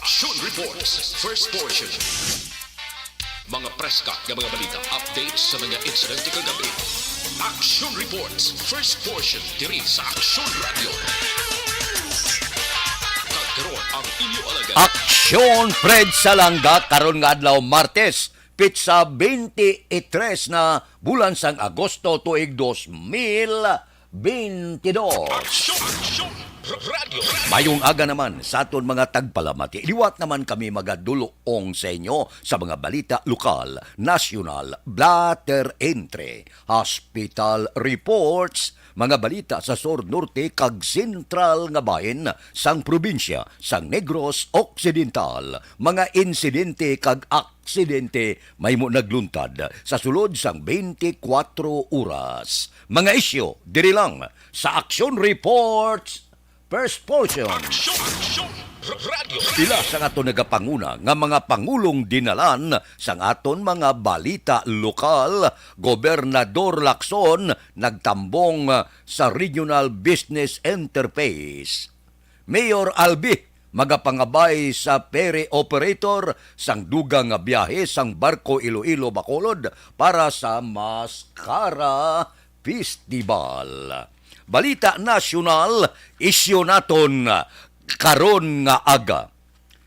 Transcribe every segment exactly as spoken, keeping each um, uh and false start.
Action Reports, first portion. Mga preska nga mga balita, updates sa mga insidente kagabi. Action Reports, first portion, diri sa Action Radio. Kag karon ang inyo alagad. Action Fred Salanga karon nga adlaw, Martes, pitsa twenty-three na bulan sang Agosto tuig dos mil bentidós. Action, Action, Radio. Mayong aga naman sa aton mga tagpalamati. Liwat naman kami magaduloong sa inyo sa mga balita lokal, nasyonal, blatter entry, hospital reports, mga balita sa sur, norte, kag sentral nga bahin sang probinsya sang Negros Occidental, mga insidente kag aksidente mahimo nagluntad sa sulod sang twenty-four oras. Mga isyu diri lang sa Action Reports, first portion. Action, Action, Radio. Pila sang aton nagapanguna nga mga pangulong dinalan sang aton mga balita lokal, Gobernador Lacson nagtambong sa Regional Business Interface. Mayor Albi magapangabay sa ferry operator sang dugang nga biyahe sang barko Iloilo-Bacolod para sa Mascara Festival. Balita nasyonal, isyu naton karon nga aga.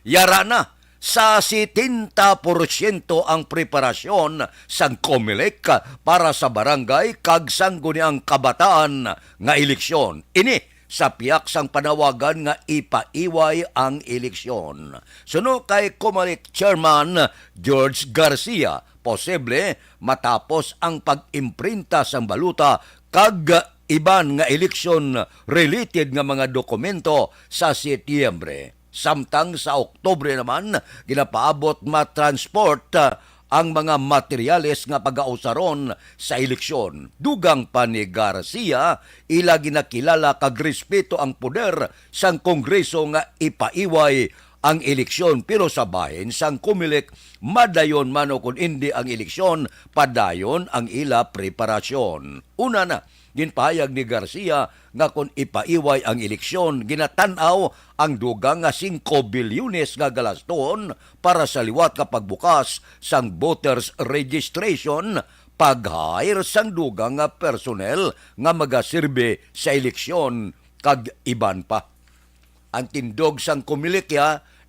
Yara na sa setenta porsyento ang preparasyon sang Comelec para sa barangay kag sangguniang kabataan nga eleksyon. Ini sa pihak sang panawagan nga ipaiway ang eleksyon. Suno kay Comelec Chairman George Garcia, posible matapos ang pag-imprinta sang balota kag iban nga eleksyon-related nga mga dokumento sa Setyembre. Samtang sa Oktubre naman, ginapaabot matransport, ah, ang mga materyales nga pagausaron sa eleksyon. Dugang pa ni Garcia, ila ginakilala kag respeto ang poder sang Kongreso nga ipaiway ang eleksyon, pero sa bahin sang Comelec, madayon man o kon indi ang eleksyon, padayon ang ila preparasyon. Una na, ginpahayag ni Garcia nga kon ipaiway ang eleksyon, ginatan-aw ang dugang nga singko bilyones nga galastohon para sa liwat nga pagbukas sang voters registration, pag-hire sang dugang nga personnel nga magasirbe sa eleksyon, kag iban pa. Ang tindog sang Comelec,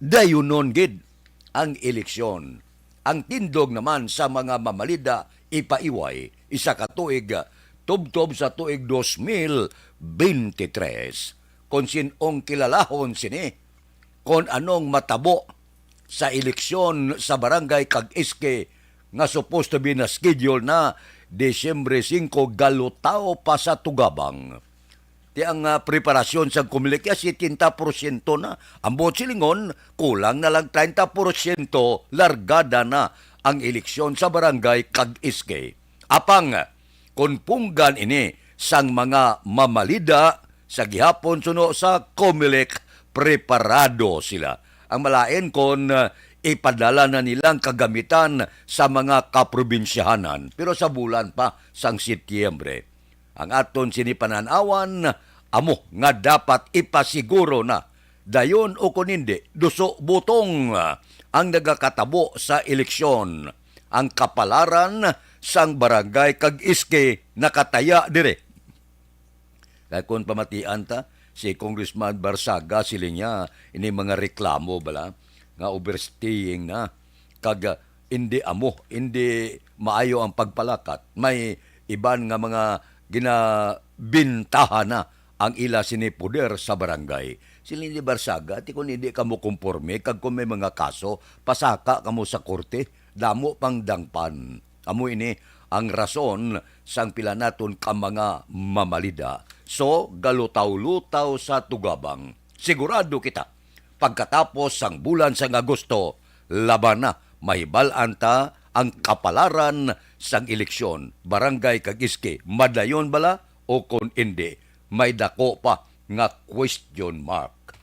dayunon gid ang eleksyon. Ang tindog naman sa mga mamalida ipaiway isa ka tuig, tubtob sa tuig dos mil bente tres. Kon sin-ong kilalahon sini, kon anong matabo sa eleksyon sa barangay kag S K nga supposed to be na schedule na Disyembre singko, galutaw pa sa tugabang. Ti ang, ah, preparasyon sang Comelec ya setenta porsyento na. Ang buot silingon, kulang na lang treinta porsyento, largada na ang eleksyon sa barangay kag S K. Apang, kon punggan ini sang mga mamalida sa gihapon suno sa Comelec, preparado sila. Ang malain kon, ah, ipadala na nila ang kagamitan sa mga kaprobinsyahanan, pero sa bulan pa sang Setyembre. Ang aton sini panan-awan, amo nga dapat ipasiguro na, dayon o kon hindi, duso butong, ah, ang nagakatabo sa eleksyon. Ang kapalaran sang barangay kag S K nakataya diri. Kay kon pamatian ta, si Congressman Barzaga, siling niya, ini mga reklamo bala nga overstaying na, kag, ah, indi amo, indi maayo ang pagpalakat. May iban nga mga ginabintahan na ang ila sini poder sa barangay. Siling ni Barzaga, ti kon hindi kamo komporme kag kon may mga kaso, pasaka kamo sa korte, damo pang dangpan. Amo ini ang rason sang pila naton ka mga mamalida. So, galutaw-lutaw sa tugabang. Sigurado kita, pagkatapos sang bulan sang Agosto, laban na, mahibal-an ta ang kapalaran sang eleksyon, barangay kag S K, madayon bala o kon indi, may dako pa nga question mark.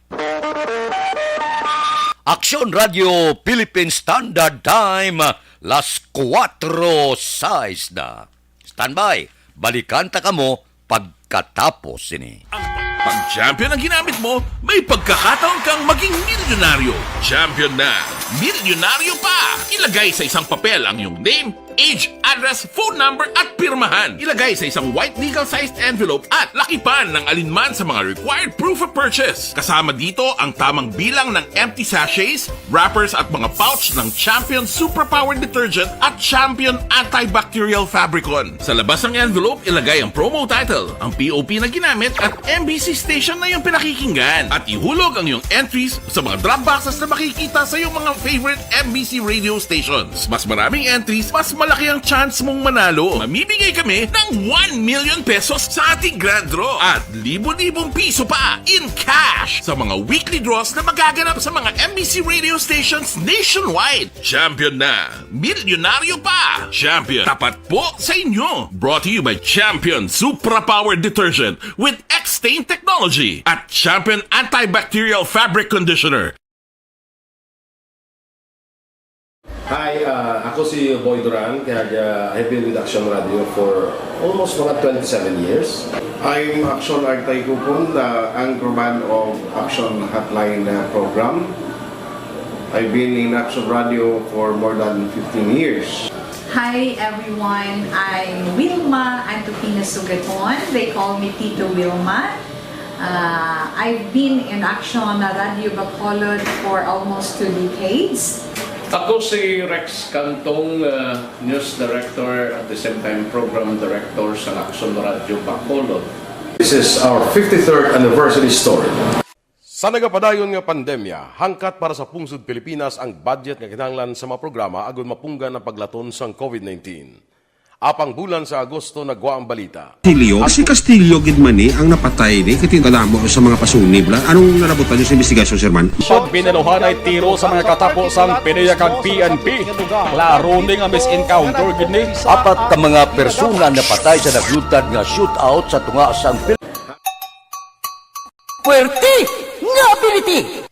Aksyon Radio Philippine Standard Time, las kuwatro sais na. Standby, balikan ta kamo pagkatapos sini. Ang Pag champion ang ginamit mo, may pagkakataon kang maging milyonaryo. Champion na, milyonaryo pa! Ilagay sa isang papel ang iyong name, age, address, phone number, at pirmahan. Ilagay sa isang white legal-sized envelope at lakipan ng alinman sa mga required proof of purchase. Kasama dito ang tamang bilang ng empty sachets, wrappers at mga pouch ng Champion Superpower Detergent at Champion Antibacterial Fabricon. Sa labas ng envelope, ilagay ang promo title, ang P O P na ginamit at M B C station na iyong pinakikinggan. At ihulog ang iyong entries sa mga drop boxes na makikita sa iyong mga favorite M B C radio stations. Mas maraming entries, mas malaki ang chance mong manalo. Mamimigay kami ng one million pesos sa ating grand draw at libo-libong piso pa in cash sa mga weekly draws na magaganap sa mga M B C radio stations nationwide. Champion na! Milyonaryo pa! Champion, tapat po sa inyo! Brought to you by Champion Supra Power Detergent with X-Stain Technology at Champion Antibacterial Fabric Conditioner. Hi, uh, ako si Boy Duran, kag uh, I've been with Action Radio for almost mga twenty-seven years. I'm Action Artay Kupon, the anchorman of Action Hotline uh, program. I've been in Action Radio for more than fifteen years. Hi everyone, I'm Wilma Antupina Sugaton. They call me Tito Wilma. Uh, I've been in Action Radio Bacolod for almost two decades. Ako si Rex Cantong, uh, news director at the same time program director sa Action Radio Bacolod. This is our fifty-third anniversary story. Sa nagapadayon nga pandemya, hangkat para sa pungsod Pilipinas ang budget nga kinahanglan sa mga programa agud mapunggan ang paglaton sang COVID nineteen. Apang bulan sa Agosto nagwa ang balita. Castillo, si Castillo gid man ni ang napatay ni kay kadamo sa mga pasunib la. Anong nalabutan niyo sa investigasyon, Sir Man? Pag binaluhanay tiro sa mga katapo sang PDEA kag P N P. Klaro ni nga mis-encounter gid ni. Apat ka mga persona napatay sa naglutad nga shootout sa tunga sang Pil- Puwerte nga ability!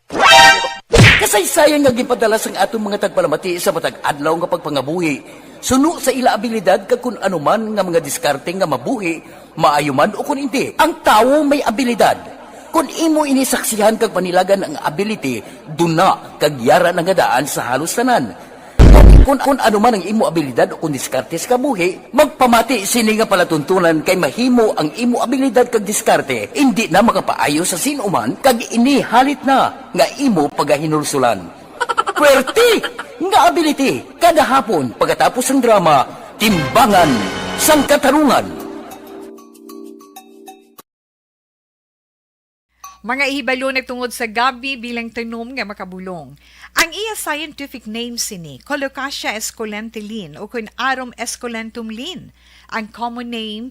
Kasaysayan nga ginpadala sang aton mga tagpalamati sa matag adlaw nga pagpangabuhi suno sa ila abilidad kag kun ano man nga mga diskarte nga mabuhi, maayo man o kun indi. Ang tawo may abilidad. Kun imo ini saksihan kag panilagan ang ability, duna kag yara na nga daan sa halos tanan. Kun, kun ano man ang imo abilidad o kun diskarte sa kabuhi, magpamati sini nga palatuntunan kay mahimo ang imo abilidad kag diskarte indi na makapaayo sa sin-o man kag ini halit na nga imo pagahinulsulan. Puwerte nga ability kada hapon pagkatapos sang drama Timbangan sang Katarungan. Mga ihibalo nagtungod sa gabi bilang tanom nga makabulong. Ang iya scientific name sini, Colocasia esculenta Lin, o kun Arum esculentum Lin. Ang common name,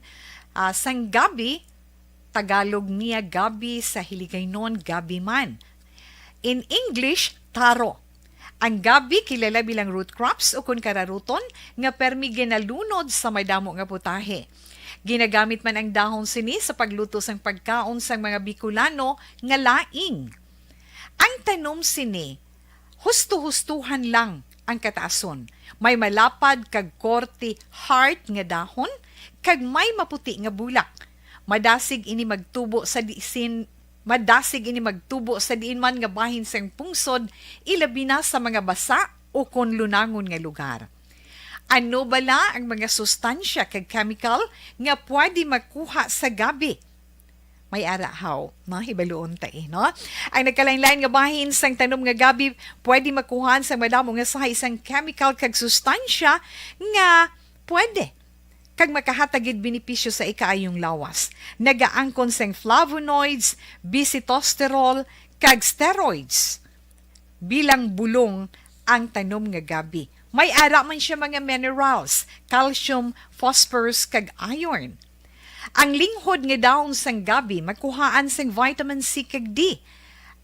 ah, sang gabi, Tagalog niya gabi, sa Hiligaynon gabi man. In English, taro. Ang gabi kilala bilang root crops o kun kararuton nga permi ginalunod sa madamo nga putahe. Ginagamit man ang dahon sini sa pagluto sang pagkaon sang mga Bicolano nga laing. Ang tanom sini, husto-hustuhan lang ang kataason. May malapad kag korte heart nga dahon kag may maputi nga bulak. Madasig ini magtubo sa disin Madasig ini magtubo sa diin man nga bahin sang pungsod, ilabi na sa mga basa o kon lunangon nga lugar. Ano bala ang mga sustansya kag chemical nga pwede makuha sa gabi? May ara haw, no? Hibaluon ta eh, no? Ang nagkalain-lain nga bahin sang tanom nga gabi pwede makuhaan sang madamo nga sahi sang chemical kag sustansya nga pwede kag makahatag gid benepisyo sa ikaayong lawas. Nagaangkon sang flavonoids, bisitosterol, kag steroids. Bilang bulong ang tanom nga gabi. May ara man siya mga minerals, calcium, phosphorus, kag iron. Ang linghod nga dahon sang gabi makuhaan sang vitamin C kag D.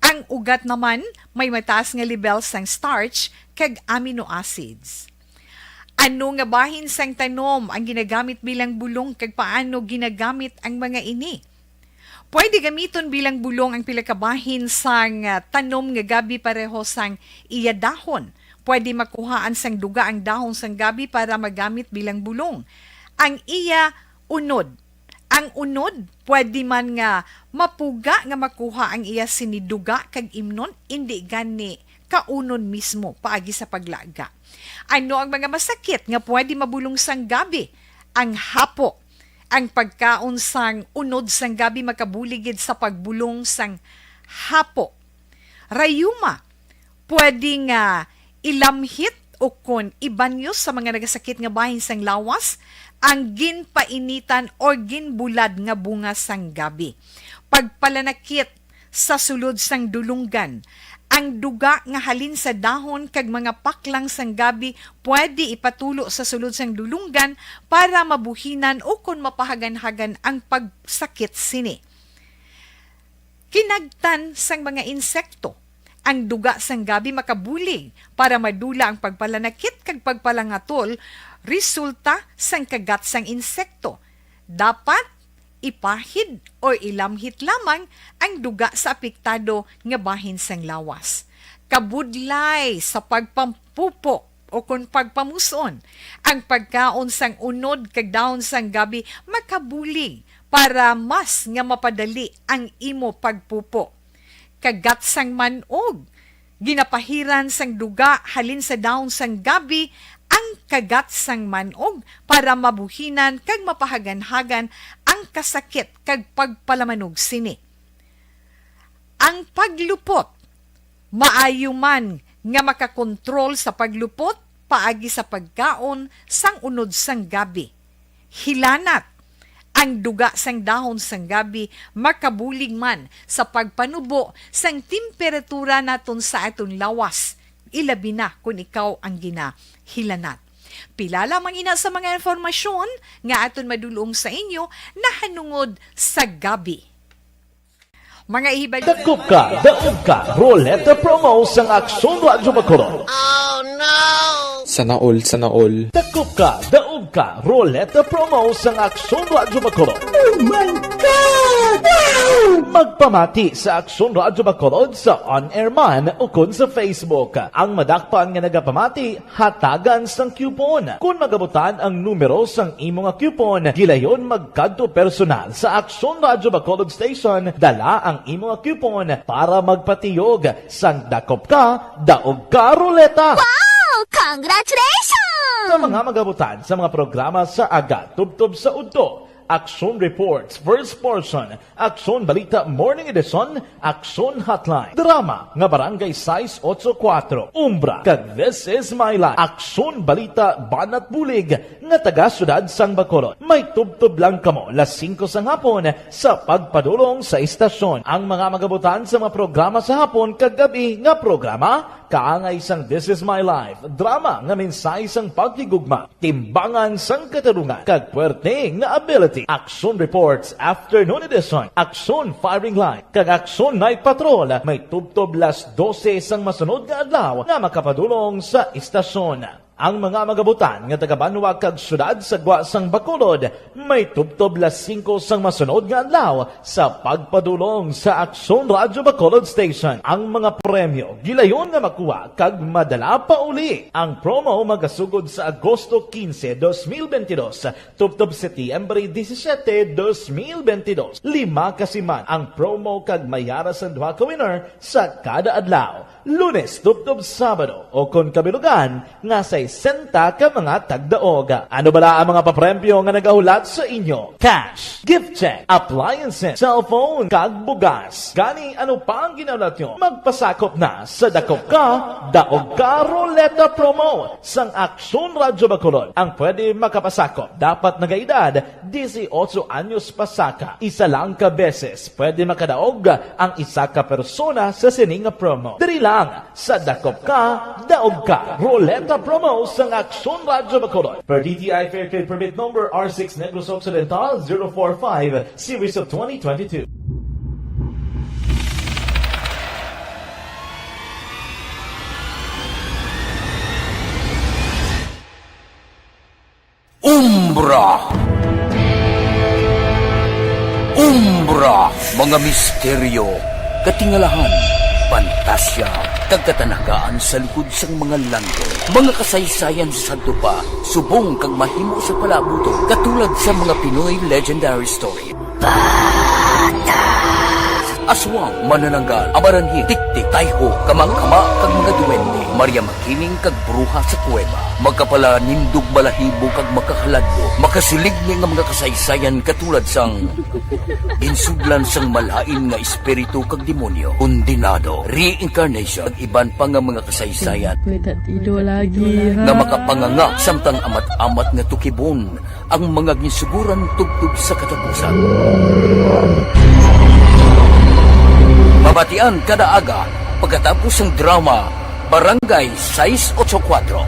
Ang ugat naman may mataas nga lebel sang starch kag amino acids. Ano nga bahin sang tanom ang ginagamit bilang bulong kag paano ginagamit ang mga ini? Pwede gamiton bilang bulong ang pila ka bahin sang, ah, tanom nga gabi pareho sang iya dahon. Pwede makuhaan sang duga ang dahon sang gabi para magamit bilang bulong. Ang iya unod. Ang unod pwede man nga Mapuga nga makuha ang iya sini duga kag imnon, indi gani kaunon mismo paagi sa paglaga. Ano ang mga masakit nga pwede mabulong sang gabi? Ang hapo. Ang pagkaon sang unod sang gabi makabulig gid sa pagbulong sang hapo. Rayuma, pwede nga ilamhit o kon ibanyo sa mga nagasakit nga bahin sang lawas ang ginpainitan o ginbulad nga bunga sang gabi. Pagpalanakit sa sulod sang dulunggan. Ang duga nga halin sa dahon kag mga paklang sang gabi pwede ipatulo sa sulod sang dulunggan para mabuhinan o kon mapahaganhagan ang pagsakit sini. Kinagtan sang mga insekto. Ang duga sang gabi makabulig para madula ang pagpalanakit kag pagpalangatol resulta sang kagat sang insekto. Dapat ipahid o ilamhit lamang ang duga sa apektado nga bahin sang lawas. Kabudlay sa pagpampupo o kon pagpamus-on, ang pagkaon sang unod kag dahon sang gabi makabulig para mas nga mapadali ang imo pagpupo. Kagat sang man-og. Ginapahiran sang duga halin sa dahon sang gabi ang kagat sang man-og para mabuhinan kag mapahaganhagan ang kasakit kag pagpalamanog sini. Ang paglupot. Maayo man nga makakontrol sa paglupot paagi sa pagkaon sang unod sang gabi. Hilanat. Ang duga sang dahon sang gabi makabulig man sa pagpanubo sang temperatura naton sa aton lawas, ilabi na kon ikaw ang ginahilanat. Pila lamang ina sa mga impormasyon nga aton madulong sa inyo nahanungod sa gabi. Mga ihibalo. Dakop ka, daog ka, Roleta Promo sang Aksyon Radyo Bacolod. Sana all, sana all. Dakop ka, daog ka, Roleta Promo sang Aksyon Radyo Bacolod. Oh my God! Wow! Magpamati sa Aksyon Radyo Bacolod sa on-air man o kon sa Facebook. Ang madakpan nga nagapamati, hatagan sang coupon. Kon magabutan ang numero sang imo nga coupon, gilayon magkadto personal sa Aksyon Radyo Bacolod Station, dala ang imo nga coupon para magpatiyog sang dakop ka, daog ka, Roleta. Wow! Congratulations! Sa mga magabutan sa mga programa sa aga tubtob sa udto, Aksyon Reports, First Portion, Aksyon Balita Morning Edition, Aksyon Hotline, drama nga Barangay sais ocho kuwatro, Umbra, kag This Is My Life, Aksyon Balita Banat Bulig nga taga Siyudad sang Bacolod. May tubtob lang kamo las singko sang hapon sa pagpadulong sa istasyon. Ang mga magabutan sa mga programa sa hapon kag gab-i nga programa, kaangay sang This Is My Life, drama nga mensahe sang paghigugma, timbangan sang katarungan, kag puwerte nga ability. Aksyon Reports Afternoon Edition, Aksyon Firing Line, kag Aksyon Night Patrol may tubtob las dose sang masunod nga adlaw nga makapadulong sa istasyon. Ang mga magabutan nga taga-banwa kag siyudad sa gwa sang Bacolod may tubtob las singko sang masunod nga adlaw sa pagpadulong sa Aksyon Radyo Bacolod Station. Ang mga premyo gilayon nga makuha kag madala pauli. Ang promo magasugod sa Agosto quince, dos mil veintidós, tubtob Setyembre disisiete, dos mil veintidós. Lima ka siman ang promo kag may ara sang duha ka winner sa kada adlaw. Lunes tubtob Sabado o kon kabilugan nga sesenta ka mga tagdaog. Ano bala ang mga papremyo nga nagahulat sa inyo? Cash, gift check, appliances, cellphone, kag bugas. Gani, ano pa ang ginahulat nyo? Magpasakop na sa Dakop Ka, Daog Ka Roleta Promo sang Aksyon Radyo Bacolod. Ang pwede makapasakop dapat nagaedad disiotso anyos pasaka. Isa lang ka beses pwede makadaog ang isa ka persona sa sini nga promo. Diri lang sa Dakop Ka, Daog Ka Roleta Promo sang Aksyon Radyo Bacolod. Per D T I Fair Trade Permit Number R six Negros Occidental zero four five, Series of twenty twenty-two. Umbra. Umbra, mga misteryo, katingalahan, pantasya, kag katanagaan sa likod sang mga langgo. Mga kasaysayan sa sadto pa, subong kag mahimo sa palaabuton, katulad sa mga Pinoy legendary story. Bata! Aswang, manananggal, amaranhi, tiktik, tayho, kamangkama, kag mga duwende, Maria Makiling kag bruha sa kuweba, makapalanindog balahibo kag makahaladlo, makasiligni nga mga kasaysayan katulad sang ginsudlan sang malain nga espiritu kag demonyo, kondenado, reincarnation, kag iban pa nga mga kasaysayan May tatido lagi, nga ha? makapanganga samtang amat-amat nga tukibon ang mga ginsuguran tubtob sa katapusan. Mabatian kada aga pagkatapos sang drama Barangay sais ocho kuwatro.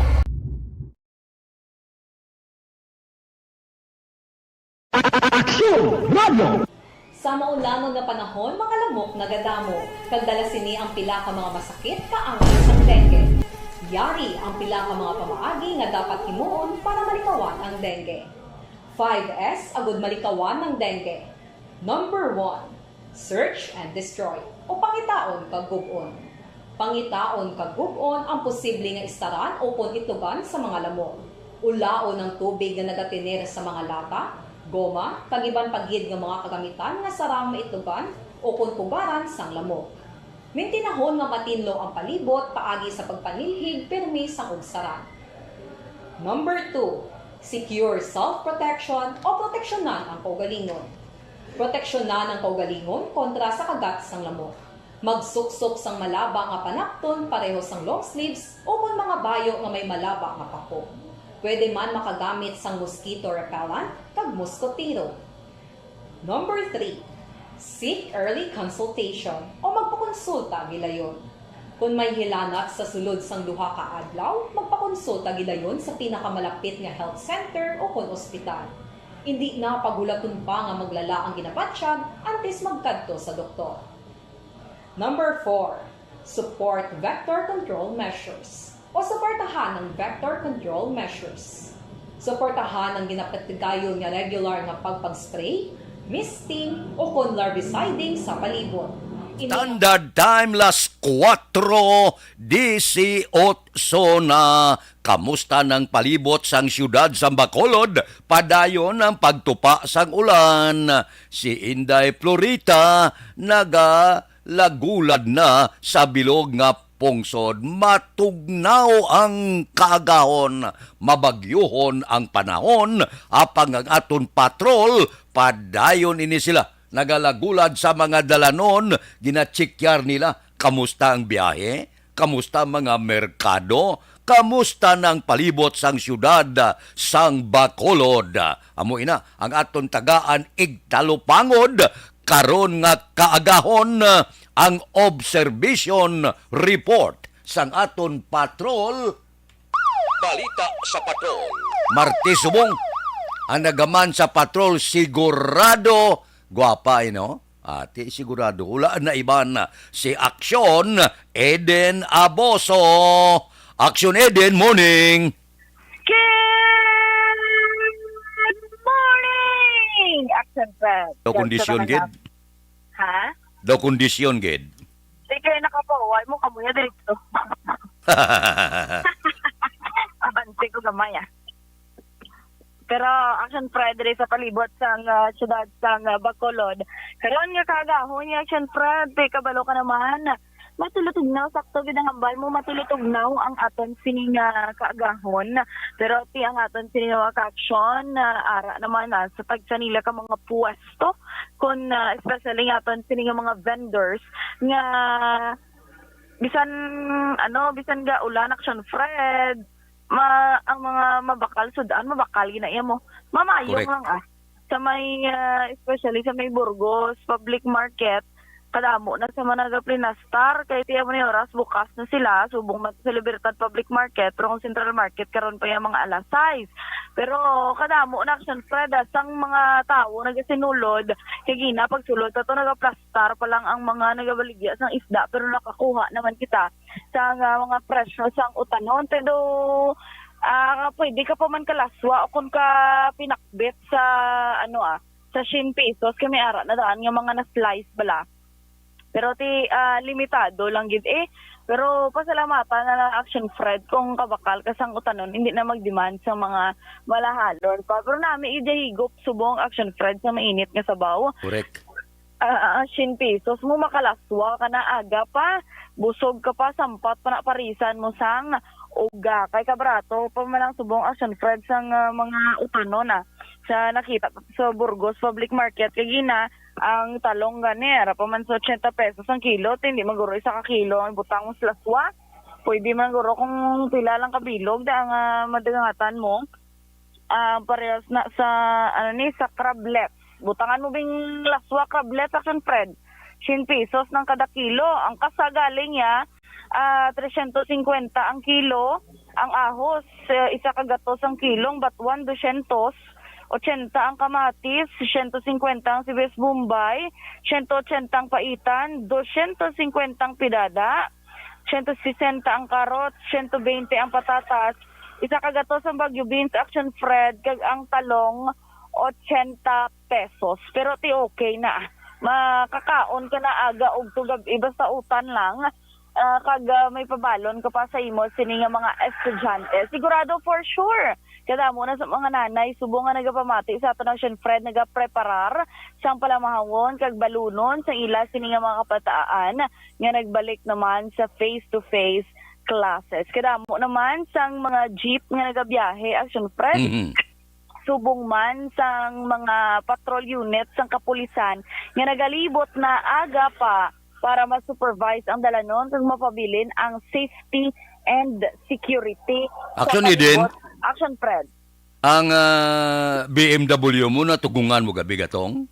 Aksyon Radio! Sa maulanon nga panahon, mga lamok nagadamo, kag dala sini ang pila ka mga masakit nga angas sang dengue. Yari ang pila ka mga pamaagi nga dapat himuon para malikawan ang dengue. Five S agud malikawan ang dengue. Number one, search and destroy, o pangitaon kag gub-on. Pangitaon kag gub-on ang posible nga istaran ukon itlogan sa mga lamok. Ulaon ang tubig nga nagatener sa mga lata, goma, kag iban pa gid nga mga kagamitan nga sarang maitlogan ukon pugaran sang lamok. Mintinahon nga matinlo ang palibot paagi sa pagpanilhig pirmi sang ugsaran. Number two, secure self-protection o proteksyonan ang kaugalingon. Proteksyonan ang kaugalingon kontra sa kagat sang lamok. Magsuksok sang malaba nga panapton pareho sang long sleeves ukon mga bayo nga may malaba nga pako. Pwede man makagamit sang mosquito repellent kag moskotero. Number three, seek early consultation o magpakonsulta gilayon. Kon may hilanat sa sulod sang duha ka adlaw, magpakonsulta gilayon sa pinakamalapit nga health center ukon ospital. Indi na paghulaton pa nga maglala ang ginabatyag antes magkadto sa doktor. Number four, support vector control measures o suportahan ang vector control measures. Suportahan ang ginapatigayon nga regular nga pagpag-spray, misting, ukon larviciding sa palibot. Ini Standard Time, las kuwatro disiotso na. Kamusta ang palibot sang siyudad sang Bacolod? Padayon ang pagtupa sang ulan. Si Inday Florita nagalagulad na sa bilog nga pungsod. Matugnaw ang kaagahon, mabagyuhon ang panahon, apang ang aton patrol, padayon ini sila nagalagulad sa mga dalanon, ginachekyar nila kamusta ang biyahe, kamusta ang mga merkado, kamusta na ang palibot sang siyudad sang Bacolod. Amo ina ang aton tagaan igtalupangod karon nga kaagahon, ang observation report sang aton patrol. Balita sa Patrol. Martes subong, ang nagaman sa patrol sigurado gwapa, eh, no? Ati, sigurado. Wala na iban, si Aksyon Eden Aboso. Aksyon Eden, morning. Good morning, Action Fred. Daw kondisyon, gid. Ha? Daw kondisyon, gid. Di kay nakapahuway mo, kamuya diretso. Abante ko gamay, ah. Pero Action Fred diri sa palibot sang, ah, siyudad sang, ah, Bacolod. Karon nga kaagahon nga Action Fred, ti kabalo ka naman. Matulutugnaw, sakto gid ang hambal mo, matulutugnaw ang aton sini nga kaagahon. Pero ti ang aton sini nga mga ka-action, ah, ara naman, ah, sa tagsa nila ka mga puwesto, kun, ah, especially nga aton sini nga mga vendors nga bisan, ano, bisan ga ulan, Action Fred, ma-, ang mga mabakal sud-an, mabakal gina iya mo. Mamayong Correct. lang, ah. Sa may, ah, especially sa may Burgos Public Market, kadamo na sa mga nagaplinastar, kay tiya mo ni oras, bukas na sila, subong man sa Libertad Public Market, pero kung Central Market, karon pa yung mga alas sais. Pero kadamo na, Action Fred, ah, sang mga tawo nagasinulod, kay gina, pagsulod pa to, nagaplastar pa lang ang mga nagabaligya sang isda, pero nakakuha naman kita sa nga mga presyo sang utanon. Pero, ah, pwede ka pa man kalaswa o kung ka pinakbit sa, ano, ah, sa siyam pesos, kami ara na daan nga mga na-slice bala. Pero ti, ah, limitado lang gid, eh. Pero pasalamatan na lang, Action Fred, kung kabakal ka sang utanon, hindi na mag-demand sa mga malahalon pa. Pero nami gid higop subong, Action Fred, sa mainit nga sabaw. Correct. ah, ah, siyam pesos mo, makalaswa ka na aga pa. Busog ka pa, sampat pa na parisan mo sang uga. Kay kabrato pa man ang subong, Action Fred, sang, ah, mga utanon, ah. Sa nakita ko sa Burgos Public Market, kay gina, ang talong gani, ara pa man sa ochenta pesos ang kilo, ti hindi man guro isa ka kilo ang ibutang mo sa laswa. Pwede man guro kung pila lang ka bilog da ang, ah, madagatan mo. Ah, parehas na sa, ano ni, sa crablets. Butangan mo bing laswa crablets, Action Fred. Siyam pesos ng kada kilo. Ang kasa galing ya, ah, tresyentos singkwenta ang kilo. Ang ahos, eh, isa ka gatos ang kilo. Ang batuan, dosyentos. Ochenta ang kamatis, siyento singkwenta ang sibuyas Bombay, siyento ochenta ang paitan, dosyentos singkwenta ang pidada, siyento sesenta ang karot, siyento bente ang patatas, isa ka gatos ang Baguio beans, Action Fred, kag ang talong, ochenta pesos. Pero ti okay na. Makakaon ka na aga ug tugab, basta utan lang. Ah, kag, ah, may pabalon ka pa sa imo sini nga mga estudyante. Sigurado for sure, kadamo na sa mga nanay subong nga nagapamati sa aton ang Shen Fred, nagapreparar sang palamahawon kag balunon sa ila sini nga mga kabataan nga nagbalik naman sa face-to-face classes. Kadamo naman sang mga jeep nga nagabiyahe, Action Fred. Mhm. Subong man sang mga patrol unit sang kapulisan nga nagalibot na aga pa para ma-supervise ang dalanon kag mapabilin ang safety and security sa Action, Eden. Palibot. Action, Fred. Ang, ah, B M W mo, natugungan mo gabi, Gatong?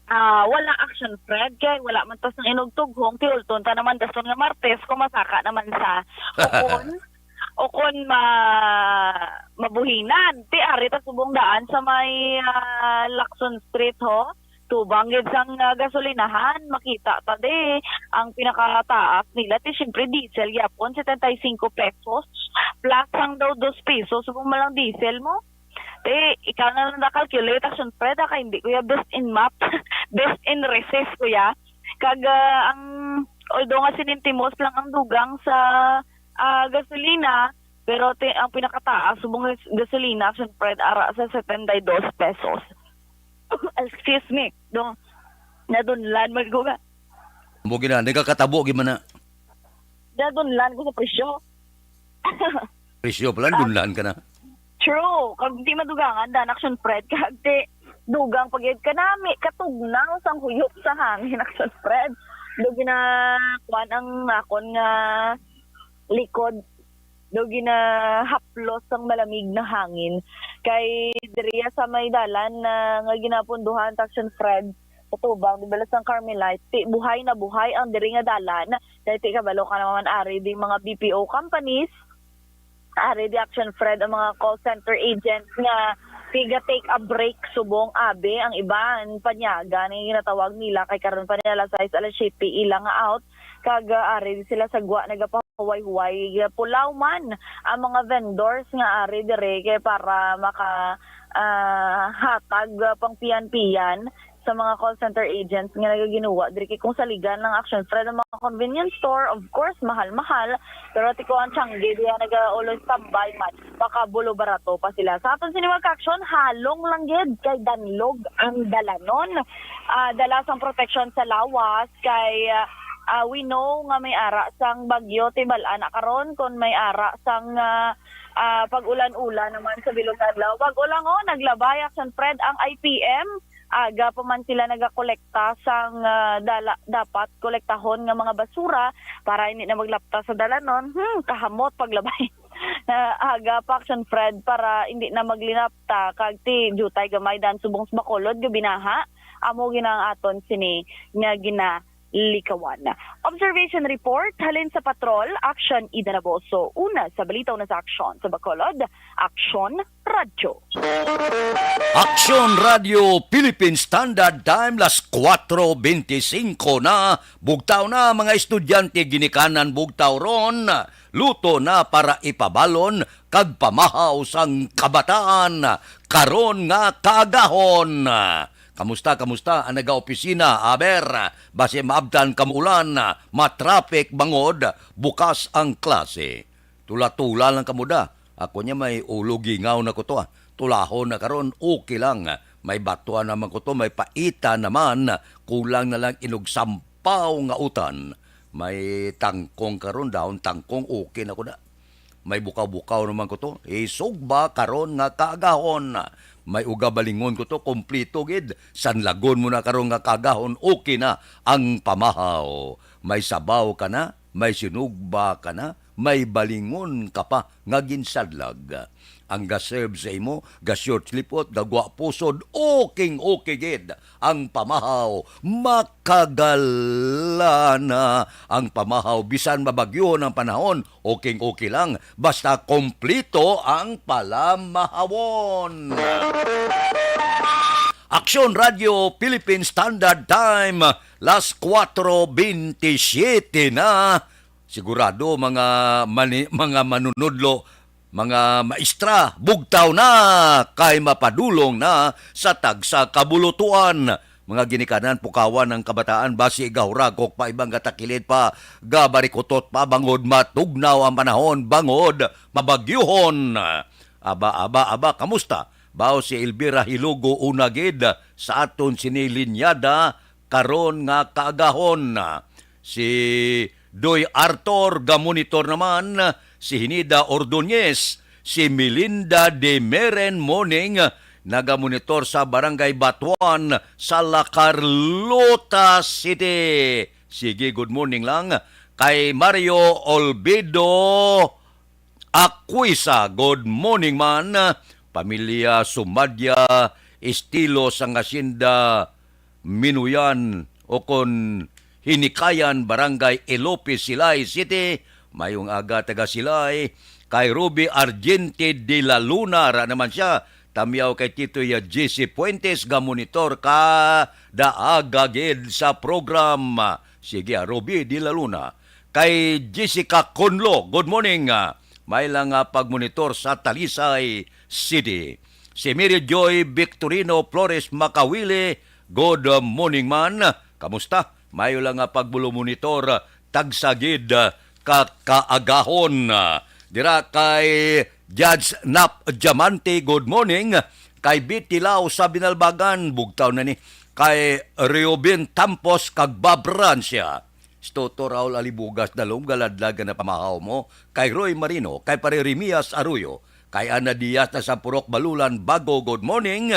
Ah, wala, Action Fred, kay wala man ta sang inugtughong, ti ulton ta naman dason nga Martes, kung masaka naman sa ukon, ukon ma-, mabuhinan. Ti ari ta subong daan sa may, ah, Lacson Street, ho. Tubang gid sang, ah, gasolinahan, makita ta di. Ang pinakataas nila, ti siyempre diesel gyapon, setenta y cinco pesos. Plus ang daw dos pesos, subong man lang diesel mo. Te, ikaw na lang na-calculate, Action Fred, ha, kay hindi ko ya best in math, best in recess ko ya. Kag, ah, ang, although nga seventy pesos lang ang dugang sa, ah, gasolina, pero te, ang pinakataas subong gas-, gasolina, Action Fred, ara sa setenta y dos pesos. Excuse me, dong, nadunlan man ko ka. Mo gina, nagakatabo gid man na. Nadunlan ko sa presyo. Presyo pala, ah, dunlan ka na. True. Kag di madugangan, dan, Action Fred. Kag di dugang pa gid ka nami, katugnaw sang huyop sa hangin, Action Fred. Do ginakuan ang akon nga likod. Do ginahaplos sang malamig na hangin. Kay diriya sa may dalan na nga ginapunduhan, Action Fred, sa tubang, di bala sang Carmelite, ti buhay na buhay ang diri nga dalan. Kay ti kabalo ka naman, ari di mga B P O companies, ari di, Action Fred, ang mga call center agents nga tiga take a break subong abi ang iban panyaga nga ginatawag nila, kay karon pa ni alas sais, alas siyete ila nga out, kag, ah, ari di sila sa gwa nagapahuway-huway. Pulaw man ang mga vendors nga ari diri kay para maka, ah, hatag, ah, pang piyan-piyan sa mga call center agents nga nagaginuwa diri, kay kung saligan lang, Action Fred, ang mga convenience store, of course, mahal-mahal. Pero ti ko ang tiyangge diya naga-always tambay man, makabulo barato pa sila. Sa aton sini, mga ka-action, halong lang gid kay danlog ang dalanon. Ah, dala sang proteksyon sa lawas kay, ah, ah, we know nga may ara sang bagyo, ti bal-an na karon kon may ara sang, ah, ah, pag-ulan-ulan naman sa bilog nga adlaw. Bag-o lang, oh, naglabay, Action Fred, ang I P M. Aga pa man sila nagakolekta sang, ah, dala, dapat kolektahon nga mga basura para hindi na maglapta sa dalanon. Hmm, kahamot paglabay. Ah, aga pa, Action Fred, para hindi na maglinapta kag ti diutay gamay dan subong sa Bacolod nga binaha. Amo gina ang aton sini nga ginalikawan. Observation report halin sa Patrol, Action Ida Naboso. Una sa balita, una sa aksyon sa Bacolod, Aksyon Radyo. Aksyon Radyo Philippine Standard Time, las kuwatro bente singko na. Bugtaw na, mga estudyante, ginikanan bugtaw ron. Luto na para ipabalon kag pamahaw sang kabataan karon nga kaagahon. Kamusta, kamusta ang nagaopisina? Aber, basi maabtan kamo ulan, matraffic bangod bukas ang klase. Tula-tula lang kamo da. Ako niya may ulo gingaw na ko to, ah. Tulahon na karon, okay lang. May batuan naman ko to, may paita naman, kulang na lang inugsampaw nga utan. May tangkong karon, dahon tangkong, okay na ko na. May bukaw-bukaw naman ko to, isugba karon nga kaagahon. May uga balingon ko to, kompleto gid. Sanlagon mo na karon nga kaagahon, okay na ang pamahaw. May sabaw ka na, may sinugba ka na, may balingon ka pa nga ginsadlag. Ang ga-serve sa imo, ga-short lipot, gagwa pusod, okay, okay gid ang pamahaw. Makagalana ang pamahaw, bisan mabagyuhon ang panahon, okay, okay lang, basta kompleto ang palamahawon. Aksyon Radio Philippine Standard Time, las kuwatro bentisiete na. Sigurado, mga mani-, mga manunudlo, mga maestra, bugtaw na, kay mapadulong na sa tagsa ka bulutuan. Mga ginikanan, pukawan ang kabataan, basi gahuragok pa, ibang gatakilid pa, gabarikutot pa, bangod matugnaw ang panahon, bangod mabagyuhon. Aba, aba, aba, kamusta? Bao si Elvira Hilugo una gid sa aton sini linyada karon nga kaagahon. Si Doy Arthur gamonitor naman, si Hinida Ordonez, si Melinda de Meren Moning nagamonitor sa Barangay Batuan sa La Carlota City. Sige, good morning lang kay Mario Olvido Aquisa. Good morning man, pamilya Sumadia, estilo sang Hacienda Minuyan, o kon Hinikayan, Barangay Ilope, Silay City. Mayong aga, taga Silay. Kay Ruby Argente de la Luna, ra naman siya. Tamyaw kay Tito ya J C Fuentes, gamonitor ka daaga gid sa program. Sige, ah, Ruby de la Luna. Kay Jessica Conlo, good morning. Ah, may lang nga pagmonitor sa Talisay City. Si Mary Joy Victorino Flores Makawili, good morning man. Kamusta? Mayo lang nga pagbulomonitor, tagsa gid ka kaagahon. Dira kay Judge Nap Diamante, good morning. Kay Betty Lau sa Binalbagan, bugtaw na ni. Kay Reubin Tampos kag Bob Rancia. Si Toto Raul Alibugas, dalom galadlag na pamahaw mo. Kay Roy Marino, kay Pare Remias Arroyo, kay Ana Diaz na sa Purok Balulan, Bago, good morning.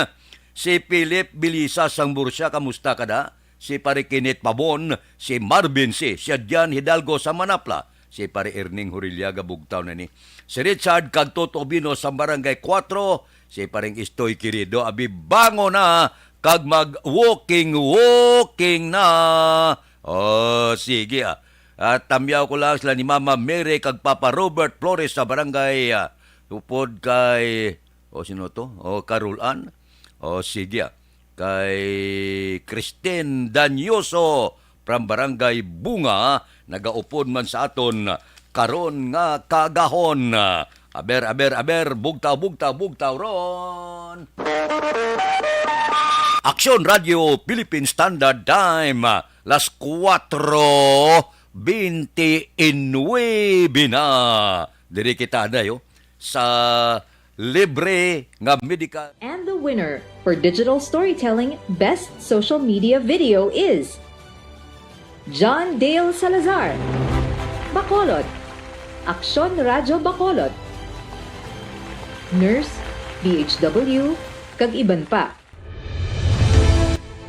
Si Philip Bilisa sang Murcia, kamusta ka da? Si Pare Kenneth Pabon, si Marvin C, si Adrian Hidalgo sa Manapla, si Pare Erning Huriliaga, bugtaw na ni. Si Richard kag Toto Bino sa Barangay Cuatro, si Pareng Istoy Quirido, abi bango na kag mag-walking-walking na. Oh, sige, ah. At tamyaw ko lang sila ni Mama Mary kag Papa Robert Flores sa Barangay, ah, upod kay, o, sino to? O, Carol Ann? O, sige, ah. Kay Christine Danyoso from Barangay Bunga, nagaupod man sa aton karon nga kaagahon. Aber, aber, aber, bugtaw, bugtaw, bugtaw ron. Aksyon Radio Philippine Standard Time, las kuwatro bente y nuebe na. Diri kita anay, oh, sa libre nga medical. And the winner for digital storytelling best social media video is John Dale Salazar, Bacolod, Aksyon Radyo Bacolod, Nurse, D H W, kag iban pa.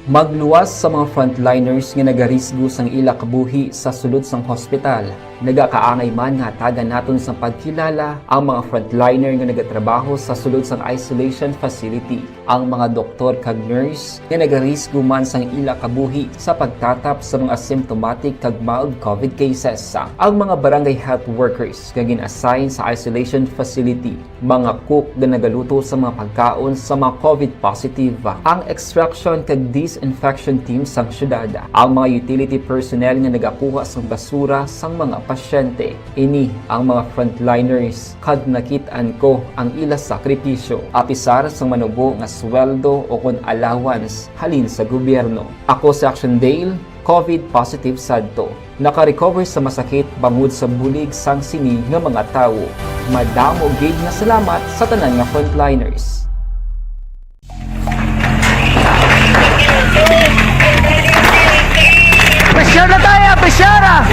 Magluwas sa mga frontliners nga nagarisgo sang ila kabuhi sa sulod sang hospital. Nagakaangay man nga hatagan naton sang pagkilala ang mga frontliner nga nagatrabaho sa sulod sang isolation facility, ang mga doktor kag nurse nga nagarisgo man sang ila kabuhi sa pagtatap sa mga asymptomatic kag mild covid cases, ang mga barangay health workers nga gin-assign sa isolation facility, mga cook nga nagaluto sa mga pagkaon sa mga covid positive, ang extraction kag disinfection team sang syudad, ang mga utility personnel nga nagakuha sang basura sang mga pasyente. Ini ang mga frontliners, kag nakit-an ko ang ila sakripisyo, apisar sang manubo nga sweldo o kon allowance halin sa gobyerno. Ako si Action Dale, covid positive sadto. Naka-recover sa masakit bangod sa bulig sang sini nga mga tawo. Madamo gid nga salamat sa tanan nga frontliners. Tiara!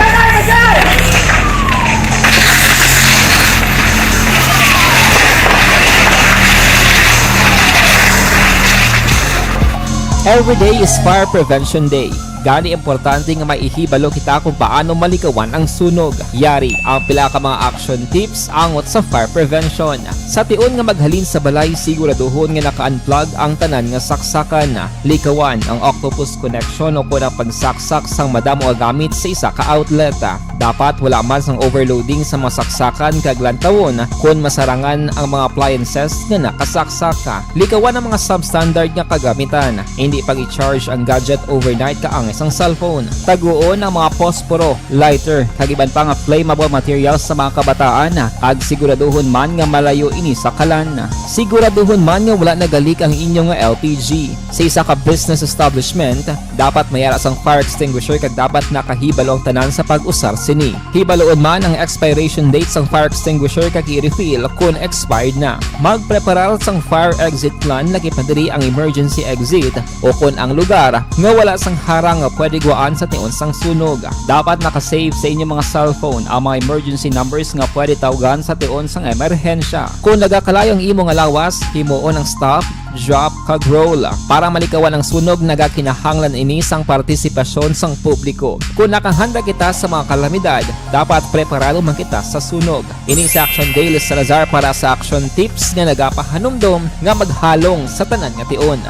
Every day is Fire Prevention Day. Gani, importante nga maihibalo kita kung paano malikawan ang sunog. Yari ang pila ka mga action tips angot sa fire prevention. Sa tion nga maghalin sa balay, siguraduhon nga naka-unplug ang tanan nga saksakan. Likawan ang octopus connection o kon ang pagsaksak sang madamo nga gamit sa isa ka outlet. Dapat wala man sang overloading sa mga saksakan kag lantawon kon masarangan ang mga appliances nga nakasaksak. Likawan ang mga substandard nga kagamitan. Hindi pag-i-charge ang gadget overnight kaangay sang cellphone. Taguon ang mga posporo, lighter, kag iban pa nga flammable materials sa mga kabataan, kag siguraduhon man nga malayo ini sa kalan. Siguraduhon man nga wala nagalik ang inyo nga L P G. Sa isa ka business establishment, dapat may ara sang fire extinguisher kag dapat nakahibalo ang tanan sa pag-usar sini. Hibaluon man ang expiration date sang fire extinguisher kag i-refill kon expired na. Magpreparar sang fire exit plan, lakip na diri ang emergency exit o kon ang lugar nga wala sang harang nga pwede guwaan sa tion sang sunog. Dapat naka-save sa inyo mga cellphone ang mga emergency numbers nga pwede tawgan sa tion sang emerhensya. Kon nagakalayo ang imo nga lawas, himuon ang stop, drop, kag roll. Para malikawan ang sunog, nagakinahanglan ini sang partisipasyon sang publiko. Kon nakahanda kita sa mga kalamidad, dapat preparado man kita sa sunog. Ini si Action Dale Salazar para sa Action Tips nga nagapahanumdom nga maghalong sa tanan nga tion.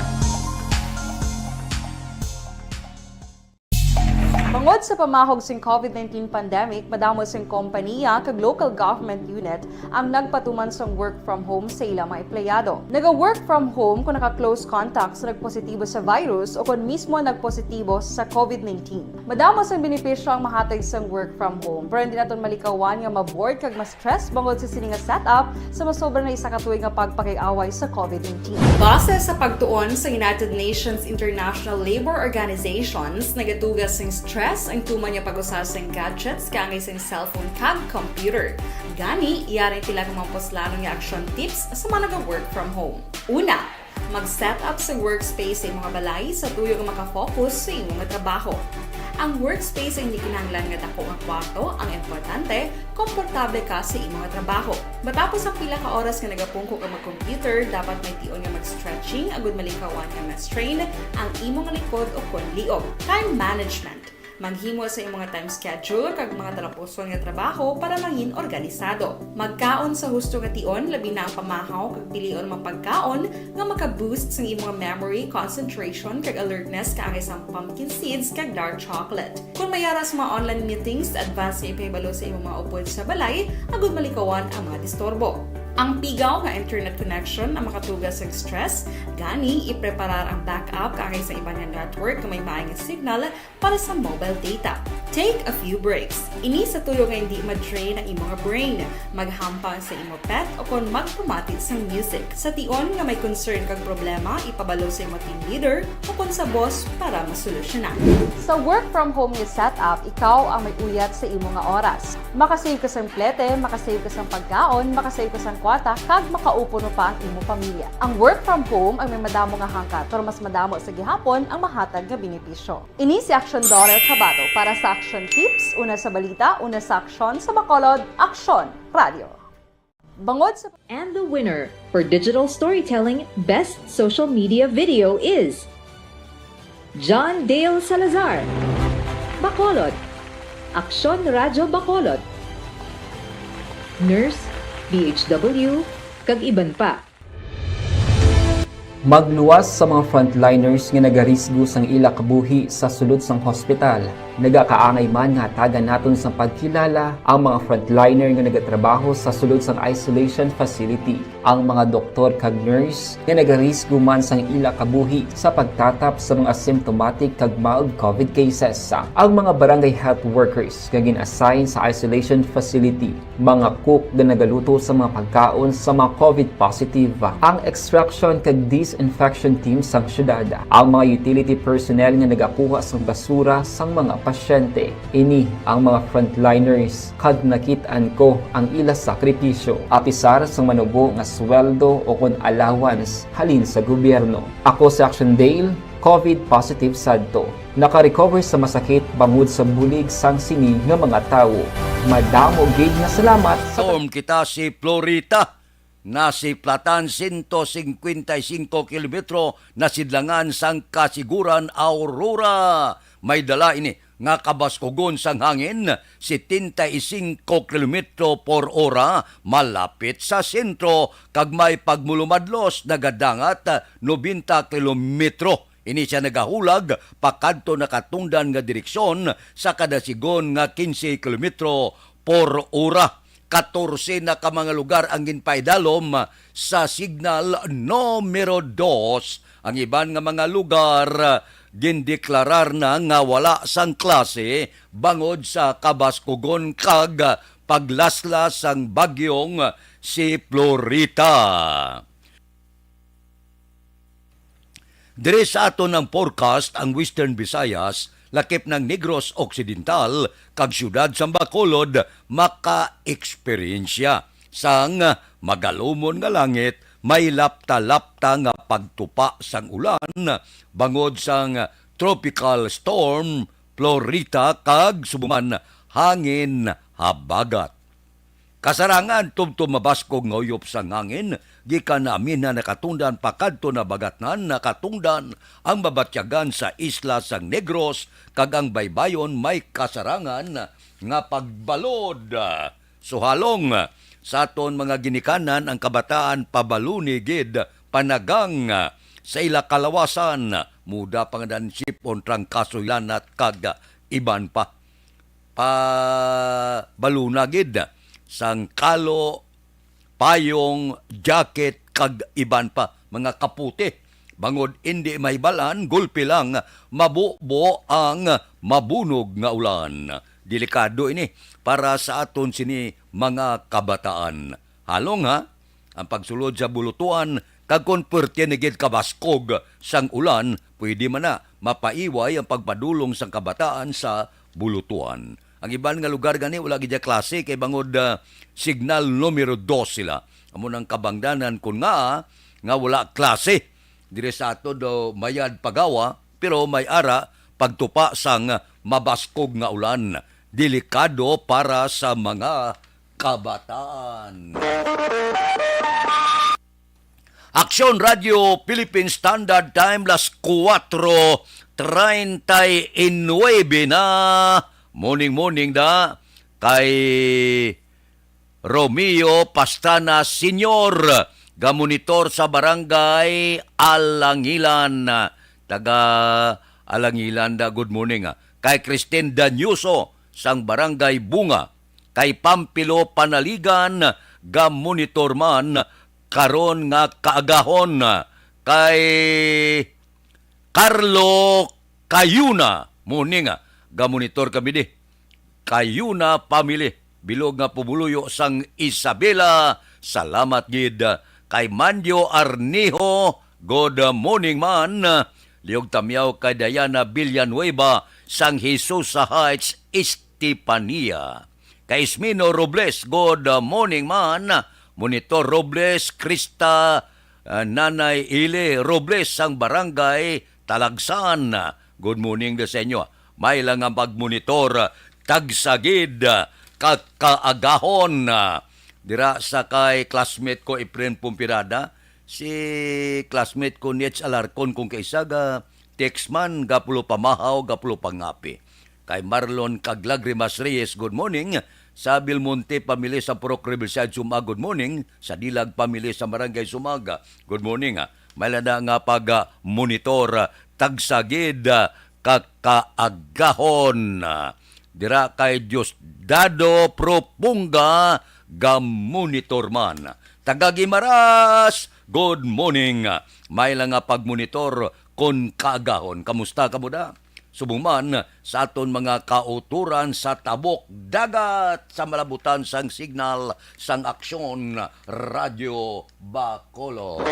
Bangod sa pamahog sing COVID nineteen pandemic, madamo sing kompaniya kag local government unit ang nagpatuman sang work from home sa ila mga empleyado. Naga-work from home kung naka-close contact sa nagpositibo sa virus o kon mismo nagpositibo sa COVID nineteen. Madamo sang benepisyo ang mahatag sang work from home, pero hindi naton malikawan nga ma-bored kag ma-stress bangod sa sini nga setup sa masobra na isa ka tuig nga pagpakig-away sa COVID nineteen. Base sa pagtuon sa United Nations International Labor Organizations, nagatuga sing stress ang tuman nga pag-usa sing gadgets kaangay sing cellphone kag computer. Gani, yari ang pila ka mga puslanon nga action tips sa mga naga-work from home. Una, mag-set up sa workspace sa imong balay sa tuyo nga makafocus sa imo nga trabaho. Ang workspace ay hindi kinahanglan nga dako nga kwarto ang importante, komportable ka sa imo nga trabaho. Matapos ang pila ka oras nga nagapungko ka mag-computer, dapat may tion nga mag-stretching agud malikawan nga ma-strain ang imo nga likod o kon liog. Time management. Maghimo sa imong time schedule kag mga talapuson nga trabaho para mangin organisado. Magkaon sa husto nga tion, labi na ang pamahaw kag pilion mga pagkaon nga maka-boost sang imong memory, concentration, kag alertness kaangay sang pumpkin seeds kag dark chocolate. Kon may ara sa mga online meetings, advance nga ipahibalo sa imong mga upod sa balay agud malikawan ang mga disturbo. Ang pigaw nga internet connection ang makatuga sang stress, gani ipreparar ang backup kaangay sa iban nga network nga may maay nga signal para sa mobile data. Take a few breaks. Ini sa tuyo nga hindi ma-drain ang imo nga brain. Maghampang sa imo pet o kon magpamati sang music. Sa tion nga may concern kag problema, ipabalo sa imo team leader o kon sa boss para masolusyonan. Sa work from home nga setup, ikaw ang may uyat sa imo nga oras. Makasave ka sang plete, makasave ka sang pagkaon, makasave ka sang kwarta, kag makaupod pa ang imo pamilya. Ang work from home ang may madamo nga hangkat, pero mas madamo sa gihapon ang mahatag nga benepisyo. Ini si Action Doral Cabato para sa Action Tips, una sa balita, una sa aksyon, sa Bacolod, Aksyon Radio. Bangod sa And the winner for digital storytelling best social media video is John Dale Salazar, Bacolod, Aksyon Radyo Bacolod, nurse, D H W, kag iban pa. Magluwas sa mga frontliners nga nagarisgo sang ila kabuhi sa sulod sang hospital. Nagakaangay man nga hatagan naton sang pagkilala ang mga frontliner nga nagatrabaho sa sulod sang isolation facility, ang mga doktor kag nurse nga nagarisgo man sang ila kabuhi sa pagtatap sa mga asymptomatic kag mild COVID cases, ang mga barangay health workers nga gin-assign sa isolation facility, mga cook nga nagaluto sa mga pagkaon sa mga COVID positive, ang extraction kag disinfection team sang syudad, ang mga utility personnel nga nagakuha sang basura sang mga pasyente. Ini ang mga frontliners, kag nakit-an ko ang ila sakripisyo. Apisar sang manubo nga sweldo o kon allowance halin sa gobyerno. Ako si Action Dale, COVID positive sadto. Naka-recover sa masakit bangod sa bulig sang sini nga mga tawo. Madamo gid nga salamat sa Storm kita si Florita. Nasiplatan sento singkwenta y singko kilometro nasidlangan sang Kasiguran, Aurora. May dala ini nga kabaskugon sang hangin, setenta y singko kilometro por ora, malapit sa sentro, kag may pagmulumadlos nagadangat, nobenta kilometro. Ini siya nagahulag pakadto nakatungdan nga direksyon sa kadasigon nga kinse kilometro por ora. Katorse na ka mga lugar ang ginpaidalom sa signal numero dos. Ang iban nga mga lugar, gindeklarar na nga wala sang klase bangod sa kabaskugon kag paglaslas sang bagyong si Florita. Diri sa aton ang forecast, ang Western Visayas, lakip ng Negros Occidental, kag siyudad sang Bacolod, maka-eksperyensya sang magalumon nga langit, may lapta-lapta nga pagtupa sang ulan, bangod sang Tropical Storm Florita kag subong man hangin habagat. Kasarangan, tubtob mabaskog nga uyop sang hangin, gikan na Aminha nakatungdan pakadto na Bagatnan nakatungdan ang mabatyagan sa isla sang Negros, kag ang baybayon may kasarangan nga pagbalod. Suhalong, sa aton mga ginikanan, ang kabataan pabaluni gid, panagang sa ila kalawasan, muda, pangadan, sipon, trangkaso, lanat, kag iban pa. Pabaluna gid sang kalo, payong, jacket, kag iban pa, mga kaputi. Bangod indi mahibal-an, gulpi lang, mabubo ang mabunog nga ulan. Delikado ini para sa aton sini mga kabataan. Halong, ha? Ang pagsulod sa bulutuan, kag kon puwerte na gid kabaskog sang ulan, pwede man na mapaiway ang pagpadulong sang kabataan sa bulutuan. Ang iban nga lugar gani wala gid ya klase kay bangod, ah, signal numero dos sila. Amo nang kabangdanan kon nga, nga wala klase diri sa ato do mayad pagawa, pero may ara pagtupa sang mabaskog nga ulan. Delikado para sa mga kabataan. Aksyon Radio Philippine Standard Time, las kuwatro treinta y nueve na. Morning, morning da kay Romeo Pastrana Senior, gamonitor sa Barangay Alangilan. Taga Alangilan da, good morning, ah. Kay Christine Daniuso sang Barangay Bunga. Kay Pampilo Panaligan, gamonitor man karon nga kaagahon. Kay Carlo Cayuna, morning, ah, gamonitor kami di. Cayuna family, bilog nga pumuluyo sang Isabela, salamat gid. Kay Mandio Arnijo, good morning man. Liog tamyaw kay Diana Villanueva sang Jesusa Heights, Estefania. Kay Ismino Robles, good morning man. Monitor Robles, Krista, ah, Nanay Ile Robles sang Barangay Talagsan. Good morning da sa inyo. May lang ang pagmonitor, tagsagid, kakaagahon. Dira sa kay classmate ko, Efren Pompirada, si classmate ko, Nets Alarcon, kung kaisa ga text man, gapulo pamahaw, gapulo pangapi. Kay Marlon Kaglag Rimas Reyes, good morning. Sa Belmonte, pamili sa Purok Riverside, Suma, good morning. Sa Dilag, pamili sa Barangay Sumaga, good morning, ah. May lada nga pag, ah, monitor, ah, tagsagid, ah, kakaagahon, ah. Dira kay Diosdado Propunga, gamonitor man. Taga Guimaras, good morning. May lang nga pagmonitor kon kaagahon. Kamusta kamo da? Subong man sa aton mga kautoran sa tabok dagat, sa malabutan sang signal sang Aksyon Radio Bacolod.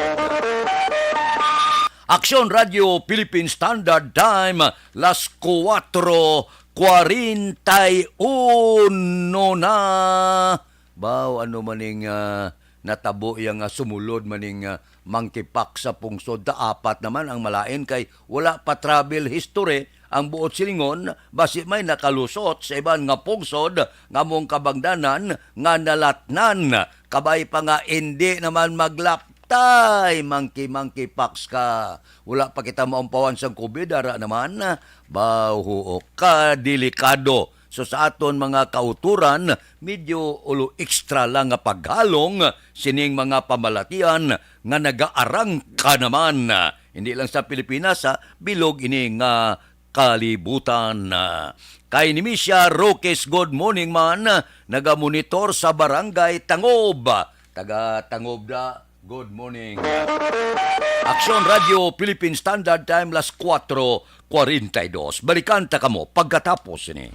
Aksyon Radio Philippine Standard Time, las kuwatro kwarenta y uno na. Baw, ano man ning, ah, natabo iya nga sumulod man ning, ah, monkeypox sa pungsod. Ta apat naman ang malain kay wala pa travel history ang buot silingon, basi may nakalusot sa iban nga pungsod nga among kabangdanan nga nalatnan. Kabay pa nga indi naman maglaptay, monkey, monkeypox ka. Wala pa kita maumpawan sang covid, ara naman. Baw, huo, kadelikado. So, sa aton mga kauturan, medyo ulo extra lang nga paghalong sining mga pamalatian nga nagaarangka naman. Hindi lang sa Pilipinas, ha, bilog ini nga kalibutan. Kay ni Misha Roques, good morning man. Nagamonitor sa Barangay Tangob. Taga Tangob da, good morning. Aksyon Radio Philippine Standard Time, las kuwatro kwarenta y dos. Balikan ta kamo pagkatapos ini.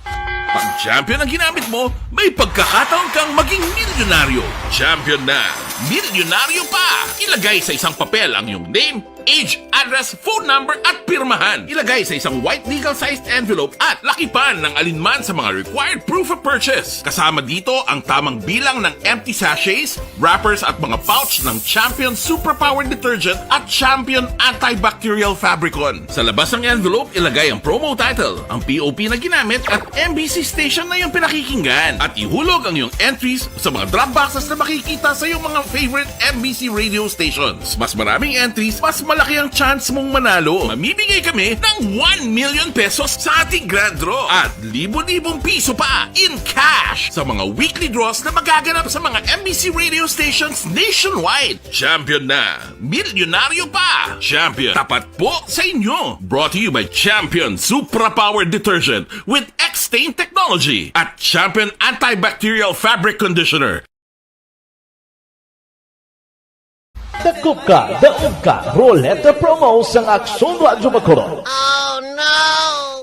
Pag champion ang ginamit mo, may pagkakataon kang maging milyonaryo. Champion na, milyonaryo pa! Ilagay sa isang papel ang iyong name, age, address, phone number, at pirmahan. Ilagay sa isang white legal-sized envelope at lakipan ng alinman sa mga required proof of purchase. Kasama dito ang tamang bilang ng empty sachets, wrappers, at mga pouch ng Champion Superpower Detergent at Champion Antibacterial Fabricon. Sa labas ng envelope, ilagay ang promo title, ang P O P na ginamit, at M B C station na iyong pinakikinggan. At ihulog ang iyong entries sa mga drop boxes na makikita sa iyong mga favorite M B C radio stations. Mas maraming entries, mas malaki ang chance mong manalo. Mamimigay kami ng one million pesos sa ating grand draw at libo-libong piso pa in cash sa mga weekly draws na magaganap sa mga M B C radio stations nationwide. Champion na! Milyonaryo pa! Champion, tapat po sa inyo! Brought to you by Champion Supra Power Detergent with X-Stain Technology at Champion Antibacterial Fabric Conditioner. Dakop ka, daog ka, Roleta Promo sang Aksyon Radyo Bacolod.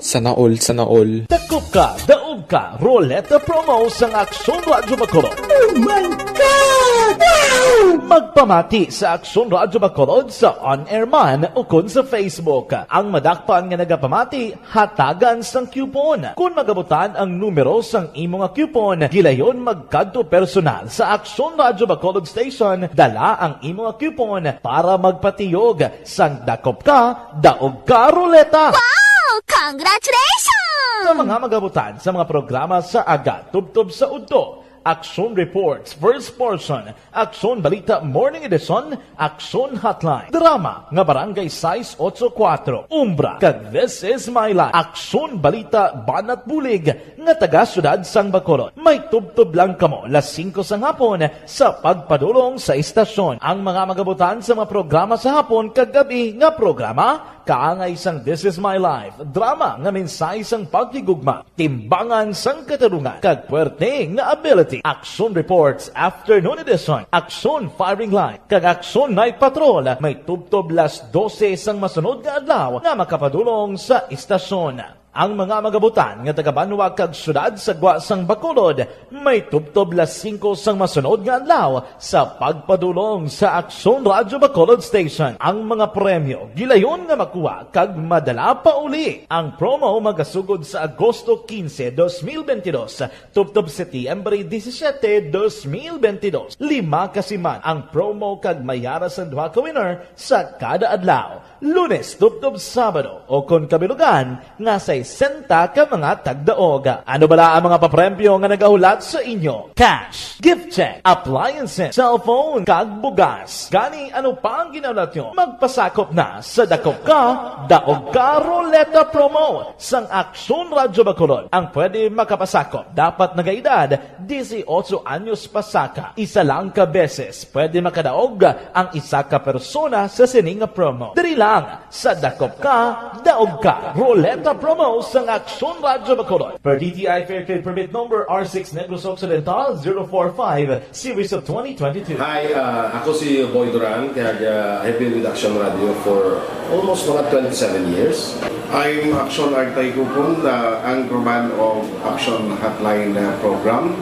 Sana all, sana all. Dakop ka, daog ka, Roleta Promo sang Aksyon Radyo Bacolod. Oh my God! Wow! Magpamati sa Aksyon Radyo Bacolod sa on-air man ukon sa Facebook. Ang madakpan nga nagapamati, hatagan sang coupon. Kon magabutan ang numero sang imo nga coupon, gilayon magkadto personal sa Aksyon Radyo Bacolod Station, dala ang imo nga coupon para magpatiyog sang dakop ka, daog ka, Roleta. Wow! Congratulations! Sa mga magabutan sa mga programa sa aga tubtob sa udto, Aksyon Reports, First Portion, Aksyon Balita Morning Edition, Aksyon Hotline, drama nga Barangay sais otso kuwatro, Umbra, kag This Is My Life, Aksyon Balita Banat Bulig nga taga Siyudad sang Bacolod. May tubtob lang kamo las singko sang hapon sa pagpadulong sa istasyon. Ang mga magabutan sa mga programa sa hapon kag gab-i nga programa, kaangay sang This Is My Life, drama nga mensahe sang paghigugma, timbangan sang katarungan, kag puwerte nga ability. Aksyon Reports Afternoon Edition, Aksyon Firing Line, kag Aksyon Night Patrol may tubtob las dose sang masunod nga adlaw nga makapadulong sa istasyon. Ang mga magabutan nga taga-banwa kag siyudad sa gwa sang Bacolod may tubtob las singko sang masunod nga adlaw sa pagpadulong sa Aksyon Radyo Bacolod Station. Ang mga premyo gilayon nga makuha kag madala pauli. Ang promo magasugod sa Agosto quince, dos mil veintidós, tubtob Setyembre disisiete, dos mil veintidós. Lima ka siman ang promo kag may ara sang duha ka winner sa kada adlaw. Lunes tubtob Sabado, o kon kabilugan nga sesenta ka mga tagdaog. Ano bala ang mga papremyo nga nagahulat sa inyo? Cash, gift check, appliances, cellphone, kag bugas. Gani, ano pa ang ginahulat nyo? Magpasakop na sa Dakop Ka, Daog Ka Roleta Promo sang Aksyon Radyo Bacolod. Ang pwede makapasakop dapat nagaedad disiotso anyos pasaka. Isa lang ka beses pwede makadaog ang isa ka persona sa sini nga promo. Diri lang sa Dakop Ka, Daog Ka Roleta Promo sang Aksyon Radyo Bacolod. Per D T I Fair Trade Permit Number R six Negros Occidental zero four five, Series of twenty twenty-two. Hi, uh, ako si Boy Duran, kaya uh, I've been with Action Radio for almost mga twenty-seven years. I'm Action Artay Kupon, the anchorman of Action Hotline uh, program.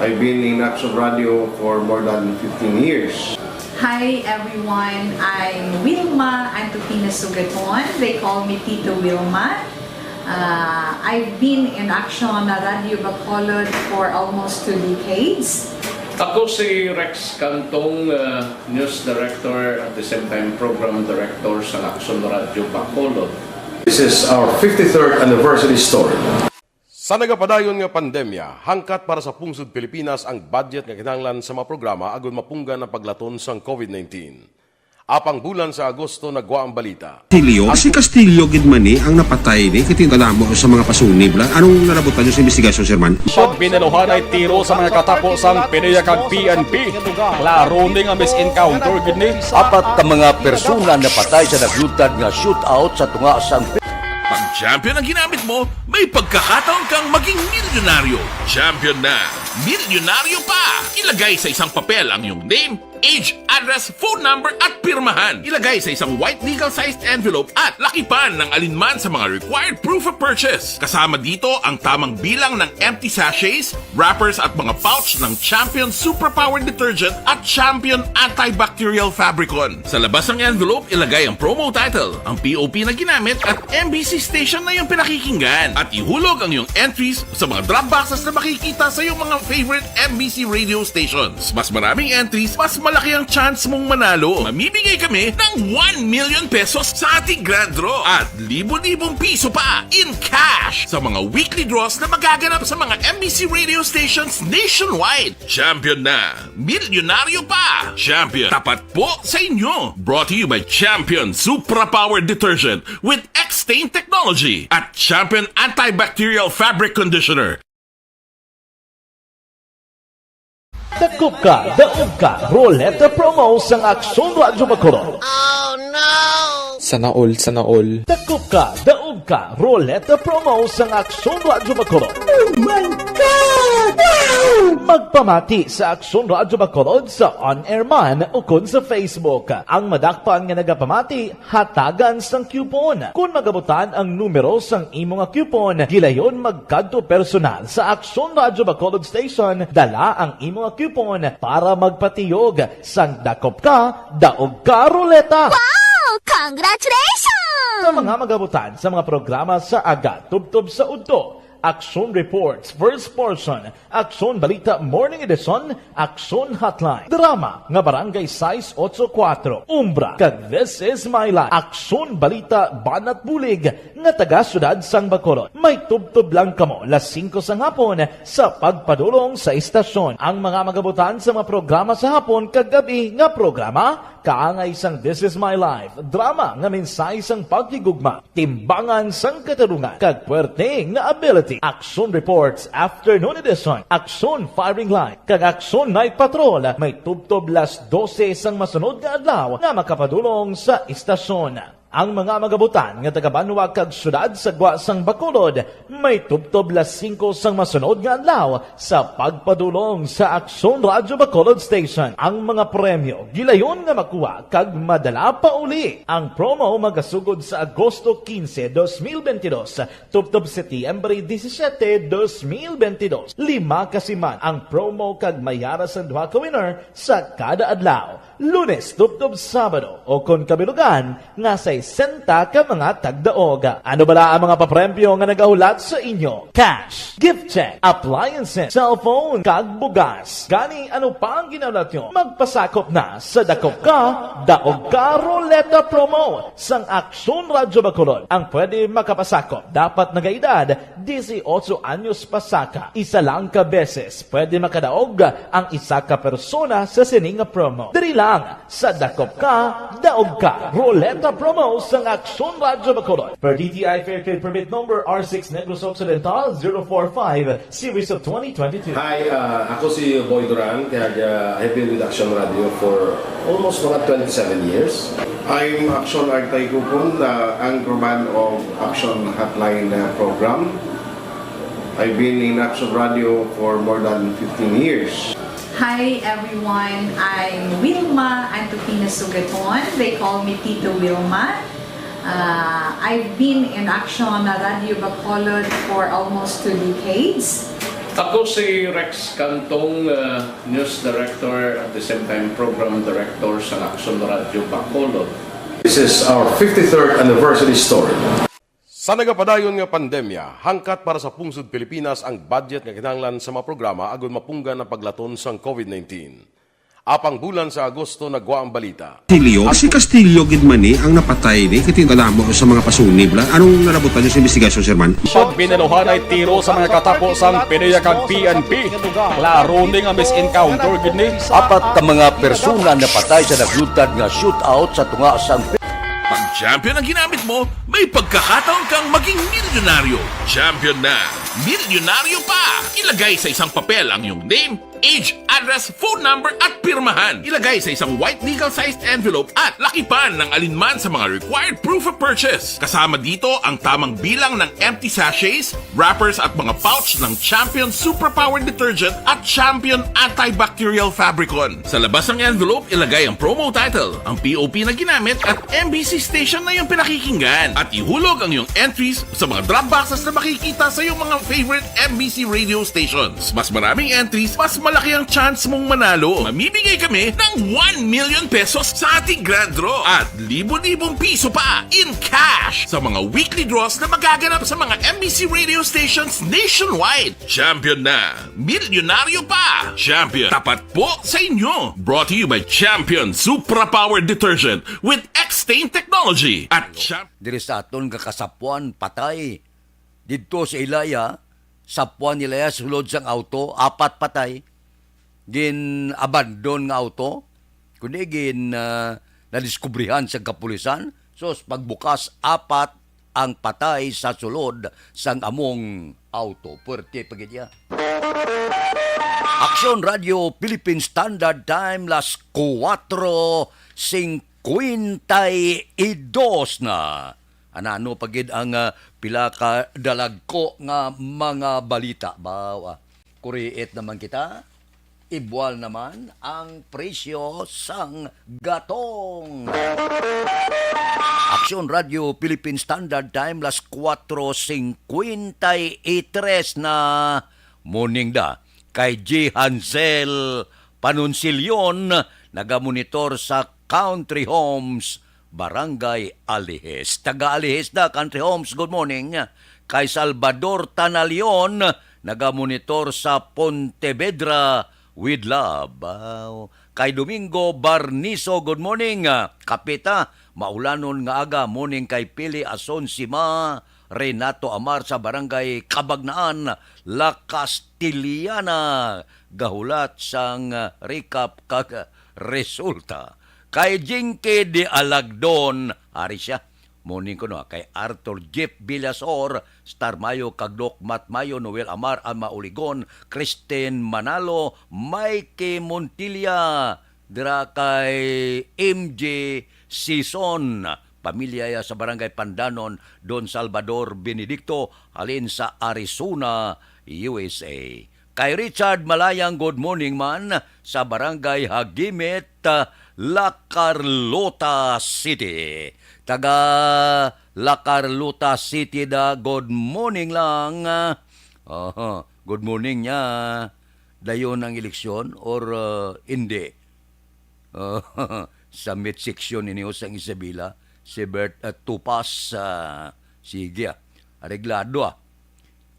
I've been in Action Radio for more than fifteen years. Hi everyone, I'm Wilma Antupina Sugaton. They call me Tito Wilma. Uh, I've been in Action Radio Bacolod for almost two decades. Ako si Rex Cantong, uh, News Director at the same time Program Director sa Aksyon Radyo Bacolod. This is our fifty-third anniversary story. Sa nagapadayon nga pandemya, hangkat para sa pungsod Pilipinas ang budget nga kinahanglan sa mga programa agud mapunggan ang paglaton sang COVID nineteen. Apang bulan sa Agosto nagwa ang balita. Castillo? Si Castillo gid man ni ang napatay ni, kay tingala mo sa mga pasunib lang. Anong nalabutan niyo sa investigasyon, Sir Man? Pag binaluhanay tiro sa mga katapo sang PDEA kag P N P, klaro ni nga mis-encounter gid ni. Apat ka mga persona napatay sa naglutad nga shootout sa tunga sang Pag champion ang ginamit mo, may pagkakataon kang maging milyonaryo. Champion na! Milyonaryo pa! Ilagay sa isang papel ang iyong name, age, address, phone number, at pirmahan. Ilagay sa isang white legal-sized envelope at lakipan ng alinman sa mga required proof of purchase. Kasama dito ang tamang bilang ng empty sachets, wrappers, at mga pouch ng Champion Superpower Detergent at Champion Antibacterial Fabricon. Sa labas ng envelope, ilagay ang promo title, ang P O P na ginamit, at M B C station na iyong pinakikinggan. At ihulog ang iyong entries sa mga drop boxes na makikita sa iyong mga favorite M B C radio stations. Mas maraming entries, mas malaki ang chance mong manalo. Mamimigay kami ng one million pesos sa ating grand draw at libo-libong piso pa in cash sa mga weekly draws na magaganap sa mga M B C radio stations nationwide. Champion na! Milyonaryo pa! Champion, tapat po sa inyo! Brought to you by Champion Supra Power Detergent with X-Stain Technology at Champion Antibacterial Fabric Conditioner. Dakop ka, daog ka, Roleta Promo sang Aksyon Radyo Bacolod. Sana all, sana all. Dakop ka, daog ka, Roleta Promo sang Aksyon Radyo Bacolod. Oh my God! Wow! Magpamati sa Aksyon Radyo Bacolod sa on-air man ukon sa Facebook. Ang madakpan nga nagapamati, hatagan sang coupon. Kon magabutan ang numero sang imo nga coupon, gilayon magkadto personal sa Aksyon Radyo Bacolod Station, dala ang imo nga coupon para magpatiyog sang dakop ka, daog ka, Roleta. Wow! Congratulations! Sa mga magabutan sa mga programa sa aga tubtob sa udto, Aksyon Reports, First Portion, Aksyon Balita Morning Edition, Aksyon Hotline, drama nga Barangay sais ocho kuatro, Umbra, kag This Is My Life, Aksyon Balita Banat Bulig nga taga Siyudad sang Bacolod. May tubtob lang kamo las singko sang hapon sa pagpadulong sa istasyon. Ang mga magabutan sa mga programa sa hapon kag gab-i nga programa, kaangay sang This Is My Life, drama nga mensahe sang paghigugma, timbangan sang katarungan, kag puwerte nga ability. Aksyon Reports Afternoon Edition, Aksyon Firing Line, kag Aksyon Night Patrol may tubtob las dose sang masunod nga adlaw nga makapadulong sa istasyon. Ang mga magabutan nga taga-banwa kag siyudad sa gwa sang Bacolod may tubtob las singko sang masunod nga adlaw sa pagpadulong sa Aksyon Radyo Bacolod Station. Ang mga premyo gilayon nga makuha kag madala pa uli. Ang promo magasugod sa Agosto quince, dos mil veintidós, tubtob Setyembre disisiete, dos mil veintidós. Lima ka siman ang promo kag may ara sang duha ka winner sa kada adlaw, Lunes tubtob Sabado, o kon kabilugan nga sesenta ka mga tagdaog. Ano bala ang mga papremyo nga nagahulat sa inyo? Cash, gift check, appliances, cellphone, kag bugas. Gani, ano pa ang ginahulat nyo? Magpasakop na sa Dakop Ka, Daog Ka Roleta Promo sang Aksyon Radyo Bacolod. Ang pwede makapasakop dapat nagaedad dieciocho anyos pasaka. Isa lang ka beses pwede makadaog ang isa ka persona sa sini nga promo. Diri lang sa Dakop Ka, Daog Ka Roleta Promo sang Aksyon Radyo Bacolod. Per D T I Fair Trade Permit Number R six Negros Occidental zero four five, Series of twenty twenty-two. Hi, uh, ako si Boy Duran, kag, uh, I've been with Action Radio for almost mga twenty-seven years. I'm Action Artay Kupon, uh, anchorman of Action Hotline, uh, program. I've been in Action Radio for more than fifteen years. Hi everyone, I'm Wilma Antokina Sugaton. They call me Tito Wilma. Uh, I've been in Action Radio Bacolod for almost two decades. Ako si Rex Cantong, uh, News Director at the same time Program Director sa Action Radio Bacolod. This is our fifty-third anniversary story. Sa nagapadayon nga pandemya, hangkat para sa pungsod Pilipinas ang budget nga kinahanglan sa mga programa agud mapunggan ang paglaton sang COVID nineteen. Apang bulan sa Agosto nagwa ang balita. Castillo? Si Castillo gid man ni ang napatay ni, kay tingala mo sa mga pasunib la. Anong nalabutan niyo sa investigasyon, Sir Man? Pag binaluhan ay tiro sa mga katapo sang PDEA kag P N P. Klaro ni nga mis-encounter gid ni. Apat ka mga persona napatay sa naglutad nga shootout sa tunga sang Pag champion ang ginamit mo, may pagkakataon kang maging milyonaryo. Champion na! Milyonaryo pa! Ilagay sa isang papel ang iyong name, age, address, phone number, at pirmahan. Ilagay sa isang white legal-sized envelope at lakipan ng alinman sa mga required proof of purchase. Kasama dito ang tamang bilang ng empty sachets, wrappers, at mga pouch ng Champion Superpower Detergent at Champion Antibacterial Fabricon. Sa labas ng envelope, ilagay ang promo title, ang P O P na ginamit, at M B C station na iyong pinakikinggan. At ihulog ang iyong entries sa mga drop boxes na makikita sa iyong mga favorite M B C radio stations. Mas maraming entries, mas malaki ang chance mong manalo. Mamimigay kami ng one million pesos sa ating grand draw at libo-libong piso pa in cash sa mga weekly draws na magaganap sa mga M B C radio stations nationwide. Champion na! Milyonaryo pa! Champion, tapat po sa inyo! Brought to you by Champion Supra Power Detergent with X-Stain Technology at Champ- Diri sa aton nga kasapuan, patay. Didto sa Ilaya, sapuan nila ya sulod sang auto, apat patay. Gin-abandon nga auto, kundi gin, ah, nadiskubrihan sa kapulisan. Sus, pagbukas, apat ang patay sa sulod sang among auto. Puwerte pa gid iya. Aksyon Radio Philippine Standard Time, las kuwatro singkwenta'y dos na. Anano pa gid ang, ah, pila ka dalagko nga mga balita? Baw, ah, kuriit naman kita. Ibual naman ang presyo sang gatong. Aksyon Radio Philippine Standard Time, las kuwatro singkwenta'y tres na. Morning da kay G Hansel Panunsilyon, nagamonitor sa Country Homes, Barangay Alihis. Taga Alihis da, Country Homes, good morning. Kay Salvador Tanalion, nagamonitor sa Pontevedra, with love. Wow. Kay Domingo Barniso, good morning. Kapita, maulanon nga aga, morning kay Pili Asonsima, Renato Amar sa Barangay Cabagnaan, La Castellana, gahulat sang recap kag resulta. Kay Jinky de Alagdon, ari siya. Morning kuno, ah, kay Arthur Jeff Villasor, Star Mayo, Kagdok Mat Mayo, Noel Amar, Alma Uligon, Kristen Manalo, Mikey Montilla, dira kay M J Sison, pamilya ya sa Barangay Pandanon, Don Salvador Benedicto, halin sa Arizona, U S A. Kay Richard Malayang, good morning man, sa Barangay Hagimit, La Carlota City. Taga La Carlota City da, good morning lang. Oho, good morning niya. Dayon ang eleksyon or, uh, hindi? Uh, sa mid section ini sang Isabela, si Bert, uh, Tupas, uh, sige, ah. Areglado, ah.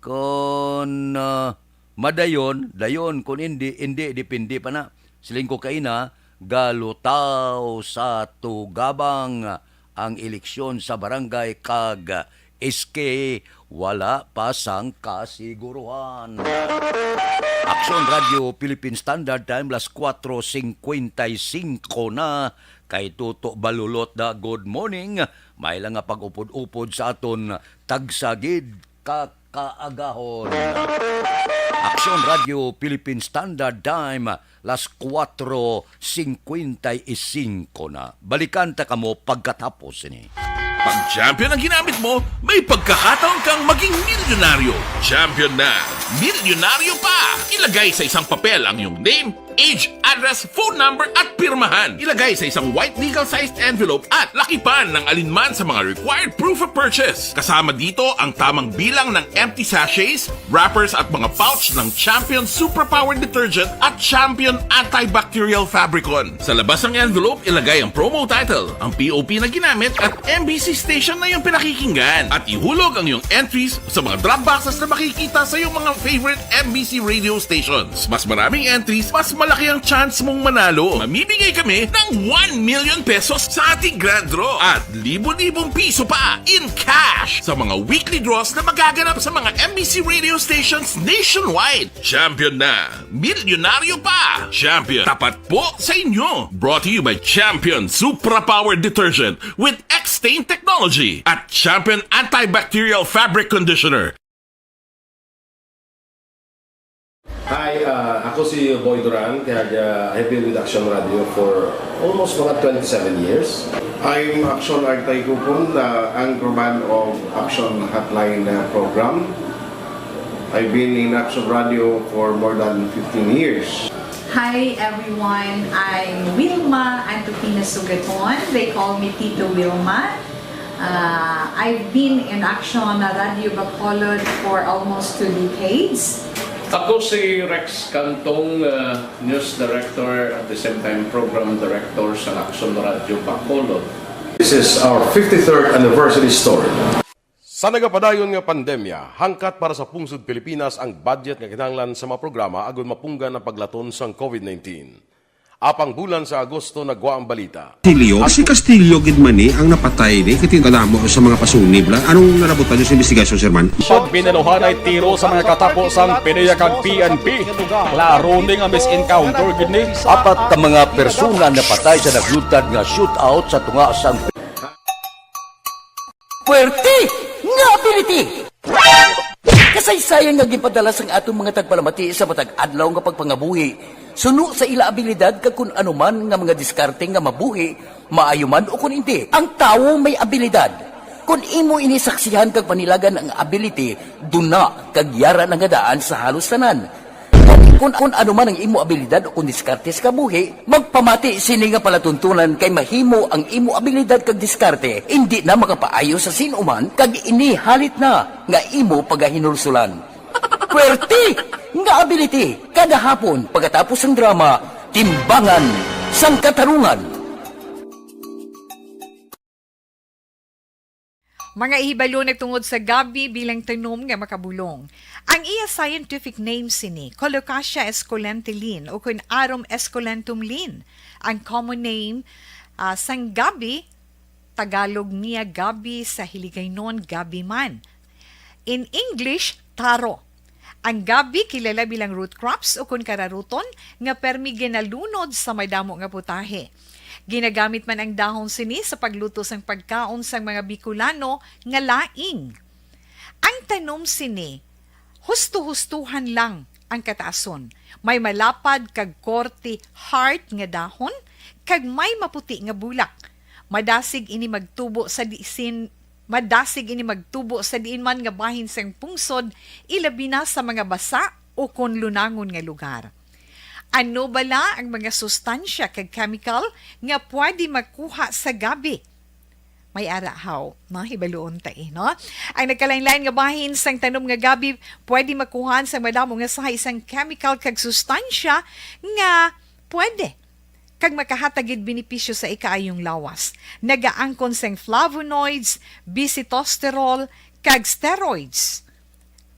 Kon, ah, madayon, dayon, kon indi, indi, depende pa na. Siling ko kaina, galutaw sa tugabang ang eleksyon sa barangay kag S K, wala pa sang kasiguruhan. Aksyon Radio Philippine Standard Time, las kuwatro singkwenta'y singko na, kay Toto Balulot da, good morning. May lang nga pag-upod-upod sa aton tagsa gid ka kaagahon. Aksyon Radio Philippine Standard Time, las kuwatro singkwenta'y singko na. Balikan ta kamo pagkatapos sini. Pag champion ang ginamit mo, may pagkakataon kang maging milyonaryo. Champion na! Milyonaryo pa! Ilagay sa isang papel ang iyong name, Age, address, phone number at pirmahan. Ilagay sa isang white legal-sized envelope at lakipan ng alinman sa mga required proof of purchase. Kasama dito ang tamang bilang ng empty sachets, wrappers at mga pouch ng Champion Superpower Detergent at Champion Antibacterial Fabricon. Sa labas ng envelope, ilagay ang promo title, ang P O P na ginamit at M B C station na iyong pinakikinggan. At ihulog ang iyong entries sa mga drop boxes na makikita sa iyong mga favorite M B C radio stations. Mas maraming entries, mas malaki ang chance mong manalo. Mamimigay kami ng one million pesos sa ating grand draw at libo-libong piso pa in cash sa mga weekly draws na magaganap sa mga M B C radio stations nationwide. Champion na! Milyonaryo pa! Champion, tapat po sa inyo! Brought to you by Champion Supra Power Detergent with X-Stain Technology at Champion Antibacterial Fabric Conditioner. Hi, uh, ako si Boy Duran, kag uh, I've been with Action Radio for almost mga twenty-seven years. I'm Action Artay Kupon, uh, anchorman of Action Hotline uh, program. I've been in Action Radio for more than fifteen years. Hi everyone, I'm Wilma Antupina Sugaton. They call me Tito Wilma. Uh, I've been in Action Radio Bacolod for almost two decades. Ako si Rex Cantong, uh, News Director at the same time Program Director sa Action Radio Bacolod. This is our fifty-third anniversary story. Sa nagapadayon nga pandemya, hangkat para sa pungsod Pilipinas ang budget nga kinahanglan sa mga programa agud mapunggan ang paglaton sang COVID nineteen. Apang bulan sa Agosto nagwa ang balita. Castillo, si Castillo gid man ni ang napatay ni kay kadamo sa mga pasunib la. Anong nalabutan niyo sa investigasyon, Sir Man? Pag binaluhanay tiro sa mga katapo sang PDEA kag P N P, klaro ni nga mis-encounter gid ni. Apat ka mga persona napatay sa naglutad nga shootout sa tunga sang Puwerte nga ability! Kasaysayan nga ginpadala sang aton mga tagpalamati sa matag adlaw nga pagpangabuhi suno sa ila abilidad kag kun ano man nga mga diskarte nga mabuhi, maayo man o kun indi. Ang tawo may abilidad. Kun imo ini saksihan kag panilagan ang ability, duna kag yara na nga daan sa halos tanan. Kun, kun ano man ang imo abilidad o kun diskarte sa kabuhi, magpamati sini nga palatuntunan kay mahimo ang imo abilidad kag diskarte indi na makapaayo sa sin-o man kag ini halit na nga imo pagahinulsulan. Puwerte nga ability kada hapon pagkatapos sang drama, Timbangan sang Katarungan. Mga ihibalo nagtungod sa gabi bilang tanom nga makabulong. Ang iya scientific name sini, Colocasia esculenta Lin, ukon Arum esculentum Lin. Ang common name, ah, sang gabi, Tagalog niya gabi, sa Hiligaynon gabi man. In English, taro. Ang gabi kilala bilang root crops ukon kararuton nga permi ginalunod sa madamo nga putahe. Ginagamit man ang dahon sini sa pagluto sang pagkaon sang mga Bicolano nga laing. Ang tanom sini, husto-hustohan lang ang kataason. May malapad kag korte heart nga dahon kag may maputi nga bulak. Madasig ini magtubo sa disin Madasig ini magtubo sa diin man nga bahin sang pungsod, ilabi na sa mga basa ukon lunangon nga lugar. Ano bala ang mga sustansya kag chemical nga pwede makuha sa gabi? May ara haw, no? Hibaluon ta, eh, no? Ang nagkalain-lain nga bahin sang tanom nga gabi pwede makuhaan sang madamo nga sahi sang chemical kag sustansya nga pwede kag makahatag gid benepisyo sa ikaayong lawas. Nagaangkon sang flavonoids, bisitosterol, kag steroids.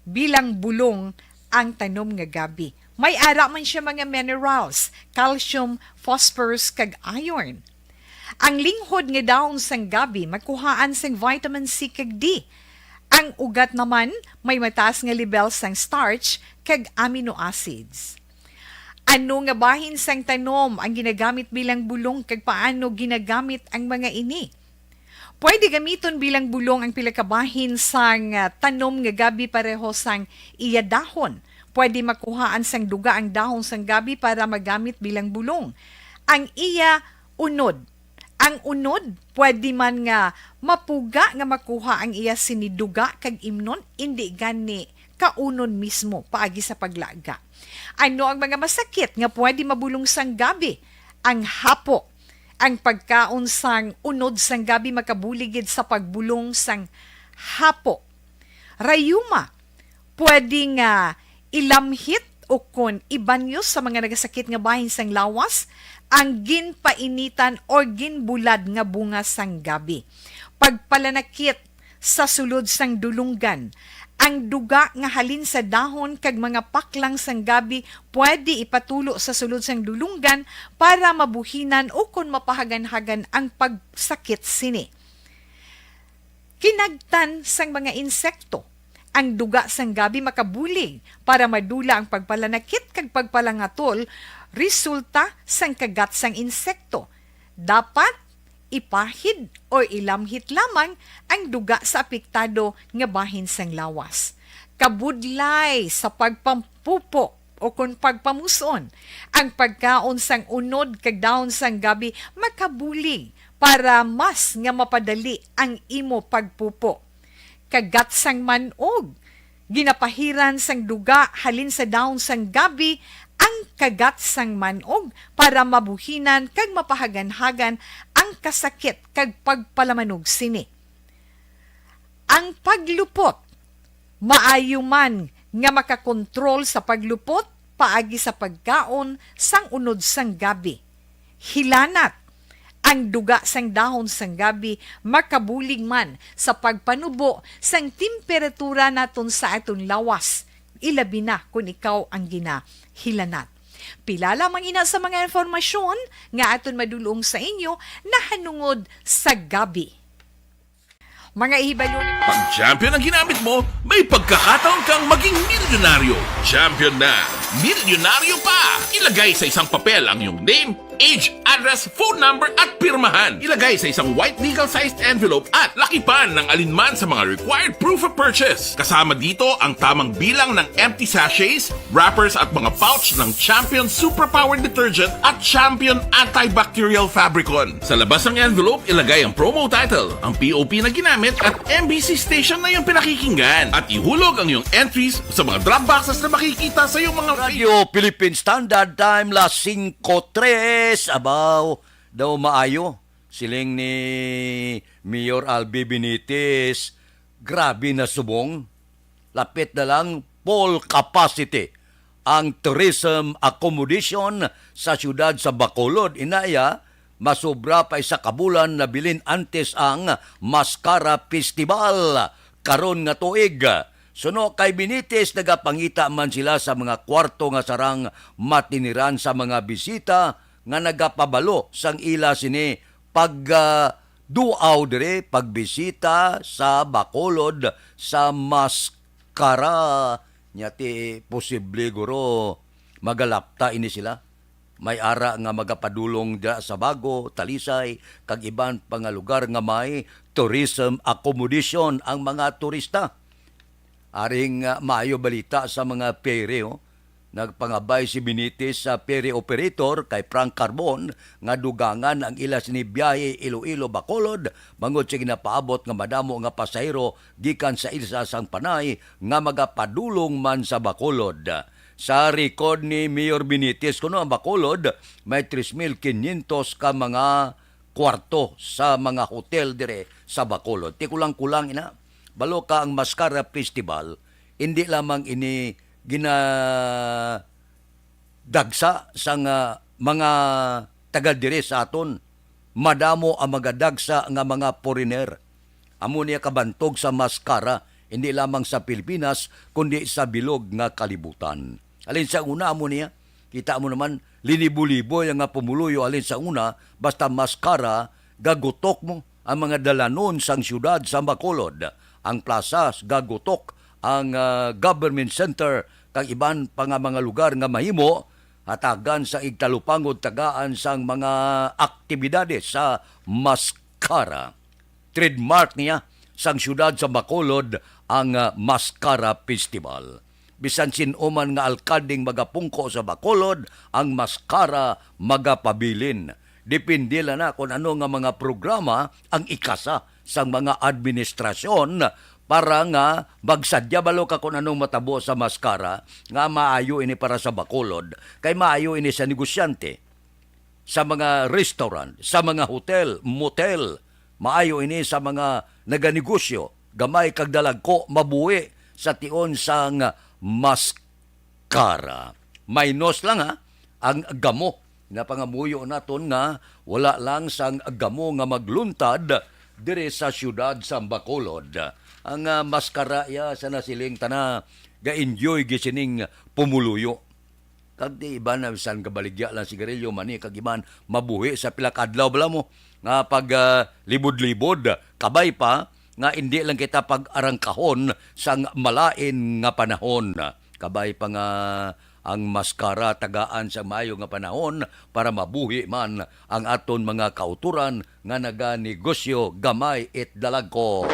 Bilang bulong ang tanom nga gabi. May ara man siya mga minerals, calcium, phosphorus, kag iron. Ang linghod nga dahon sang gabi makuhaan sang vitamin C kag D. Ang ugat naman may mataas nga lebel sang starch kag amino acids. Ano nga bahin sang tanom ang ginagamit bilang bulong kag paano ginagamit ang mga ini? Pwede gamiton bilang bulong ang pila ka bahin sang, ah, tanom nga gabi pareho sang iya dahon. Pwede makuhaan sang duga ang dahon sang gabi para magamit bilang bulong. Ang iya unod. Ang unod, pwede man nga mapuga nga makuha ang iya sini duga kag imnon, indi gani kaunon mismo paagi sa paglaga. Ano ang mga masakit nga pwede mabulong sang gabi? Ang hapo. Ang pagkaon sang unod sang gabi makabulig gid sa pagbulong sang hapo. Rayuma, pwede nga ilamhit o kon ibanyos sa mga nagasakit nga bahin sang lawas ang ginpainitan or ginbulad nga bunga sang gabi. Pagpalanakit sa sulod sang dulunggan. Ang duga nga halin sa dahon kag mga paklang sang gabi pwede ipatulo sa sulod sang dulunggan para mabuhinan o kon mapahaganhagan ang pagsakit sini. Kinagtan sang mga insekto. Ang duga sang gabi makabulig para madula ang pagpalanakit kag pagpalangatol resulta sang kagat sang insekto. Dapat ipahid o ilamhit lamang ang duga sa apektado nga bahin sang lawas. Kabudlay sa pagpampupo o kon pagpamuson, ang pagkaon sang unod kag dahon sang gabi makabulig para mas nga mapadali ang imo pagpupo. Kagat sang man-og. Ginapahiran sang duga halin sa dahon sang gabi ang kagat sang man-og para mabuhinan kag mapahaganhagan ang kasakit kag pagpalamanog sini. Ang paglupot. Maayo man nga makakontrol sa paglupot paagi sa pagkaon sang unod sang gabi. Hilanat. Ang duga sang dahon sang gabi makabulig man sa pagpanubo sang temperatura naton sa aton lawas, ilabi na kon ikaw ang ginahilanat. Pila lamang ina sa mga impormasyon nga aton madulong sa inyo nahanungod sa gabi. Mga ihibalo ni Pag champion ang ginamit mo, may pagkakataon kang maging milyonaryo. Champion na, milyonaryo pa! Ilagay sa isang papel ang iyong name, age, address, phone number, at pirmahan. Ilagay sa isang white legal-sized envelope at lakipan ng alinman sa mga required proof of purchase. Kasama dito ang tamang bilang ng empty sachets, wrappers, at mga pouch ng Champion Superpower Detergent at Champion Antibacterial Fabricon. Sa labas ng envelope, ilagay ang promo title, ang P O P na ginamit, at M B C station na iyong pinakikinggan. At ihulog ang iyong entries sa mga drop boxes na makikita sa iyong mga Radyo Philippine Standard Time, las singko tres. Abaw, daw maayo. Siling ni Mayor Albi Benitez, grabe na subong. Lapit na lang full capacity ang tourism accommodation sa siyudad sa Bacolod. Inaya, masubra pa isa ka bulan nabilin antes ang Mascara Festival karon nga tuig. Suno kay Benitez, nagapangita man sila sa mga kwarto nga sarang matiniran sa mga bisita nga nagapabalo sang ila sini pag, ah, duaw diri, pagbisita sa Bacolod sa Mascara. Nya ti posible guro magalapta ini sila. May ara nga magapadulong dira sa Bago, Talisay, kag iban pa nga lugar nga may tourism accommodation ang mga turista. Aring, ah, maayo balita sa mga ferry, oh. Nagpangabay si Benitez sa ferry operator kay Frank Carbon nga dugangan ang ila sini biyahe Iloilo-Bacolod bangod sa ginapaabot nga madamo nga pasahero gikan sa isa sang panay nga magapadulong man sa Bacolod. Sa record ni Mayor Benitez, kuno ang Bacolod may tres mil quinientos ka mga kwarto sa mga hotel dire sa Bacolod. Ti kulang-kulang ina, balo ka ang Mascara Festival, hindi lamang ini ginadagsa sang mga taga dire sa aton. Madamo ang magadagsa nga mga foreigner. Amo niya kabantog sa Mascara, hindi lamang sa Pilipinas, kundi sa bilog nga kalibutan. Alin sa una, amo niya, kita mo naman, linibo-libo yang nga pumuluyo alin sa una, basta Mascara, gagutok mo ang mga dalanon sang siyudad sa Bacolod, ang plaza, gagutok ang, ah, government center, kag iban pa nga mga lugar nga mahimo hatagan sa igtalupangod tagaan sang mga aktibidades sa Mascara. Trademark niya sang siyudad sa Bacolod ang, ah, Mascara Festival. Bisan sin-o man nga alkaldeng magapungko sa Bacolod, ang Mascara magapabilin. Depende lang na kung ano nga mga programa ang ikasa sang mga administrasyon para nga magsadya balo ka kung anong matabo sa Mascara, nga maayo ini para sa Bacolod, kay maayo ini sa negosyante, sa mga restaurant, sa mga hotel, motel, maayo ini sa mga naganegosyo, gamay kag dalagko, mabuhi sa tion sang Mascara. Minus lang, ha, ang gamo. Napangamuyo naton nga wala lang sang gamo nga magluntad diri sa siyudad sa Bacolod. Ang, ah, Mascara ya sa nasiling tana ga-enjoy gisining pumuluyo. Kag di iban na bisan kabaligya lang sigarilyo, mani kag iban mabuhi sa pila ka adlaw bala mo nga pag, ah, libod-libod, kabay pa nga indi lang kita pag-arangkahon sang malain nga panahon. Kabay pa nga ang Mascara tagaan sa maayo nga panahon para mabuhi man ang aton mga kauturan nga naganegosyo gamay it dalagko.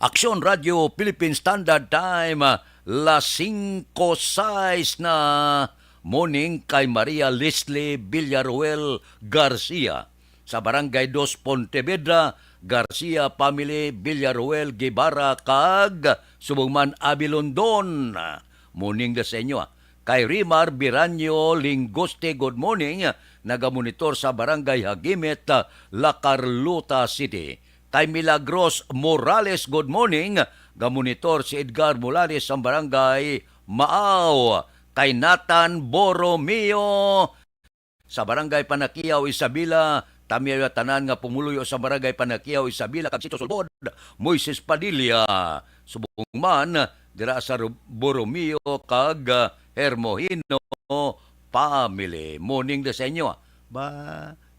Aksyon Radio Philippine Standard Time, las singko sais na. Morning kay Maria Leslie Villaruel Garcia sa Barangay Dos Pontevedra, Garcia family, Villaruel, Guevara, kag subong man Abilondon. Morning da sa inyo, ah. Kay Rimar Biranyo Lingoste, good morning. Nagamonitor sa Barangay Hagimit, La Carlota City. Kay Milagros Morales, good morning. Gamonitor si Edgar Morales sa Barangay Maaw. Kay Nathan Borromeo sa Barangay Panakiaw, Isabela, tamyaw ya tanan nga pumuluyo sa Barangay Panakiaw, Isabela, kag Sitio Sulbod, Moises Padilla. Subong man, dira sa Ru-, Borromeo kag, ah, Hermohino family. Morning da sa inyo. Ba,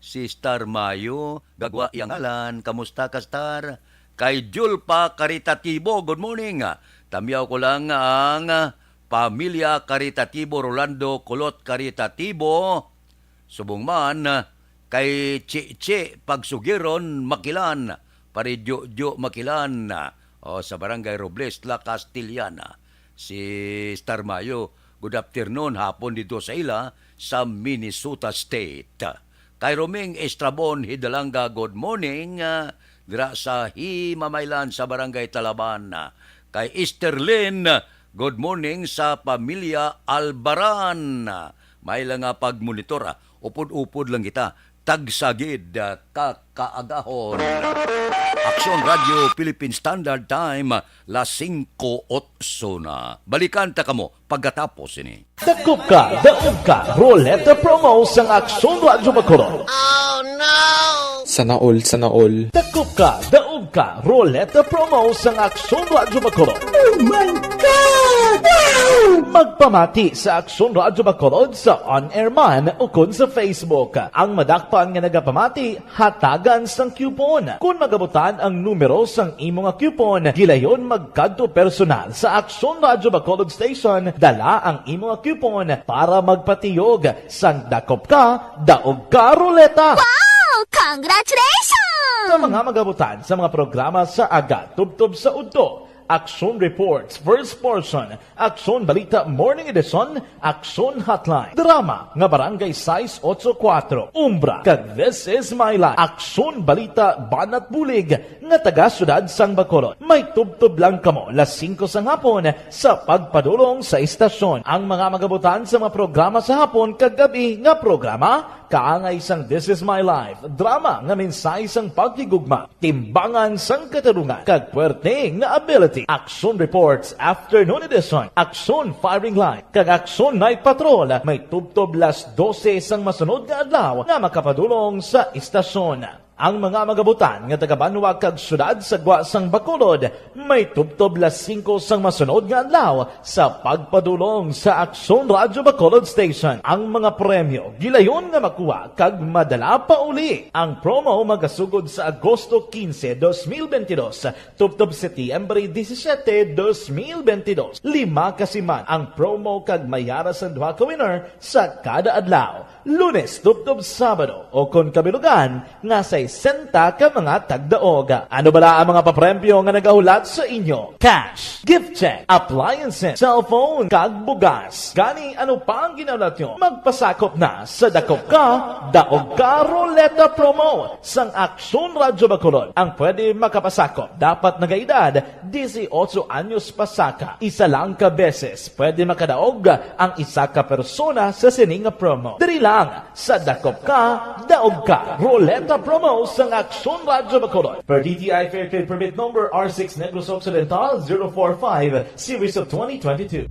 si Star Mayo, gagwa iya ngalan. Kamusta ka, Star? Kay Julpa Caritativo, good morning. Tamyaw ko lang ang, ah, pamilya Caritativo, Rolando Kulot Caritativo. Subong man, kay Chichi Pagsugiron Makilan, Pare Jojo Makilan, o sa Barangay Robles, La Castellana. Si Star Mayo, good afternoon, hapon dito sa ila sa Minnesota State. Kay Roming Estrabon Hidalanga, good morning, ah, dira sa Himamaylan sa Barangay Talaban. Kay Esterlin, good morning sa pamilya Albaran. May lang nga pagmonitor, ah. Upod-upod lang kita. Tagsa gid, ah, ka kaagahon. Aksyon Radio Philippine Standard Time, las singko otso na. Balikan ta kamo pagkatapos ini. Dakop ka, daog ka, Roleta Promo sang Aksyon Radyo Bacolod. Sana all, sana all. Dakop ka, daog ka, Roleta Promo sang Aksyon Radyo Bacolod. Oh my God! Wow! Magpamati sa Aksyon Radyo Bacolod sa on-air man ukon sa Facebook. Ang madakpan nga nagapamati, hatagan sang coupon. Kon magabutan ang numero sang imo nga coupon, gilayon magkadto personal sa Aksyon Radyo Bacolod Station, dala ang imo nga coupon para magpatiyog sang dakop ka, daog ka, Roleta. Wow! Congratulations! Sa mga magabutan sa mga programa sa aga tubtob sa udto, Aksyon Reports, First Portion, Aksyon Balita Morning Edition, Aksyon Hotline, drama nga Barangay sais otso kuwatro, Umbra, kag This Is My Life, Aksyon Balita Banat Bulig nga taga Siyudad sang Bacolod. May tubtob lang kamo las singko sang hapon sa pagpadulong sa istasyon. Ang mga magabutan sa mga programa sa hapon kag gab-i nga programa, kaangay sang This Is My Life, drama nga mensahe sang paghigugma, timbangan sang katarungan, kag puwerte nga ability. Aksyon Reports Afternoon Edition, Aksyon Firing Line, kag Aksyon Night Patrol may tubtob las dose sang masunod nga adlaw nga makapadulong sa istasyon. Ang mga magabutan nga taga-banwa kag siyudad sa gwa sang Bacolod may tubtob las singko sang masunod nga adlaw sa pagpadulong sa Aksyon Radyo Bacolod Station. Ang mga premyo gilayon nga makuha kag madala pa uli. Ang promo magasugod sa Agosto quince, dos mil veintidós, tubtob Setyembre disisiete, dos mil veintidós. Lima ka siman ang promo kag may ara sang duha ka winner sa kada adlaw, Lunes tubtob Sabado, o kon kabilugan nga sais sesenta ka mga tagdaog. Ano bala ang mga papremyo nga nagahulat sa inyo? Cash, gift check, appliances, cellphone, kag bugas. Gani, ano pa ang ginahulat nyo? Magpasakop na sa Dakop Ka, Daog Ka Roleta Promo sang Aksyon Radyo Bacolod. Ang pwede makapasakop dapat nagaedad dieciocho anyos pasaka. Isa lang ka beses pwede makadaog ang isa ka persona sa sini nga promo. Diri lang sa Dakop Ka, Daog Ka Roleta Promo sang Aksyon Radyo Bacolod. Per D T I Fair Trade Permit Number R six Negros Occidental zero four five, Series of twenty twenty-two.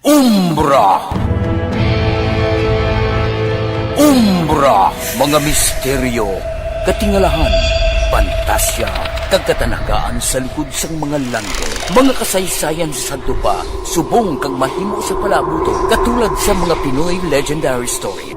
Umbra. Umbra, mga misteryo, katingalahan, pantasya, kag katanagaan sa likod sang mga langgam. Mga kasaysayan sa sadto pa, subong kag mahimo sa palabuton, katulad sa mga Pinoy legendary story.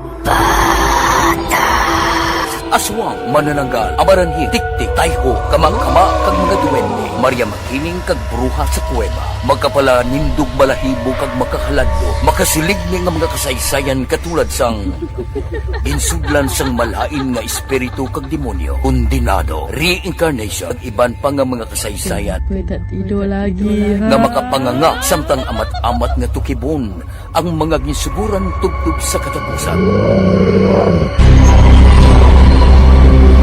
Aswang, manananggal, amaranhit, tiktik, tayho, kama-kama, kag mga duwende, Maria Makiling, kag bruha sa kuweba. Makapalanindog balahibo kag makahaladlo, makasilig ni nga mga kasaysayan katulad sang ginsudlan sang malain nga espiritu kag demonyo, kondenado, reincarnation, kag iban pa nga mga kasaysayan May tatido lagi, nga ha? Makapanganga samtang amat-amat nga tukibon ang mga ginsuguran tubtob sa katapusan.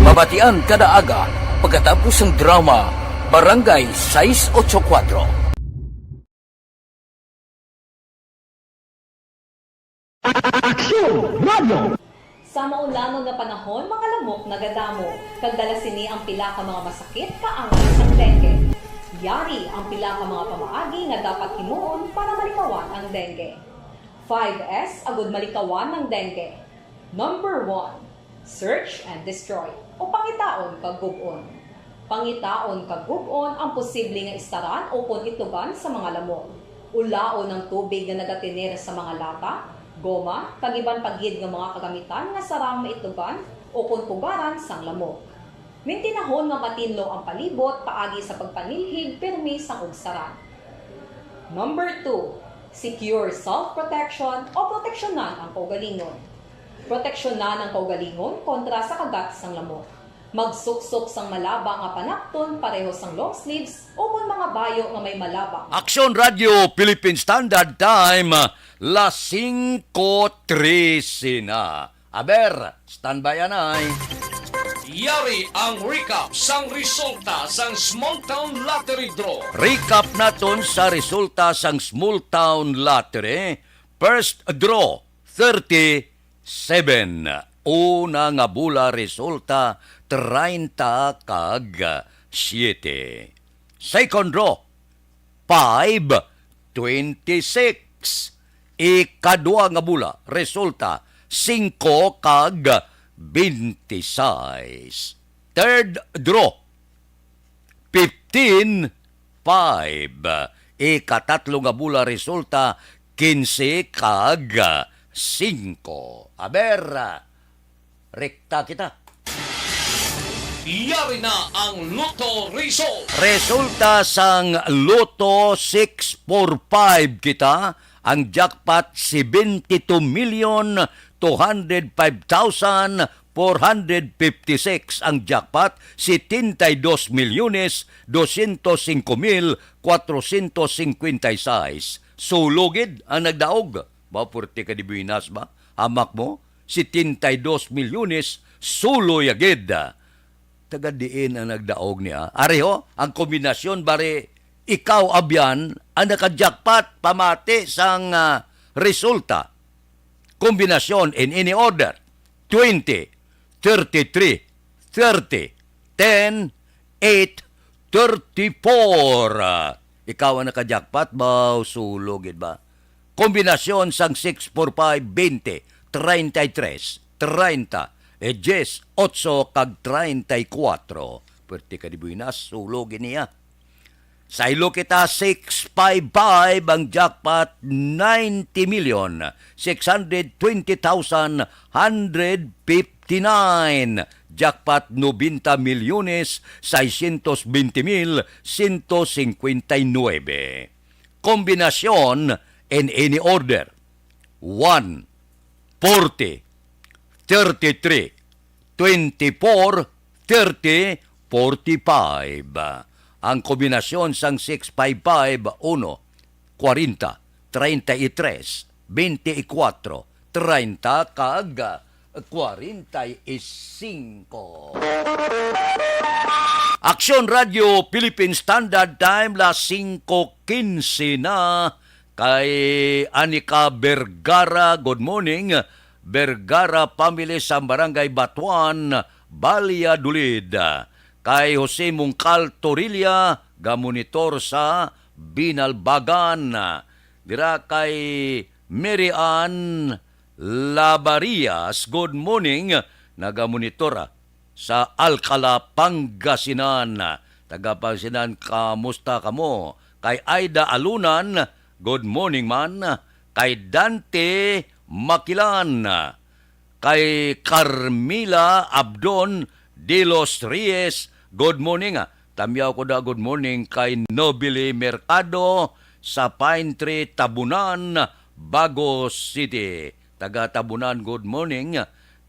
Mabatian kada aga pagkatapos sang drama Barangay sais ocho kuwatro. Aksyon Radio. Sa maulanon nga panahon, mga lamok nagadamo, kag dala sini ang pila ka mga masakit kaangay sang dengue. Yari ang pila ka mga pamaagi nga dapat himuon para malikawan ang dengue. Five S agud malikawan ang dengue. Number one, search and destroy, o pangitaon kag gub-on. Pangitaon kag gub-on ang posible nga istaran ukon itlogan sa mga lamok. Ulaon ang tubig nga nagatener sa mga lata, goma, kag iban pa gid nga mga kagamitan nga sarang maitlogan ukon pugaran sang lamok. Mintinahon nga matinlo ang palibot paagi sa pagpanilhig pirmi sang ugsaran. Number two, secure self-protection o proteksyonan ang kaugalingon. Proteksyonan ang kaugalingon kontra sa kagat sang lamok. Magsuksok sang malaba nga panakton pareho sang long sleeves ukon mga bayo nga may malaba. Aksyon Radyo Philippine Standard Time, las singko trese na. Aber, standby anay. Yari ang recap sang resulta sang Small Town Lottery Draw. Recap naton sa resulta sang Small Town Lottery. First draw, thirty-seven. Una nga bola resulta, treinta kag siete. Second draw, five, twenty-six. Ikadua nga bola resulta, singko kag twenty-six. Third draw, fifteen, five. Ikatatlo nga bola resulta, quince kag singko. Aber, rekta kita. Yari na ang Lotto result. Resulta sang Lotto six four five kita, ang jackpot, seventy-two million two hundred five thousand four hundred fifty-six ang jackpot, setenta y dos milyones doscientos cinco mil cuatrocientos cincuenta y seis. Sulo gid ang nagdaog. Ba, purti ka di buenas ba? Hamak mo, setenta y dos milyones, sulo ya gid. Taga diin ang nagdaog niya? Ari ho, ang kombinasyon, bari ikaw, abyan, ang naka-jackpot, pamati sang, ah, resulta. Kombinasyon in any order, twenty, thirty-three, thirty, ten, eight, thirty-four. Ah, ikaw ang naka-jackpot, baw, sulo gid ba? Kombinasyon sang six, four, five, twenty, treinta y tres, treinta, eh, dies, otso, kag treinta y cuatro. Pwerte ka di buenas, sulo gid niya. Saylo kita, six five five ang jackpot, ninety million six hundred twenty thousand hundred fifty-nine. Jackpot, noventa milyones seiscientos veinte mil ciento cincuenta y nueve. kombinasyon in any order. One, forty, thirty-three, twenty-four, thirty, forty-five. Ang kombinasyon sang six five five, uno, kwarenta, treinta y tres, veinticuatro, treinta, kag kwarenta y singko. Aksyon Radio Philippine Standard Time, las singko quince na. Kay Anika Vergara, good morning. Vergara family sa Barangay Batuan, Valladolid. Kay Jose Mungkal Torilla, gamonitor sa Binalbagan. Dira kay Mary Ann Labarias, good morning. Nagamonitor, ah, sa Alcala, Pangasinan. Taga Pangasinan, kamusta kamo? Kay Aida Alunan, good morning man. Kay Dante Makilan, kay Carmila Abdon de los Reyes, good morning. Ah, tamyaw ko da, good morning kay Nobili Mercado sa Pine Tree, Tabunan, Bago City. Taga Tabunan, good morning.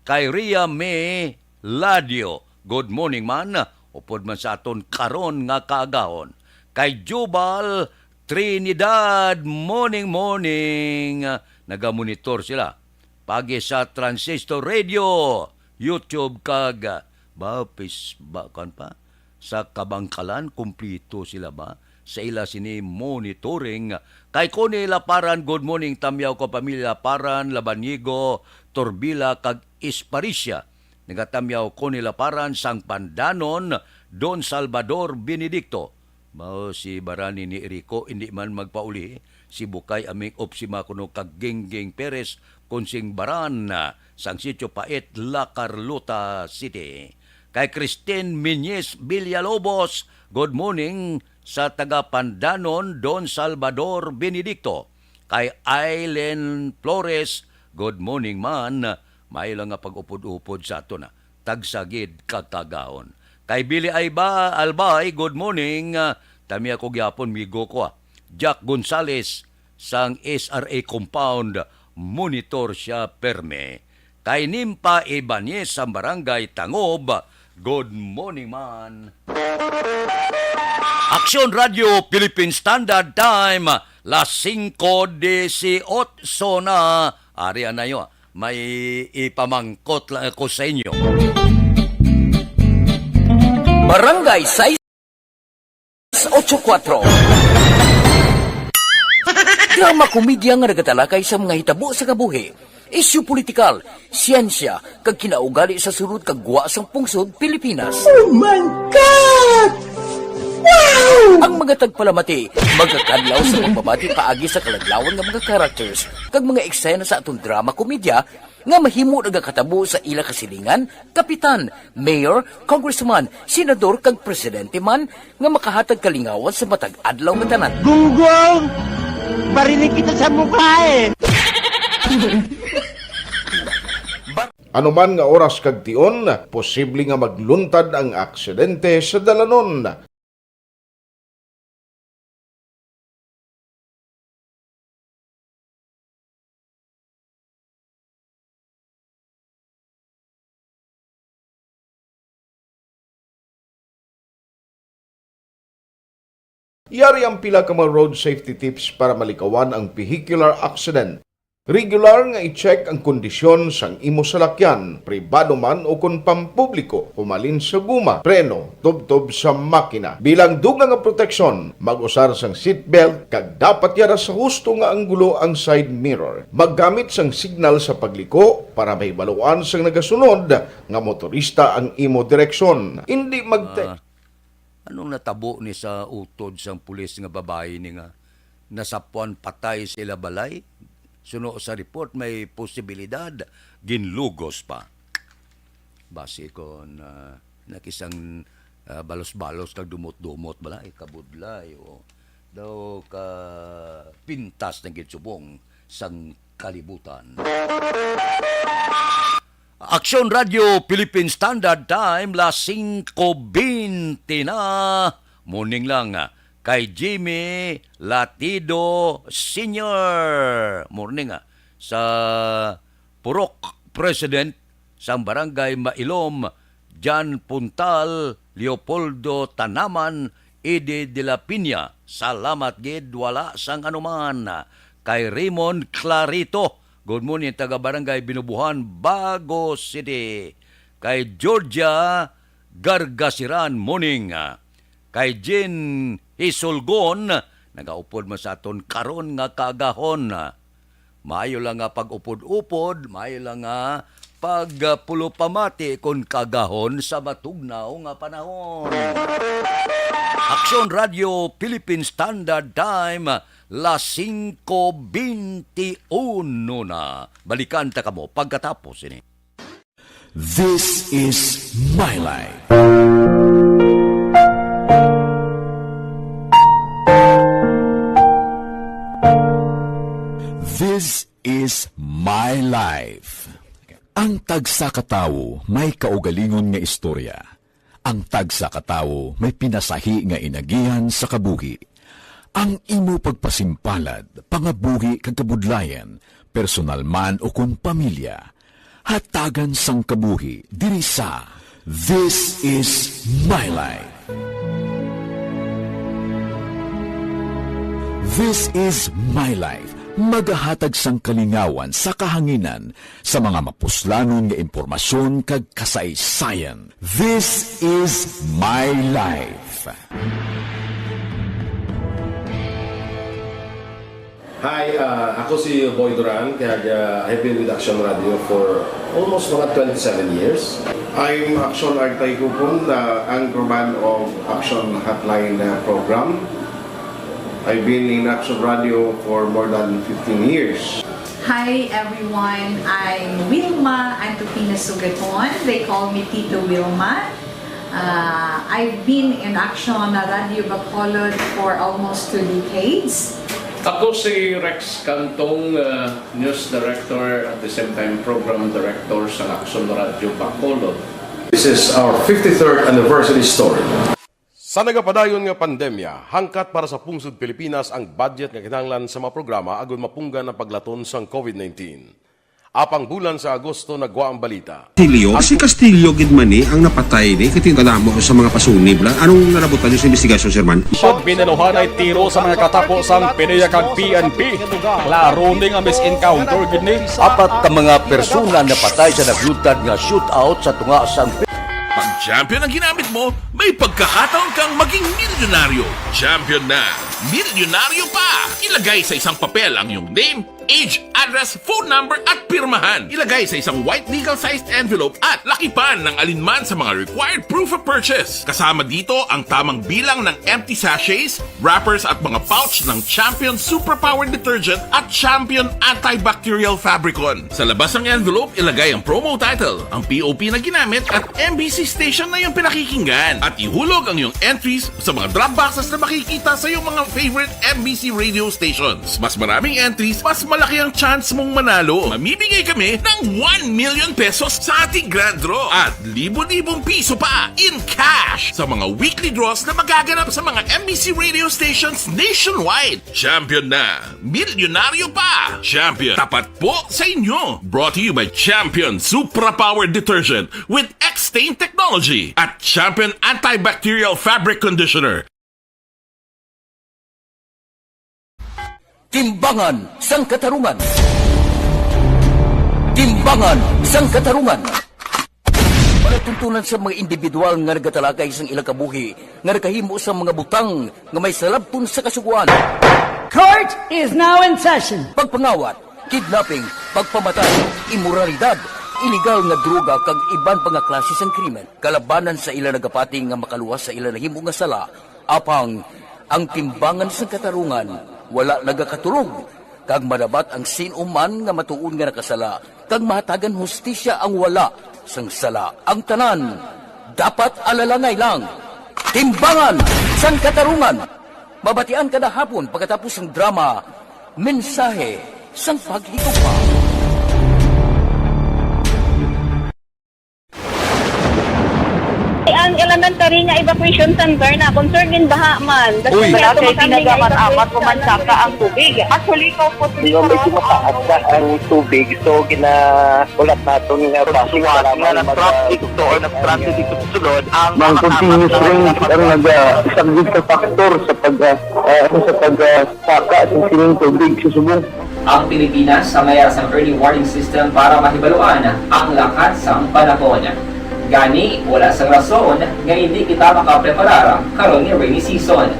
Kay Ria May Ladio, good morning man. Upod man sa aton karon nga kaagahon. Kay Jubal Trinidad, morning, morning. Nagamonitor sila pagi sa Transistor Radio, YouTube, kag, ah, ba, pis-, ba, kuwan pa? Sa Kabangkalan, kumplito sila ba sa ila sini monitoring? Kay Connie Laparan, good morning, tamyaw ko pamilya Laparan, Labanigo, Torbila, kag Esparilla. Nagatamyaw Connie Laparan sang Pandanon, Don Salvador Benedicto. Mao si Barani ni Rico, indi man magpauli. Si Bukay Aming Opsima kuno kag Gingging Perez, Kunsing Baran, sang Sitio Pait, La Carlota City. Kay Christine Miñez Villalobos, good morning sa taga Pandanon, Don Salvador Benedicto. Kay Aileen Flores, good morning man. Maayo lang nga pag-upod-upod sa aton, ah. Tagsa gid ka kaagahon. Kay Billy Ayba, Albay, good morning. Ah, tamyaw ko gyapon, migo ko, ah. Jack Gonzales, sang S R A compound, monitor siya perme. Kay Nimpa Ibanez sang Barangay Tangob, good morning man. Aksyon Radio Philippine Standard Time, las singko dieciocho na. Ari anayo, may ipamangkot lang ako sa inyo. Barangay sais ocho kuatro. Drama komedya nga nagatalakay sa mga hitabo sa kabuhi, isyu politikal, siyensya, kag kinaugali sa sulod kag gwa sang pungsod Pilipinas. Oh my God! Wow! Ang mga tagpalamati magakadlaw sa pagbabati paagi sa kaladlawan nga mga characters kag mga eksena sa aton drama komedya nga mahimo nagakatabo sa ila kasilingan, kapitan, mayor, congressman, senador, kag presidente man nga makahatag kalingawan sa matag adlaw nga tanan. Gunggong! Barinig kita sa mukha eh! Anuman nga oras kag tion, posible nga magluntad ang aksidente sa dalanon. Yari ang pila ka mga road safety tips para malikawan ang vehicular accident. Regular nga i-check ang kondisyon sang imo salakyan, pribado man o kon pampubliko, humalin sa guma, preno, tubtob sa makina. Bilang dugang nga proteksyon, mag-usar sang seatbelt kag dapat yara sa husto nga anggulo ang side mirror. Maggamit sang signal sa pagliko para mahibaluan sang nagasunod nga motorista ang imo direksyon. Indi magte- Ah, anong natabo ni sa utod sang pulis nga babayi ni nga nasapuan patay sa ila balay? Suno sa report, may posibilidad ginlugos pa. Basi kon, ah, nakisang, ah, balos-balos kag dumot-dumot balay, kabudlay, o daw ka pintas ng gid subong sang kalibutan. Aksyon Radio Philippine Standard Time, las singko bente na. Morning lang, ah. kay Jimmy Latido Senior. Morning, ah, sa Purok President sang Barangay Mailom, Jan Puntal, Leopoldo Tanaman, Eddie de la Piña. Salamat gid, wala sang anuman. Kay Raymond Clarito, good morning, taga Barangay Binubuhan, Bago City. Kay Georgia Gargasiran, morning. Kay Jean Hisulgon, nagaupod man sa aton karon nga kaagahon. Maayo lang nga pag-upod-upod, maayo lang nga pagpulupamati kon kaagahon sa matugnaw nga panahon. Aksyon Radio Philippine Standard Time, las singko beintiuno na. Balikan ta kamo pagkatapos ini. This is My Life. This is My Life. Ang tagsa ka tawo may kaugalingon nga istorya. Ang tagsa ka tawo may pinasahi nga inagihan sa kabuhi. Ang imo pagpasimpalad, pangabuhi kag kabudlayan, personal man o kon pamilya, hatagan sang kabuhi diri sa This Is My Life. This Is My Life, magahatag sang kalingawan sa kahanginan sa mga mapuslanon nga impormasyon kag kasaysayan. This Is My Life. Hi, uh, ako si Boy Duran, kag, uh, I've been with Action Radio for almost mga twenty-seven years. I'm Action Artay Kupon, the anchorman of Action Hotline, uh, program. I've been in Action Radio for more than fifteen years. Hi everyone, I'm Wilma Antupina Sugaton. They call me Tito Wilma. Uh, I've been in Action Radio Bacolod for almost two decades. Ako si Rex Cantong, uh, News Director, at the same time Program Director sa Action Radio Bacolod. This is our fifty-third anniversary story. Sa nagapadayon nga pandemya, hangkat para sa pungsod Pilipinas ang budget nga kinahanglan sa mga programa agud mapunggan ang paglaton sang COVID nineteen. Apang bulan sa Agosto nagwa ang balita. Castillo, si Castillo gid man ni ang napatay ni, kay kadamo sa mga pasunib la. Anong nalabutan niyo sa investigasyon, Sir Man? Pagbinaluhanay tiro sa mga katapo sang PDEA kag P N P. Klaro ni nga mis-encounter gid ni. Apat ka mga persona napatay sa nagluntad nga shootout sa tunga sang Pag champion ang ginamit mo, may pagkakataon kang maging milyonaryo. Champion na, milyonaryo pa! Ilagay sa isang papel ang iyong name, age, address, phone number, at pirmahan. Ilagay sa isang white legal-sized envelope at lakipan ng alinman sa mga required proof of purchase. Kasama dito ang tamang bilang ng empty sachets, wrappers at mga pouch ng Champion Superpower Detergent at Champion Antibacterial Fabricon. Sa labas ng envelope, ilagay ang promo title, ang P O P na ginamit at M B C station na iyong pinakikinggan. At ihulog ang iyong entries sa mga drop boxes na makikita sa iyong mga favorite M B C radio stations. Mas maraming entries, mas malaki ang chance mong manalo. Mamimigay kami ng one million pesos sa ating grand draw at libo-libong piso pa in cash sa mga weekly draws na magaganap sa mga M B C radio stations nationwide. Champion na! Milyonaryo pa! Champion, tapat po sa inyo! Brought to you by Champion Supra Power Detergent with X-Stain Technology at Champion Antibacterial Fabric Conditioner. Timbangan sang Katarungan. Timbangan sang Katarungan. Palatuntunan sa mga individual nga nagatalakay sang ilang kabuhi nga nakahimo sang mga butang nga may salabton sa Kasugoan. Court is now in session. Pagpangawat, kidnapping, pagpamatay, imoralidad, iligal nga droga kag iban pa nga klase sang krimen kalabanan sa ila nagapati nga makaluwas sa ila nahimo nga sala. Apang ang timbangan sang katarungan wala nagakatulog, kag madabat ang sin-o man nga matuod nga nakasala, kag mahatagan hustisya ang wala sang sala. Ang tanan dapat alalangay lang. Timbangan sang Katarungan. Mabatian kada hapon pagkatapos sang drama, Mensahe sang Paghigugma. Ang elementary nga evacuation center na concern gin baha man. Uy. Wala kay ginagamit-amat o mansaka ang tubig. Actually, ikaw po siguro medyo mataas na ang tubig. So, gina-, ulat naton nga base sa mga nag-traffic to or nag-transit dito sa sulod, ang mga continuous rain ang naga-, isang big factor sa pag, ah, ah, sa pag, ah, saka sa sining tubig sa subong. Ang Pilipinas ang may sang early warning system para mahibaluan ang lakat sang panahon. Gani, wala sang rason nga hindi kita makapreparar karon nga rainy season.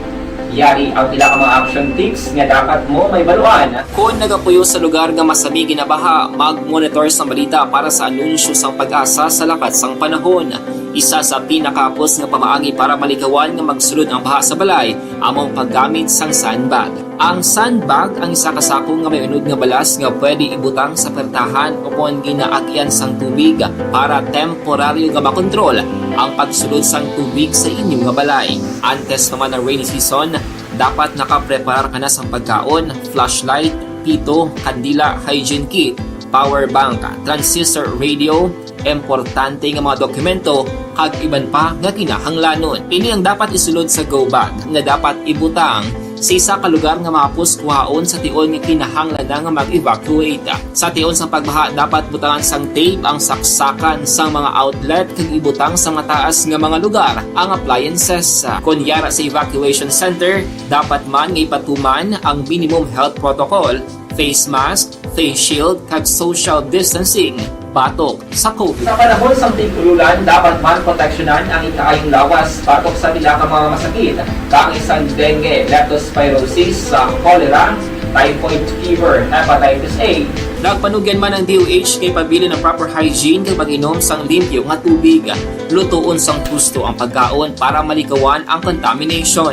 Yari ang pila ka mga action tips nga dapat mo mahibaluan. Kon nagapuyo sa lugar nga masami ginabaha, mag-monitor sang balita para sa anunsyo sang PAGASA sa lakat sang panahon. Isa sa pinakahapos nga pamaagi para malikawan nga magsulod ang baha sa balay amo ang paggamit sang sandbag. Ang sandbag ang isa ka sako nga may unod nga balas nga pwede ibutang sa pertahan o kon ginaagyan sang tubig para temporaryo nga makontrol ang pagsulod sang tubig sa inyo nga balay. Antes pa man ang rainy season, dapat nakapreparar ka na sang pagkaon, flashlight, pito, kandila, hygiene kit, power bank, transistor radio, importante nga mga dokumento, kag iban pa nga kinahanglanon. Ini ang dapat isulod sa go bag nga dapat ibutang sa isa ka lugar nga mahapos kuhaon sa tion nga kinahanglan na nga mag-evacuate. Sa tion sang pagbaha, dapat butangan sang tape ang saksakan sang mga outlet kag ibutang sa mataas nga mga lugar ang appliances. Kon yara sa evacuation center, dapat man nga ipatuman ang minimum health protocol, face mask, face shield, kag social distancing batok sa COVID. Sa panahon sang tig-ululan, dapat man proteksyonan ang ikaayong lawas batok sa pila ka mga masakit, kaangay sang dengue, leptospirosis, sa cholera, typhoid fever, hepatitis A. Nagpanugyan man ang D O H nga ipabilin ang proper hygiene kag pag-inom sang limpyo nga tubig. Lutoon sang husto ang pagkaon para malikawan ang contamination.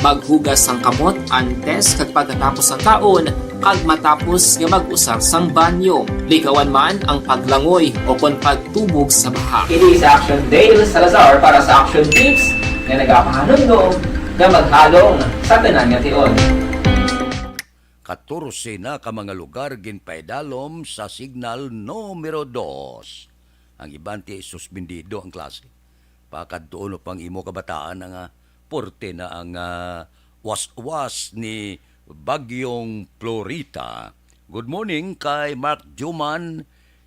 Maghugas sang kamot antes kag pagkatapos sang kaon, kag matapos nga mag-usar sang banyo. Likawan man ang paglangoy o kon pagtubog sa baha. Ini si Action Dale Salazar para sa Action Tips nga nagapahanumdom nga maghalong sa tanan nga tion. Katorse na ka mga lugar ginpaidalom sa signal numero dos. Ang iban ti suspendido ang klase. Pakadtuon pa ang imo kabataan na nga porte na ang, ah, waswas ni Bagyong Florita. Good morning kay Mark Juman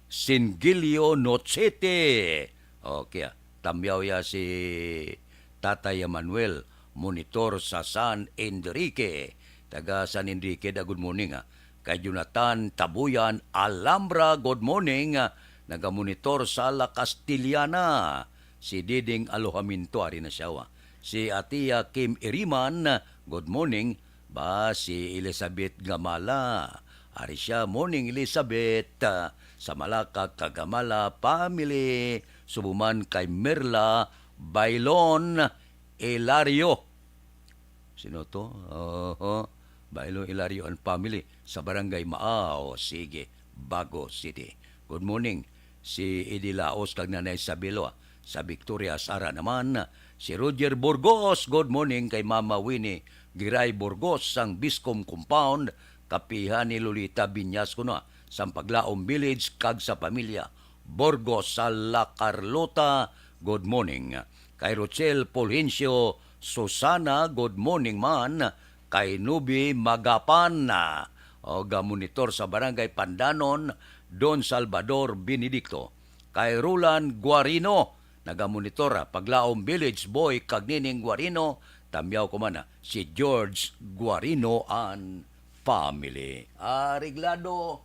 Singilio Nochete. Okay, ah, tamyaw ya si Tatay Emmanuel, monitor sa San Enrique. Taga San Enrique da, good morning, ah. Kay Jonathan Tabuyan Alhambra, good morning, ah, nagamonitor sa La Castellana. Si Diding Alojamiento, ari na siya, wa. Si Atia Kim Iriman, good morning. Ba, si Elizabeth Gamala. Ari siya, morning, Elizabeth. Ah, sa Malacca, Kagamala family. Subuman kay Merla Bailon Hilario. Sino to? Oho. Bailo Hilario and family sa Barangay Maaw, sige, Bago City. Good morning, si Eddie Laos kag Nanay Sabilo, ah, sa Victoria. Sara naman, si Roger Burgos, good morning kay Mama Winnie Giray Burgos sang Biscom Compound, kapihan ni Lolita Binyas kuno, ah, sang Paglaom Village kag sa pamilya Burgos sa La Carlota, good morning. Kay Rochelle Fulgencio Susana, good morning man. Kay Nubi Magapan, ah, o gamonitor sa Barangay Pandanon, Don Salvador Benedicto. Kay Roland Guarino, nagamonitor, ah, Paglaom Village Boy kag Nining Guarino, tamyaw ko man, ah, si George Guarino and family. Areglado.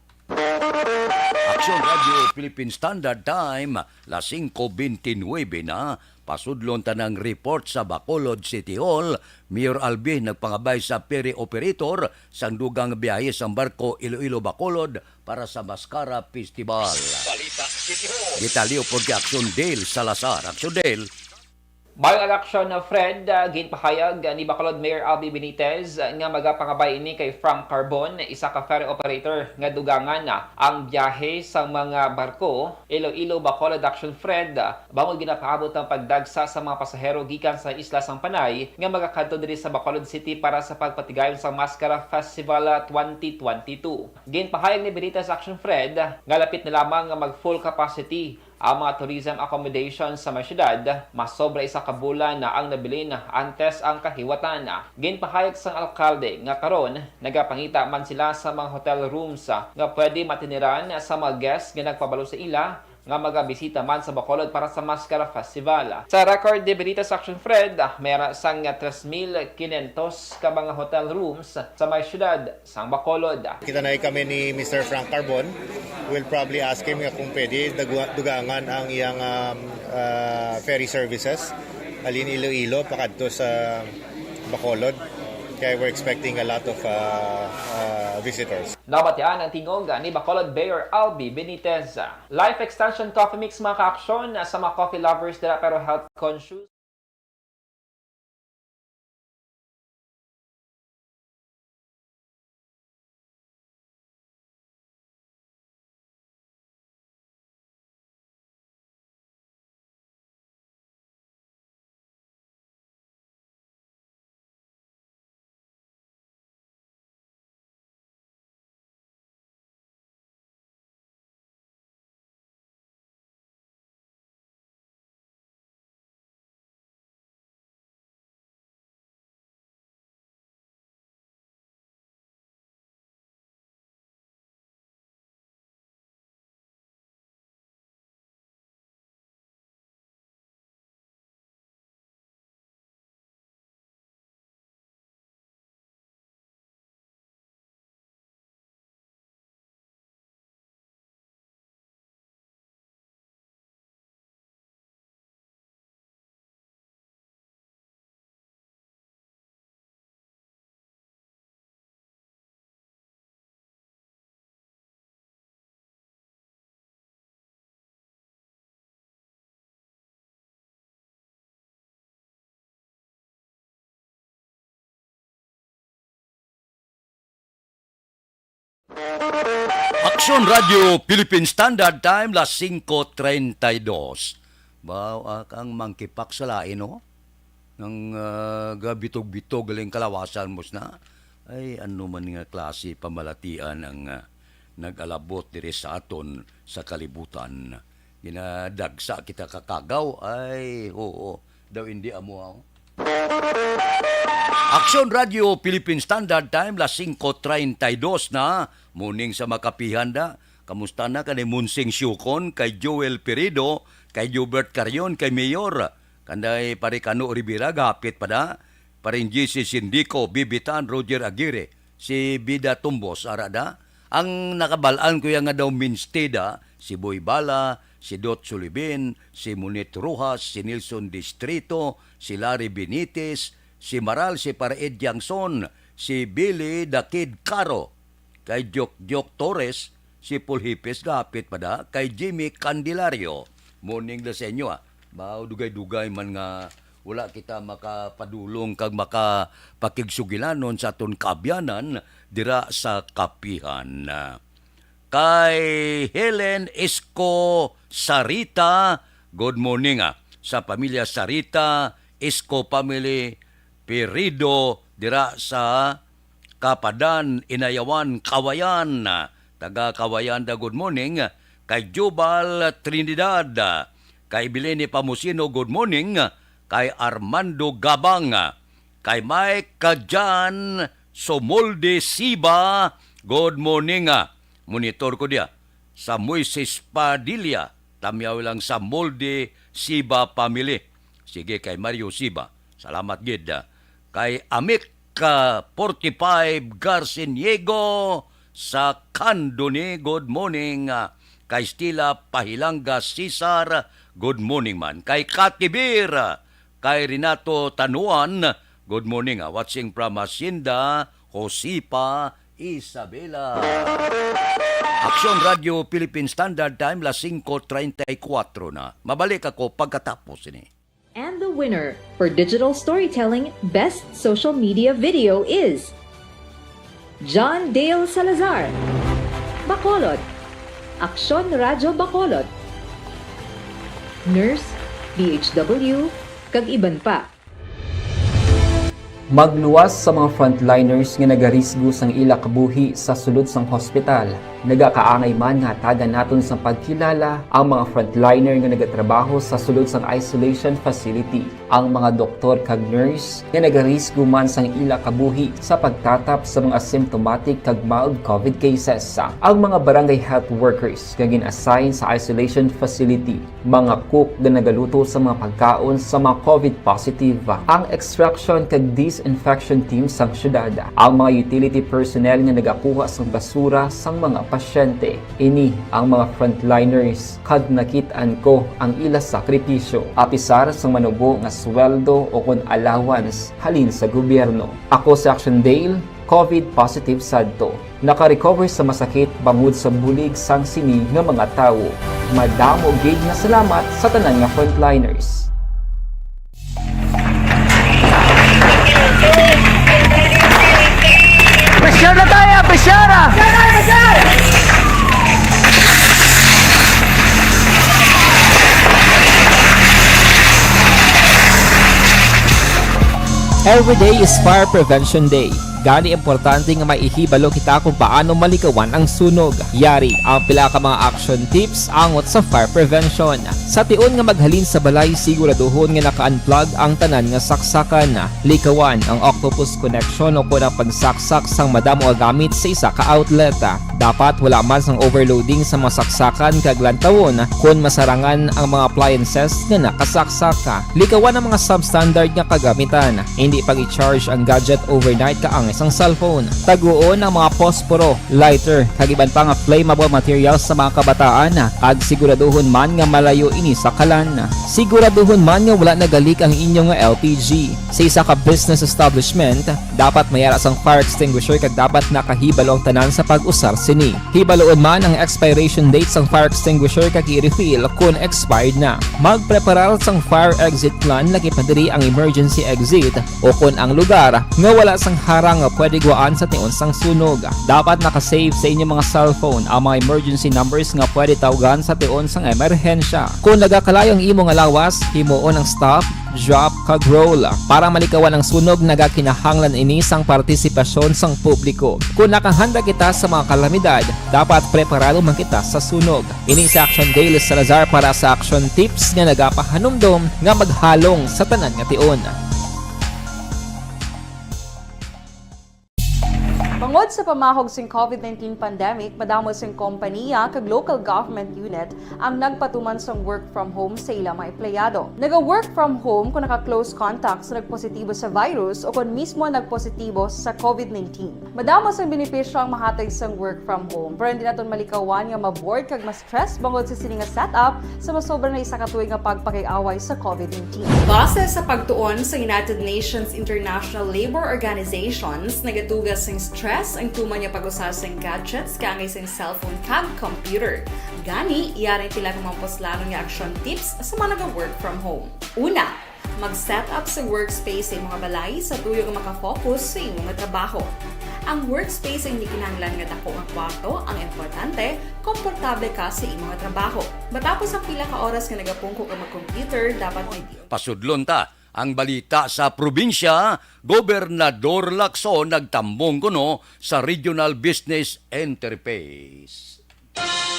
Action Radio Philippine Standard Time, las singko bente nuebe na. Pasudlon ta ang report sa Bacolod City Hall. Mayor Albi nagpangabay sa ferry operator sang dugang biyahe sang barko Iloilo-Bacolod para sa Mascara Festival. Balita City Hall. Detalye pod kay Action Dale Salazar. Action Dale. By-election, Fred, ah, ginpahayag ni Bacolod Mayor Albi Benitez, ah, nga magapangabay ini kay Frank Carbon, isa ka ferry operator nga dugangan, ah, ang biyahe sang mga barko. Iloilo, Bacolod Action, Fred, ah, bangod ginapaabot ang pagdagsa sa mga pasahero gikan sa isla sang Panay nga magakadto diri sa Bacolod City para sa pagpatigayon sa Mascara Festival, ah, twenty twenty-two. Ginpahayag ni Benitez Action, Fred, nga lapit na lamang nga mag full capacity Ang mga tourism accommodation sa may syudad, masobra isa ka bulan na ang nabilin antes ang kahiwatan. Ginpahayag sang alkalde nga karon nagapangita man sila sa mga hotel rooms nga pwede matiniran sa mga guests nga nagpabalo sa ila nga magabisita man sa Bacolod para sa Maskara Festival. Sa record ni Benitez Action Fred, may ra sang tres mil quinientos ka mga hotel rooms sa may syudad sang Bacolod. Kita na kami ni Mister Frank Carbon. We'll probably ask him nga kung pwede dagu-, dugangan ang iyang, um, uh, ferry services halin Iloilo pakadto sa Bacolod. Kaya we're expecting a lot of, uh, uh, visitors. Nabatian ang tingog ni Bacolod Mayor Albee Benitez. Life Extension Coffee Mix, mga ka-aksyon, sa mga coffee lovers dira pero health conscious. Aksyon Radio Philippine Standard Time, las singko treinta y dos. Baw, ah, kang mangkipak sa lain, no? Nang, ah, gabitog-bitog galing kalawasan mo na. Ay, ano man nga klase pamalatian ang, ah, nag-alabot diri sa aton sa kalibutan. Ginadagsa kita kakagaw. Ay, oo. Daw hindi amo, ah. Aksyon Radio Philippine Standard Time, las singko treinta y dos na. Morning sa makapihan da. Kamusta na kay Monsing Siukon, kay Joel Perido, kay Jobert Carion, kay Mayor, kanday Pare Cano Rivera, gahapit pa da. Paring G C Sindico, Bibitan, Roger Aguirre, si Bida Tumbos, ara da. Ang nakabal-an ko ya nga daw minstay da, si Boy Bala, si Dot Sulibin, si Monit Rojas, si Nelson Distrito, si Larry Benitez, si Maral, si Pare Ed Yangson, si Billy the Kid Caro, kay Jokjok Torres, si Paul Hipes, gahapit pa da, kay Jimmy Candelario. Morning da sa inyo, ah. Baw, dugay-dugay man nga wala kita makapadulong kag makapakigsugilanon sa aton kaabyanan dira sa kapihan. Kay Helen Esco Sarita, good morning, ah. Sa pamilya Sarita, Esco family, Perido, dira sa Kapadan, Inayawan, Kawayan. Taga Kawayan da, good morning. Kay Jubal Trinidad, kay Bilene Pamusino, good morning. Kay Armando Gabang, kay Mike Kajan Somolde Siba, good morning, ah. Monitor ko diya. Sa Moises Padilla, tamyaw lang sa Molde Siba family. Sige, kay Mario Siba. Salamat gid, ah. Kay Amik, ah, forty-five Garciniego sa Candoni, good morning, ah. Kay Stila Pahilanga Cesar, good morning man. Kay Katibir, ah, kay Renato Tanuan, good morning, ah. Watching from Hacienda Josipa, Isabela. Aksyon Radio Philippine Standard Time, las singko treinta y cuatro na. Mabalik ako pagkatapos ini. And the winner for digital storytelling best social media video is John Dale Salazar, Bacolod. Aksyon Radyo Bacolod. Nurse, D H W, kag iban pa. Magluwas sa mga frontliners nga nagarisgo sang ila kabuhi sa sulod sang hospital. Nagakaangay man nga hatagan naton sang pagkilala ang mga frontliner nga nagatrabaho sa sulod sang isolation facility, ang mga doktor kag nurse nga nagarisgo man sang ila kabuhi sa pagtatap sa mga symptomatic kag mild covid cases, ang mga barangay health workers nga gin-assign sa isolation facility, mga cook nga nagaluto sa mga pagkaon sa mga covid positive, ang extraction kag disinfection team sang syudad, ang mga utility personnel nga nagakuha sang basura sang mga pasyente. Ini ang mga frontliners, kag nakit-an ko ang ila sakripisyo, apisar sang manubo nga sweldo o kon allowance halin sa gobyerno. Ako si Action Dale, covid positive sadto. Naka-recover sa masakit bangod sa bulig sang sini nga mga tawo. Madamo gid nga salamat sa tanan nga frontliners. Pressure na tayo! Pressure na! Every day is Fire Prevention Day. Gani, importante nga may ihibalo kita kung paano malikawan ang sunog. Yari ang pila ka mga action tips angot sa fire prevention. Sa tion nga maghalin sa balay, siguraduhon nga naka-unplug ang tanan nga saksakan. Likawan ang octopus connection o kon ang pagsaksak sang madamo nga gamit sa isa ka outlet. Dapat wala man sang overloading sa mga saksakan kag lantawon kon masarangan ang mga appliances nga nakasaksak. Likawan ang mga substandard nga kagamitan. Hindi pag-i-charge ang gadget overnight kaangay sang cellphone. Taguon ang mga posporo, lighter, kag iban pa nga flammable materials sa mga kabataan, kag siguraduhon man nga malayo ini sa kalan. Siguraduhon man nga wala nagalik ang inyo nga L P G. Sa isa ka business establishment, dapat may ara sang fire extinguisher kag dapat nakahibalo ang tanan sa pag-usar sini. Hibaloon man ang expiration date sang fire extinguisher kag i-refill kon expired na. Magpreparar sang fire exit plan, lakip na diri ang emergency exit o kon ang lugar nga wala sang harang nga pwede guwaan sa tion sang sunog. Dapat naka-save sa inyo mga cellphone ang mga emergency numbers nga pwede tawgan sa tion sang emerhensya. Kon nagakalayo ang imo nga lawas, himuon ang stop, drop, kag roll. Para malikawan ang sunog, nagakinahanglan ini sang partisipasyon sang publiko. Kon nakahanda kita sa mga kalamidad, dapat preparado man kita sa sunog. Ini si Action Dale Salazar para sa Action Tips nga nagapahanumdom nga maghalong sa tanan nga tion. Bangod sa pamahog sing covid nineteen pandemic, madamo sing kompaniya kag local government unit ang nagpatuman sang work from home sa ila mga empleyado. Naga-work from home kon naka-close contact sa nagpositibo sa virus o kon mismo nagpositibo sa covid nineteen. Madamo sang benepisyo ang mahatag sang work from home, pero hindi naton malikawan nga ma-bored kag ma-stress bangod sa sini nga setup sa masobra na isa ka tuig nga pagpakig-away sa covid nineteen. Base sa pagtuon sa United Nations International Labor Organizations, nagatuga sing stress ang tuman nga pag-usa sing gadgets kaangay sing cellphone kag computer. Gani, yari ang pila ka mga puslanon nga action tips sa mga naga-work from home. Una, mag-set up sa workspace sa imo nga balay sa tuyo nga makafocus sa imo nga trabaho. Ang workspace ay hindi kinahanglan nga dako nga kwarto, ang importante, komportable ka sa imo nga trabaho. Matapos ang pila ka oras nga nagapungko ka mag-computer, dapat may Pasudlon ta ang balita sa probinsya, Gobernador Lacson nagtambong kuno sa Regional Business Interface.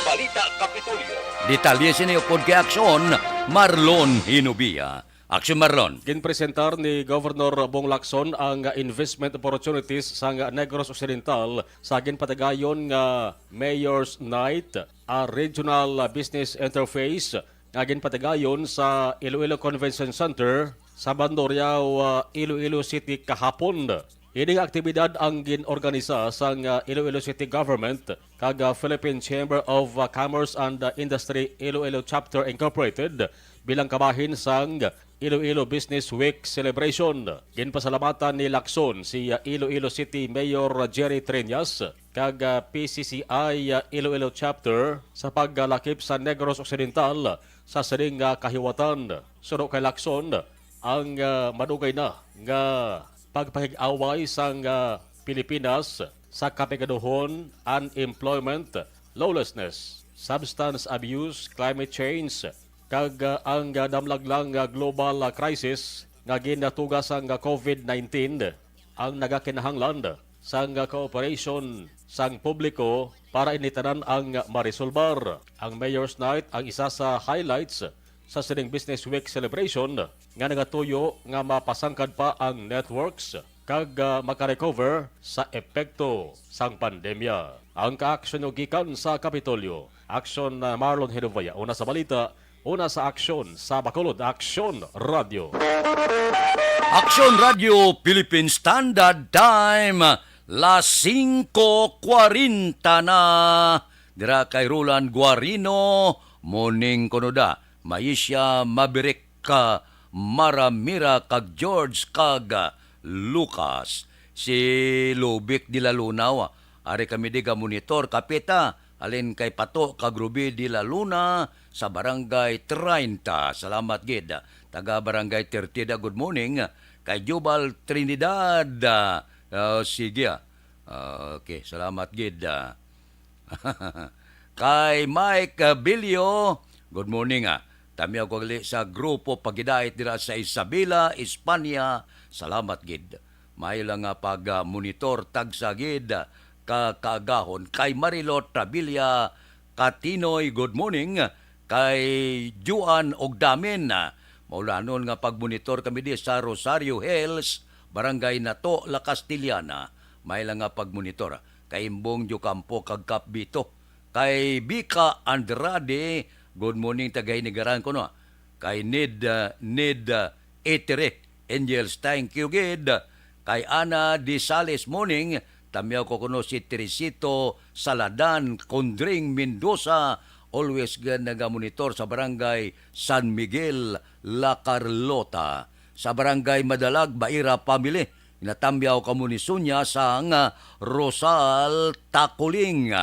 Balita Kapitolyo. Detalye sini upod kay Aksyon, Marlon Hinubia. Aksyon, Marlon. Ginpresentar ni Governor Bong Lacson ang investment opportunities sang Negros Occidental sa ginpatigayon nga Mayor's Night, a regional business interface nga ginpatigayon sa Iloilo Convention Center sa Bandoriao, ah, Iloilo City kahapon. Ini nga aktibidad ang gin-organisa sang, ah, Iloilo City Government kag, ah, Philippine Chamber of, ah, Commerce and, ah, Industry Iloilo Chapter Incorporated bilang kabahin sang Iloilo Business Week Celebration. Ginpasalamatan ni Lacson si, ah, Iloilo City Mayor Jerry Treñas kag, ah, P C C I, ah, Iloilo Chapter sa paglalakip sa Negros Occidental sa sining, ah, kahiwatan. Suno kay Lacson, ang, ah, madugay na nga pagpakig-away sang, ah, Pilipinas sa kapigaduhon, unemployment, lawlessness, substance abuse, climate change, kag, ah, ang, ah, damlag lang nga global, ah, crisis nga ginatuga sang, ah, covid nineteen ang nagakinahanglan sang, ah, cooperation sang publiko para ini tanan ang marisolbar. Ang Mayor's Night ang isa sa highlights sa sining Business Week celebration nga nagatuyo nga mapasangkad pa ang networks kag, ah, makarecover sa epekto sang pandemya. Ang kaaksyon gikan sa Kapitolyo. Aksyon, ah, Marlon Hinubaya, una sa balita, una sa aksyon sa Bacolod, Aksyon Radio. Aksyon Radio Philippine Standard Time, las singko kwarenta na. Dira kay Roland Guarino, morning kuno da. Maisya, Maverick, ka Maramira, kag George, kag Lucas. Si Lubic de la Luna, wa. Ari kami di ga monitor, kapita. Alin kay Pato kag Ruby de la Luna sa Barangay treinta. Salamat gid. Taga Barangay thirty da, good morning. Kay Jubal Trinidad, ah, ah, sige, ah. Ah, okay, salamat gid, ah. Kay Mike, ah, Bilio, good morning, ah. Tamyaw ko gali sa grupo pagidait dira sa Isabela, Espanya. Salamat gid. May lang nga pag, ah, monitor, tagsa gid, ah, ka kaagahon. Kay Marilot Tabilia Katinoy, good morning. Kay Juan Ogdamin, ah, maulanon nga pagmonitor kami di sa Rosario Hills, Barangay Nato, La Castellana. May lang nga pagmonitor. Kay Imbong Diocampo kag Kap Bito. Kay Bika Andrade, good morning, taga Hinigaran ko, no? Kay Nid, ah, Nid, ah, Etere Angels, thank you gid. Kay Ana Disales, morning, tamyaw ko kuno si Teresito Saladan, Kondring Mendoza, always gid nagamonitor sa Barangay San Miguel, La Carlota. Sa Barangay Madalag, Baira family, natamyaw kamo ni Sonia sang, ah, Rosal Takuling.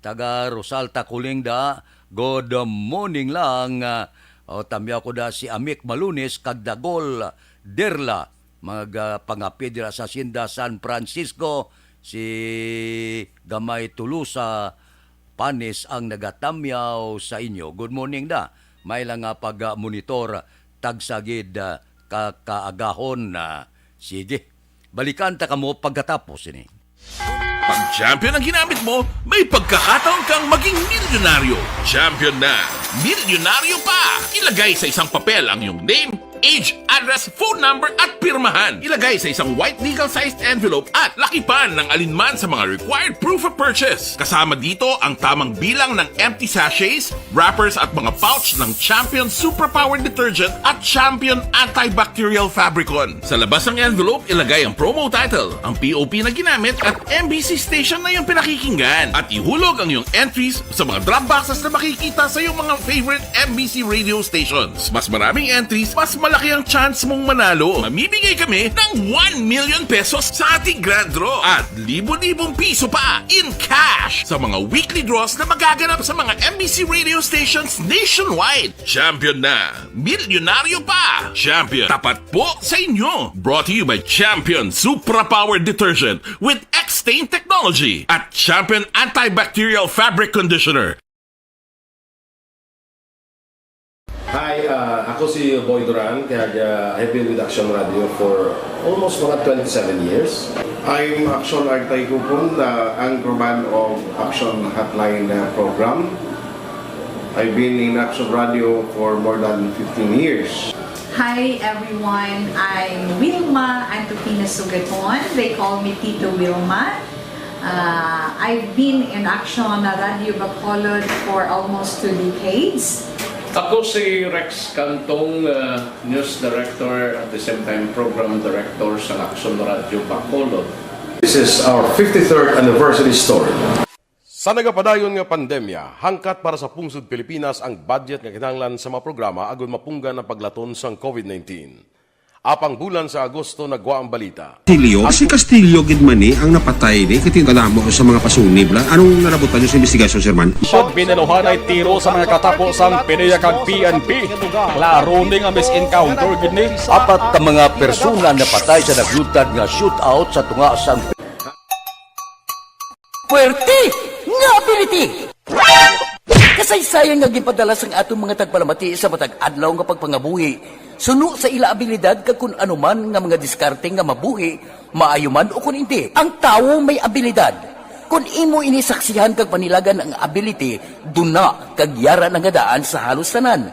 Taga Rosal Takuling da, good morning lang. Ah, o, tamyaw ko da si Amik Malunis kag Dagol Derla, mga, ah, pangapid dira sa Hacienda San Francisco, si Gamay Tulusa Panis ang nagatamyaw sa inyo. Good morning da. May lang nga pag-monitor, tagsa gid, ah, ka kaagahon na. Sige, balikan ta kamo pagkatapos ini. Pag Champion ang ginamit mo, may pagkakataon kang maging milyonaryo. Champion na, milyonaryo pa! Ilagay sa isang papel ang iyong name, age, address, phone number, at pirmahan. Ilagay sa isang white legal-sized envelope at lakipan ng alinman sa mga required proof of purchase. Kasama dito ang tamang bilang ng empty sachets, wrappers, at mga pouch ng Champion Superpower Detergent at Champion Antibacterial Fabricon. Sa labas ng envelope, ilagay ang promo title, ang P O P na ginamit, at M B C station na iyong pinakikinggan. At ihulog ang iyong entries sa mga drop boxes na makikita sa iyong mga favorite M B C radio stations. Mas maraming entries, mas malaki ang chance mong manalo. Mamimigay kami ng one million pesos sa ating grand draw at libo-libong piso pa in cash sa mga weekly draws na magaganap sa mga M B C radio stations nationwide. Champion na! Milyonaryo pa! Champion, tapat po sa inyo! Brought to you by Champion Supra Power Detergent with X-Stain Technology at Champion Antibacterial Fabric Conditioner. Hi, ah, ako si Boy Duran, kag, ah, I've been with Action Radio for almost mga twenty-seven years. I'm Action Artay Kupon, the anchorman of Action Hotline, uh, program. I've been in Action Radio for more than fifteen years. Hi everyone, I'm Wilma Antofina Sugaton. They call me Tito Wilma. Uh, I've been in Action Radio Bacolod for almost two decades. Ako si Rex Cantong, uh, news director, at the same time program director sa Action Radio Bacolod. This is our fifty-third anniversary story. Sa nagapadayon nga pandemya, hangkat para sa pungsod Pilipinas ang budget nga kinahanglan sa mga programa agud mapunggan ang paglaton sang COVID nineteen. Apang bulan sa Agosto nagwa ang balita. Castillo? Si Castillo gid man ni ang napatay ni, kay kadamo sa mga pasunib lang. Anong nalabutan niyo sa investigasyon, Sir Man? Pag binaluhanay tiro sa mga katapo sang PDEA kag P N P. Klaro ni nga misencounter gid ni. Apat ka mga persona napatay sa naglutad nga shootout sa tunga sang Puwerte nga ability! Kasaysayan nga ginpadala sang aton mga tagpalamati sa matag adlaw nga pagpangabuhi, suno sa ila abilidad kag kun ano man nga mga diskarte nga mabuhi, maayo man o kun indi. Ang tawo may abilidad. Kon imo ini saksihan kag panilagan ang ability, duna kag yara na nga daan sa halos tanan.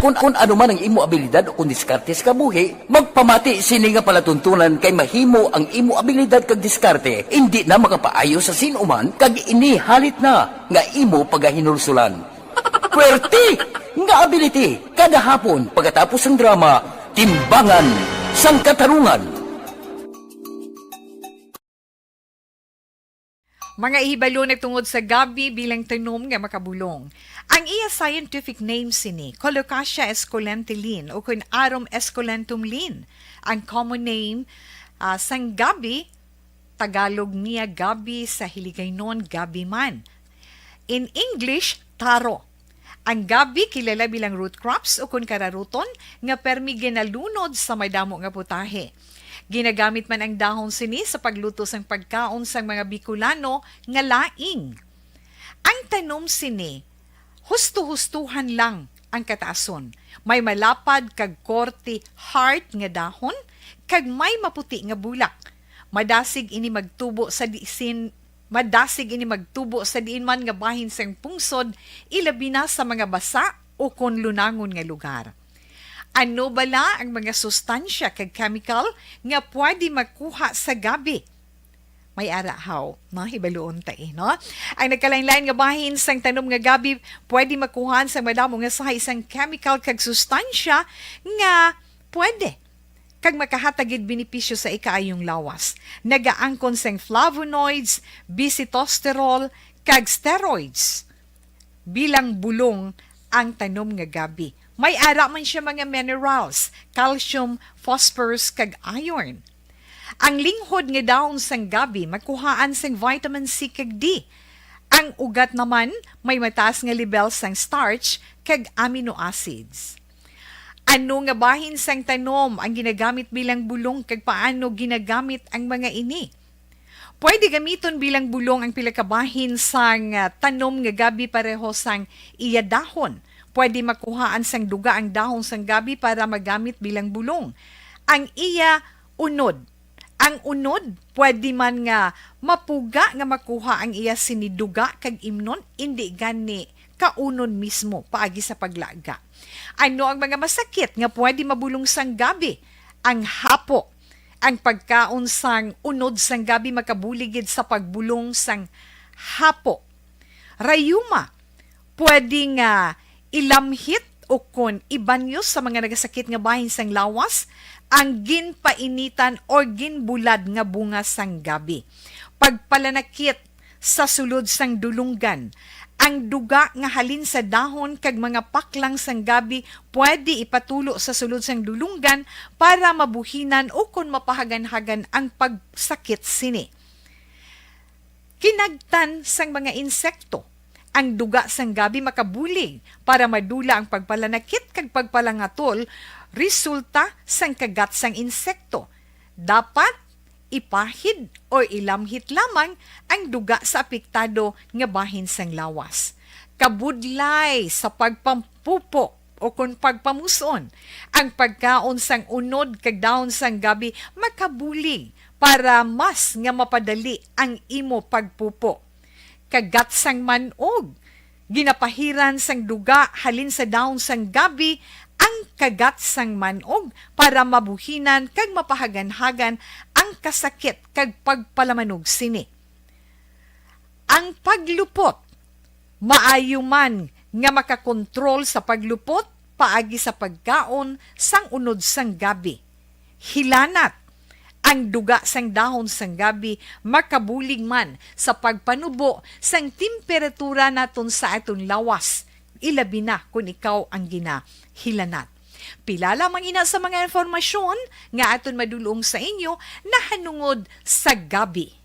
Kon, kon ano man ang imo abilidad o kon diskarte sa kabuhi, magpamati sini nga palatuntunan kay mahimo ang imo abilidad kag diskarte indi na makapaayo sa sin-o man kag ini halit na nga imo pagahinulsulan. Puwerte nga ability kada hapon pagkatapos sang drama, Timbangan sang Katarungan. Mga ihibalo nagtungod sa gabi bilang tanom nga makabulong. Ang iya scientific name sini, Colocasia esculenta Lin, o kun Arum esculentum Lin. Ang common name, ah, sang gabi, Tagalog niya gabi, sa Hiligaynon gabi man. In English, taro. Ang gabi kilala bilang root crops o kun kararuton nga permi ginalunod sa madamo nga putahe. Ginagamit man ang dahon sini sa pagluto sang pagkaon sang mga Bicolano nga laing. Ang tanom sini, husto-hustuhan lang ang kataason. May malapad kag korte heart nga dahon kag may maputi nga bulak. Madasig ini magtubo sa disin Madasig ini magtubo sa diin man nga bahin sang pungsod, ilabi na sa mga basa o kon lunangon nga lugar. Ano bala ang mga sustansya kag chemical nga pwede makuha sa gabi? May ara haw, no? Hibaluon ta, eh, no? Ang nagkalain-lain nga bahin sang tanom nga gabi pwede makuhaan sang madamo nga sahi sang chemical kag sustansya nga pwede kag makahatag gid benepisyo sa ikaayong lawas. Nagaangkon sang flavonoids, bisitosterol, kag steroids bilang bulong ang tanom nga gabi. May ara man siya mga minerals, calcium, phosphorus, kag iron. Ang linghod nga dahon sang gabi makuhaan sang vitamin C kag D. Ang ugat naman may mataas nga lebel sang starch kag amino acids. Ano nga bahin sang tanom ang ginagamit bilang bulong, kag paano ginagamit ang mga ini? Pwede gamiton bilang bulong ang pila ka bahin sang, ah, tanom nga gabi pareho sang iya dahon. Pwede makuhaan sang duga ang dahon sang gabi para magamit bilang bulong. Ang iya unod. Ang unod, pwede man nga mapuga nga makuha ang iya sini duga kag imnon, indi gani kaunon mismo paagi sa paglaga. Ano ang mga masakit nga pwede mabulong sang gabi? Ang hapo. Ang pagkaon sang unod sang gabi makabulig gid sa pagbulong sang hapo. Rayuma, pwede nga ilamhit o kon ibanyos sa mga nagasakit nga bahin sang lawas ang ginpainitan or ginbulad nga bunga sang gabi. Pagpalanakit sa sulod sang dulunggan. Ang duga nga halin sa dahon kag mga paklang sang gabi pwede ipatulo sa sulod sang dulunggan para mabuhinan o kon mapahaganhagan ang pagsakit sini. Kinagtan sang mga insekto. Ang duga sang gabi makabulig para madula ang pagpalanakit kag pagpalangatol resulta sang kagat sang insekto. Dapat ipahid o ilamhit lamang ang duga sa apektado nga bahin sang lawas. Kabudlay sa pagpampupo o kon pagpamus-on, ang pagkaon sang unod kag dahon sang gabi makabulig para mas nga mapadali ang imo pagpupo. Kagat sang man-og. Ginapahiran sang duga halin sa dahon sang gabi ang kagat sang man-og para mabuhinan kag mapahaganhagan ang kasakit kag pagpalamanog sini. Ang paglupot. Maayo man nga makakontrol sa paglupot paagi sa pagkaon sang unod sang gabi. Hilanat. Ang duga sang dahon sang gabi makabulig man sa pagpanubo sang temperatura naton sa aton lawas, ilabi na kon ikaw ang ginahilanat. Pila lamang ina sa mga impormasyon nga aton madulong sa inyo nahanungod sa gabi.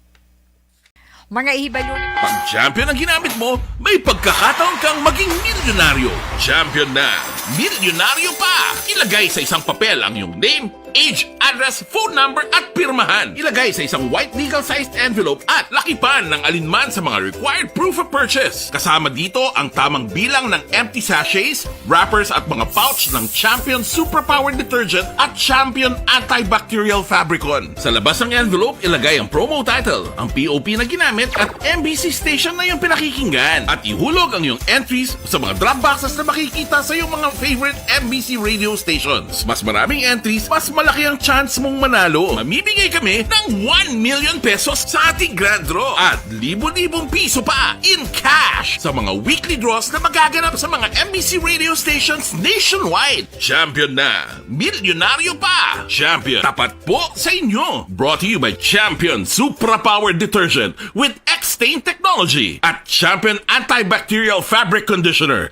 Mga ihibalo. Pag champion ang ginamit mo, may pagkakataon kang maging milyonaryo. Champion na, milyonaryo pa! Ilagay sa isang papel ang iyong name, Age, address, phone number at pirmahan. Ilagay sa isang white legal-sized envelope at lakipan ng alinman sa mga required proof of purchase. Kasama dito ang tamang bilang ng empty sachets, wrappers at mga pouch ng Champion Superpower Detergent at Champion Antibacterial Fabricon. Sa labas ng envelope, ilagay ang promo title, ang P O P na ginamit at M B C station na iyong pinakikinggan. At ihulog ang iyong entries sa mga drop boxes na makikita sa iyong mga favorite M B C radio stations. Mas maraming entries, mas malaki ang chance mong manalo. Mamimigay kami ng one million pesos sa ating grand draw at libo-libong piso pa in cash sa mga weekly draws na magaganap sa mga M B C radio stations nationwide. Champion na! Milyonaryo pa! Champion, tapat po sa inyo! Brought to you by Champion Supra Power Detergent with X-Stain Technology at Champion Antibacterial Fabric Conditioner.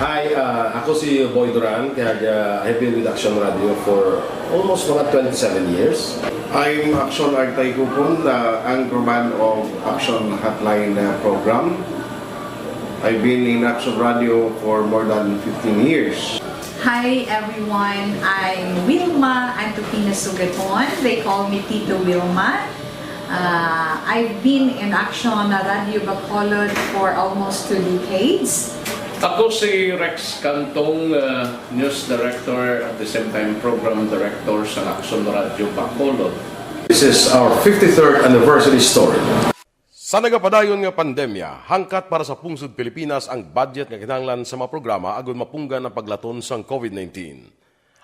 Hi, ah, ako si Boy Duran, kag, ah, I've been with Action Radio for almost mga twenty-seven years. I'm Action Artay Kupon, the anchorman of Action Hotline, ah, program. I've been in Action Radio for more than fifteen years. Hi everyone, I'm Wilma Antofina Sugaton. They call me Tito Wilma. Uh, I've been in Action Radio Bacolod for almost two decades. Ako si Rex Cantong, uh, News Director, at the same time Program Director sa Action Radio Bacolod. This is our fifty-third anniversary story. Sa nagapadayon nga pandemya, hangkat para sa pungsod Pilipinas ang budget nga kinahanglan sa mga programa agud mapunggan ang paglaton sang COVID nineteen.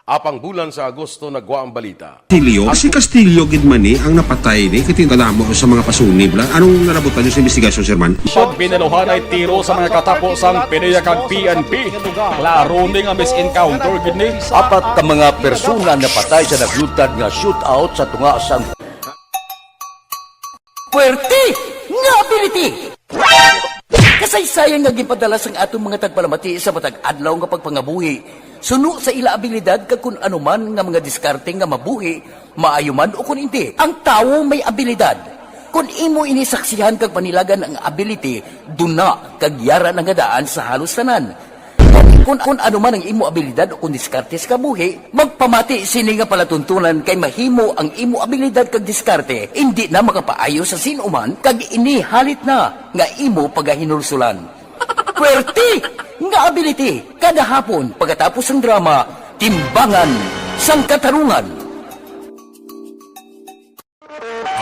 Apang bulan sa Agosto nagwa ang balita. Castillo, si Castillo gid man ni ang napatay ni, kay kadamo sa mga pasunib lang. Anong nalabutan niyo sa investigasyon, Sir Man? Pag binaluhan ay tiro sa mga katapo sang PDEA kag P N P. Klaro ni nga mis-encounter gid ni. Apat ka mga persona napatay sa naglutad nga shootout sa tunga sang Puwerte nga ability! Kasaysayan nga ginpadala sang aton mga tagpalamati sa matag adlaw nga pagpangabuhi, suno sa ila abilidad kag kun ano man nga mga diskarte nga mabuhi, maayo man o kun indi. Ang tawo may abilidad. Kun imo ini saksihan kag panilagan ang ability, duna kag yara na nga daan sa halos tanan. Kun, kun ano man ang imo abilidad o kun diskarte sa kabuhi, magpamati sini nga palatuntunan kay mahimo ang imo abilidad kag diskarte indi na makapaayo sa sin-o man kag ini halit na nga imo pagahinulsulan. Puwerte nga ability kada hapon pagkatapos sang drama, Timbangan sang Katarungan.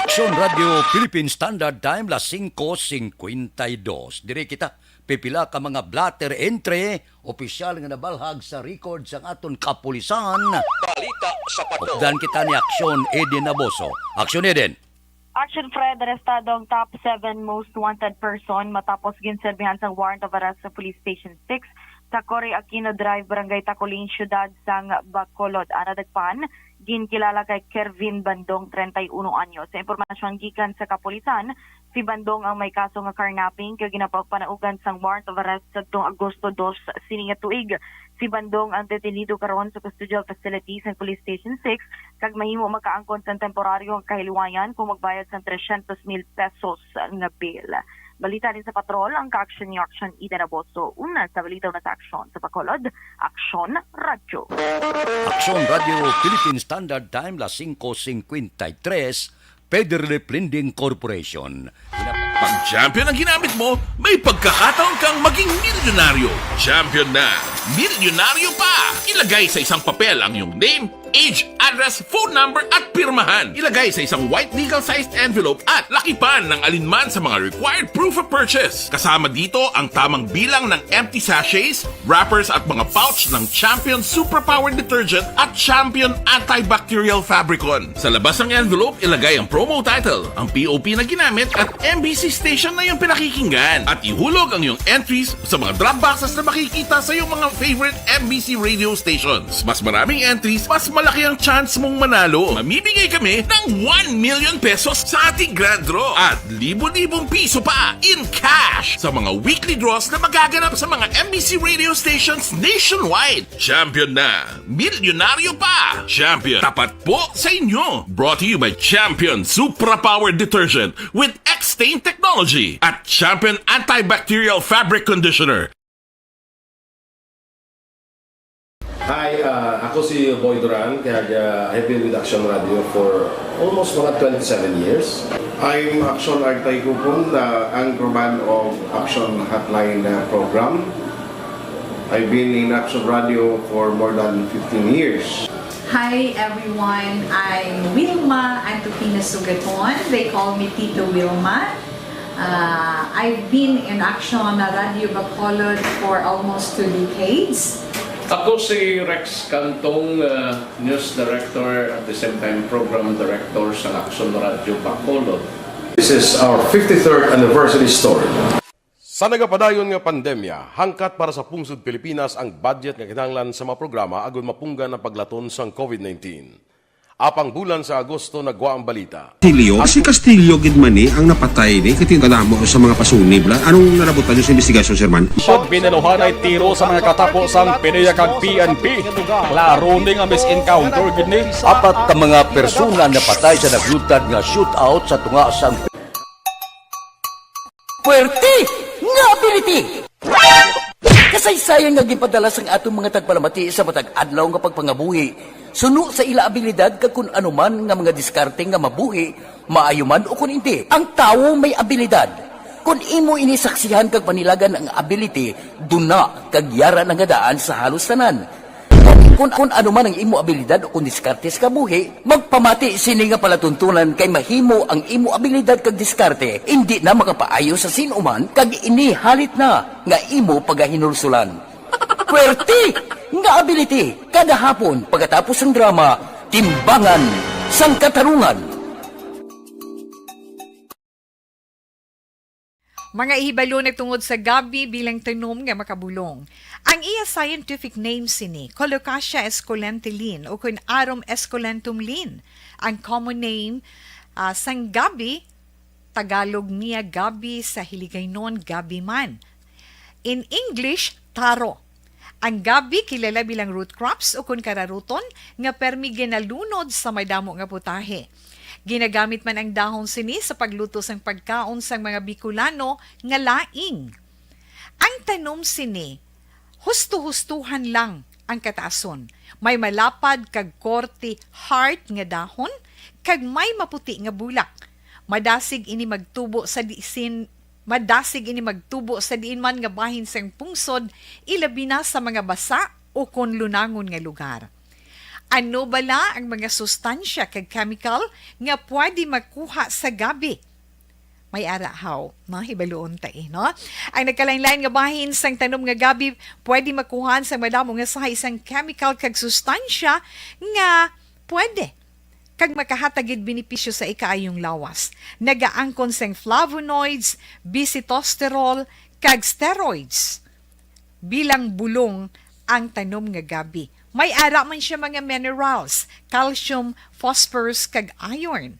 Aksyon Radio Philippine Standard Time, las singko singkwenta y dos. Diri kita pipila ka mga blotter entry, opisyal nga nabalhag sa record sang aton kapulisan. Balita sa Patrol. Updan kita ni Aksyon Eden Naboso. Aksyon Eden. Action Fred, arestado ang top seven most wanted person matapos ginserbihan sang warrant of arrest sa Police Station six sa Cory Aquino Drive, Barangay Tacolin, siyudad sang Bacolod. Ang nadakpan, ginkilala kay Kervin Bandong, treinta y uno anyo. Sa impormasyon gikan sa kapulisan, si Bandong ang may kaso nga carnapping kag ginapanaugan sang warrant of arrest sadtong Agosto dos sini nga tuig. Si Bandong ang detenido karon sa custodial facility sa Police Station six kag mahimo makaangkon sang temporaryo nga kahilwayan kung magbayad sang trescientos mil pesos nga bail. Balita din sa Patrol, ang ka-action ni Action Ida Naboso. Una sa balita, una sa aksyon sa Bacolod, Aksyon Radyo. Aksyon Radyo Philippine Standard Time, las singko singkwenta y tres, Federal Lending Corporation. Pag champion ang ginamit mo, may pagkakataon kang maging milyonaryo. Champion na! Milyonaryo pa! Ilagay sa isang papel ang iyong name, age, address, phone number, at pirmahan. Ilagay sa isang white legal-sized envelope at lakipan ng alinman sa mga required proof of purchase. Kasama dito ang tamang bilang ng empty sachets, wrappers at mga pouch ng Champion Superpower Detergent at Champion Antibacterial Fabricon. Sa labas ng envelope, ilagay ang promo title, ang P O P na ginamit at M B C station na iyong pinakikinggan. At ihulog ang iyong entries sa mga drop boxes na makikita sa iyong mga favorite M B C radio stations. Mas maraming entries, mas malaki ang chance mong manalo. Mamimigay kami ng one million pesos sa ating grand draw at libo-libong piso pa in cash sa mga weekly draws na magaganap sa mga M B C radio stations nationwide. Champion na! Milyonaryo pa! Champion, tapat po sa inyo! Brought to you by Champion Supra Power Detergent with X-Stain Technology at Champion Antibacterial Fabric Conditioner. Hi, uh, ako si Boy Duran, kaya uh, I've been with Action Radio for almost mga twenty-seven years. I'm Action Artay Kupon, uh, anchorman of Action Hotline uh, program. I've been in Action Radio for more than fifteen years. Hi everyone, I'm Wilma Antupina Sugaton. They call me Tito Wilma. Uh, I've been in Action Radio Bacolod for almost two decades. Ako si Rex Cantong, uh, News Director at the same time Program Director sa Action Radio Bacolod. This is our fifty-third anniversary story. Sa nagapadayon nga pandemya, hangkat para sa pungsod Pilipinas ang budget nga kinahanglan sa mga programa agud mapunggan ang paglaton sang COVID nineteen. Apang bulan sa Agosto nagwa ang balita. Castillo. Si Castillo gid man ni ang napatay ni kay kadamo sa mga pasunib la. Anong nalabutan niyo sa investigasyon, Sir Man? Pag binaluhanay tiro sa mga katapo sang PDEA kag P N P. Klaro ni nga mis-encounter gid ni. Apat ka mga persona napatay sa naglutad nga shootout sa tunga sang Puwerte nga ability! Kasaysayan nga ginpadala sang aton mga tagpalamati sa matag adlaw nga pagpangabuhi suno sa ila abilidad kag kun ano man nga mga diskarte nga mabuhi, maayo man o kun indi. Ang tawo may abilidad. Kun imo ini saksihan kag panilagan ang ability, duna kag yara na nga daan sa halos tanan. Kun, kun ano man ang imo abilidad o kun diskarte sa kabuhi, magpamati sini nga palatuntunan kay mahimo ang imo abilidad kag diskarte indi na makapaayo sa sin-o man kag ini halit na nga imo pagahinulsulan. Puwerte nga ability kada hapon pagkatapos sang drama Timbangan sang Katarungan. Mga ihibalo nagtungod sa gabi bilang tanom nga makabulong. Ang iya scientific name sini, Colocasia esculenta Linn o kun Arum esculentum Linn. Ang common name ah, sang gabi, Tagalog niya gabi, sa Hiligaynon gabi man. In English, taro. Ang gabi kilala bilang root crops o kun kararuton nga permi ginalunod sa madamo nga putahe. Ginagamit man ang dahon sini sa pagluto sang pagkaon sang mga Bicolano nga laing. Ang tanom sini, husto-hustohan lang ang kataason. May malapad kag korte heart nga dahon kag may maputi nga bulak. Madasig ini magtubo sa disin Madasig ini magtubo sa diin man nga bahin sang pungsod, ilabi na sa mga basa o kon lunangon nga lugar. Ano bala ang mga sustansya kag chemical nga pwede makuha sa gabi? May ara haw, no? Hibaluon ta eh, no? Ang nagkalain-lain nga bahin sang tanom nga gabi pwede makuhaan sang madamo nga sahi sang chemical kag sustansya nga pwede kag makahatag gid benepisyo sa ikaayong lawas. Nagaangkon sang flavonoids, bisitosterol, kag steroids. Bilang bulong ang tanom nga gabi. May ara man siya mga minerals, calcium, phosphorus, kag iron.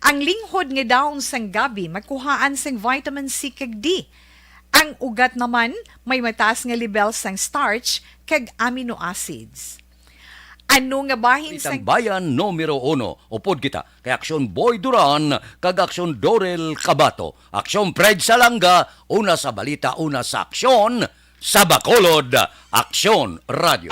Ang linghod nga dahon sang gabi makuhaan sang vitamin C kag D. Ang ugat naman may mataas nga lebel sang starch kag amino acids. Ano nga bahin sang Bayan numero uno. Upod kita kay Aksyon Boy Duran kag Aksyon Dorel Cabato. Aksyon Fred Salanga, una sa balita, una sa aksyon, sa Bacolod, Aksyon Radio.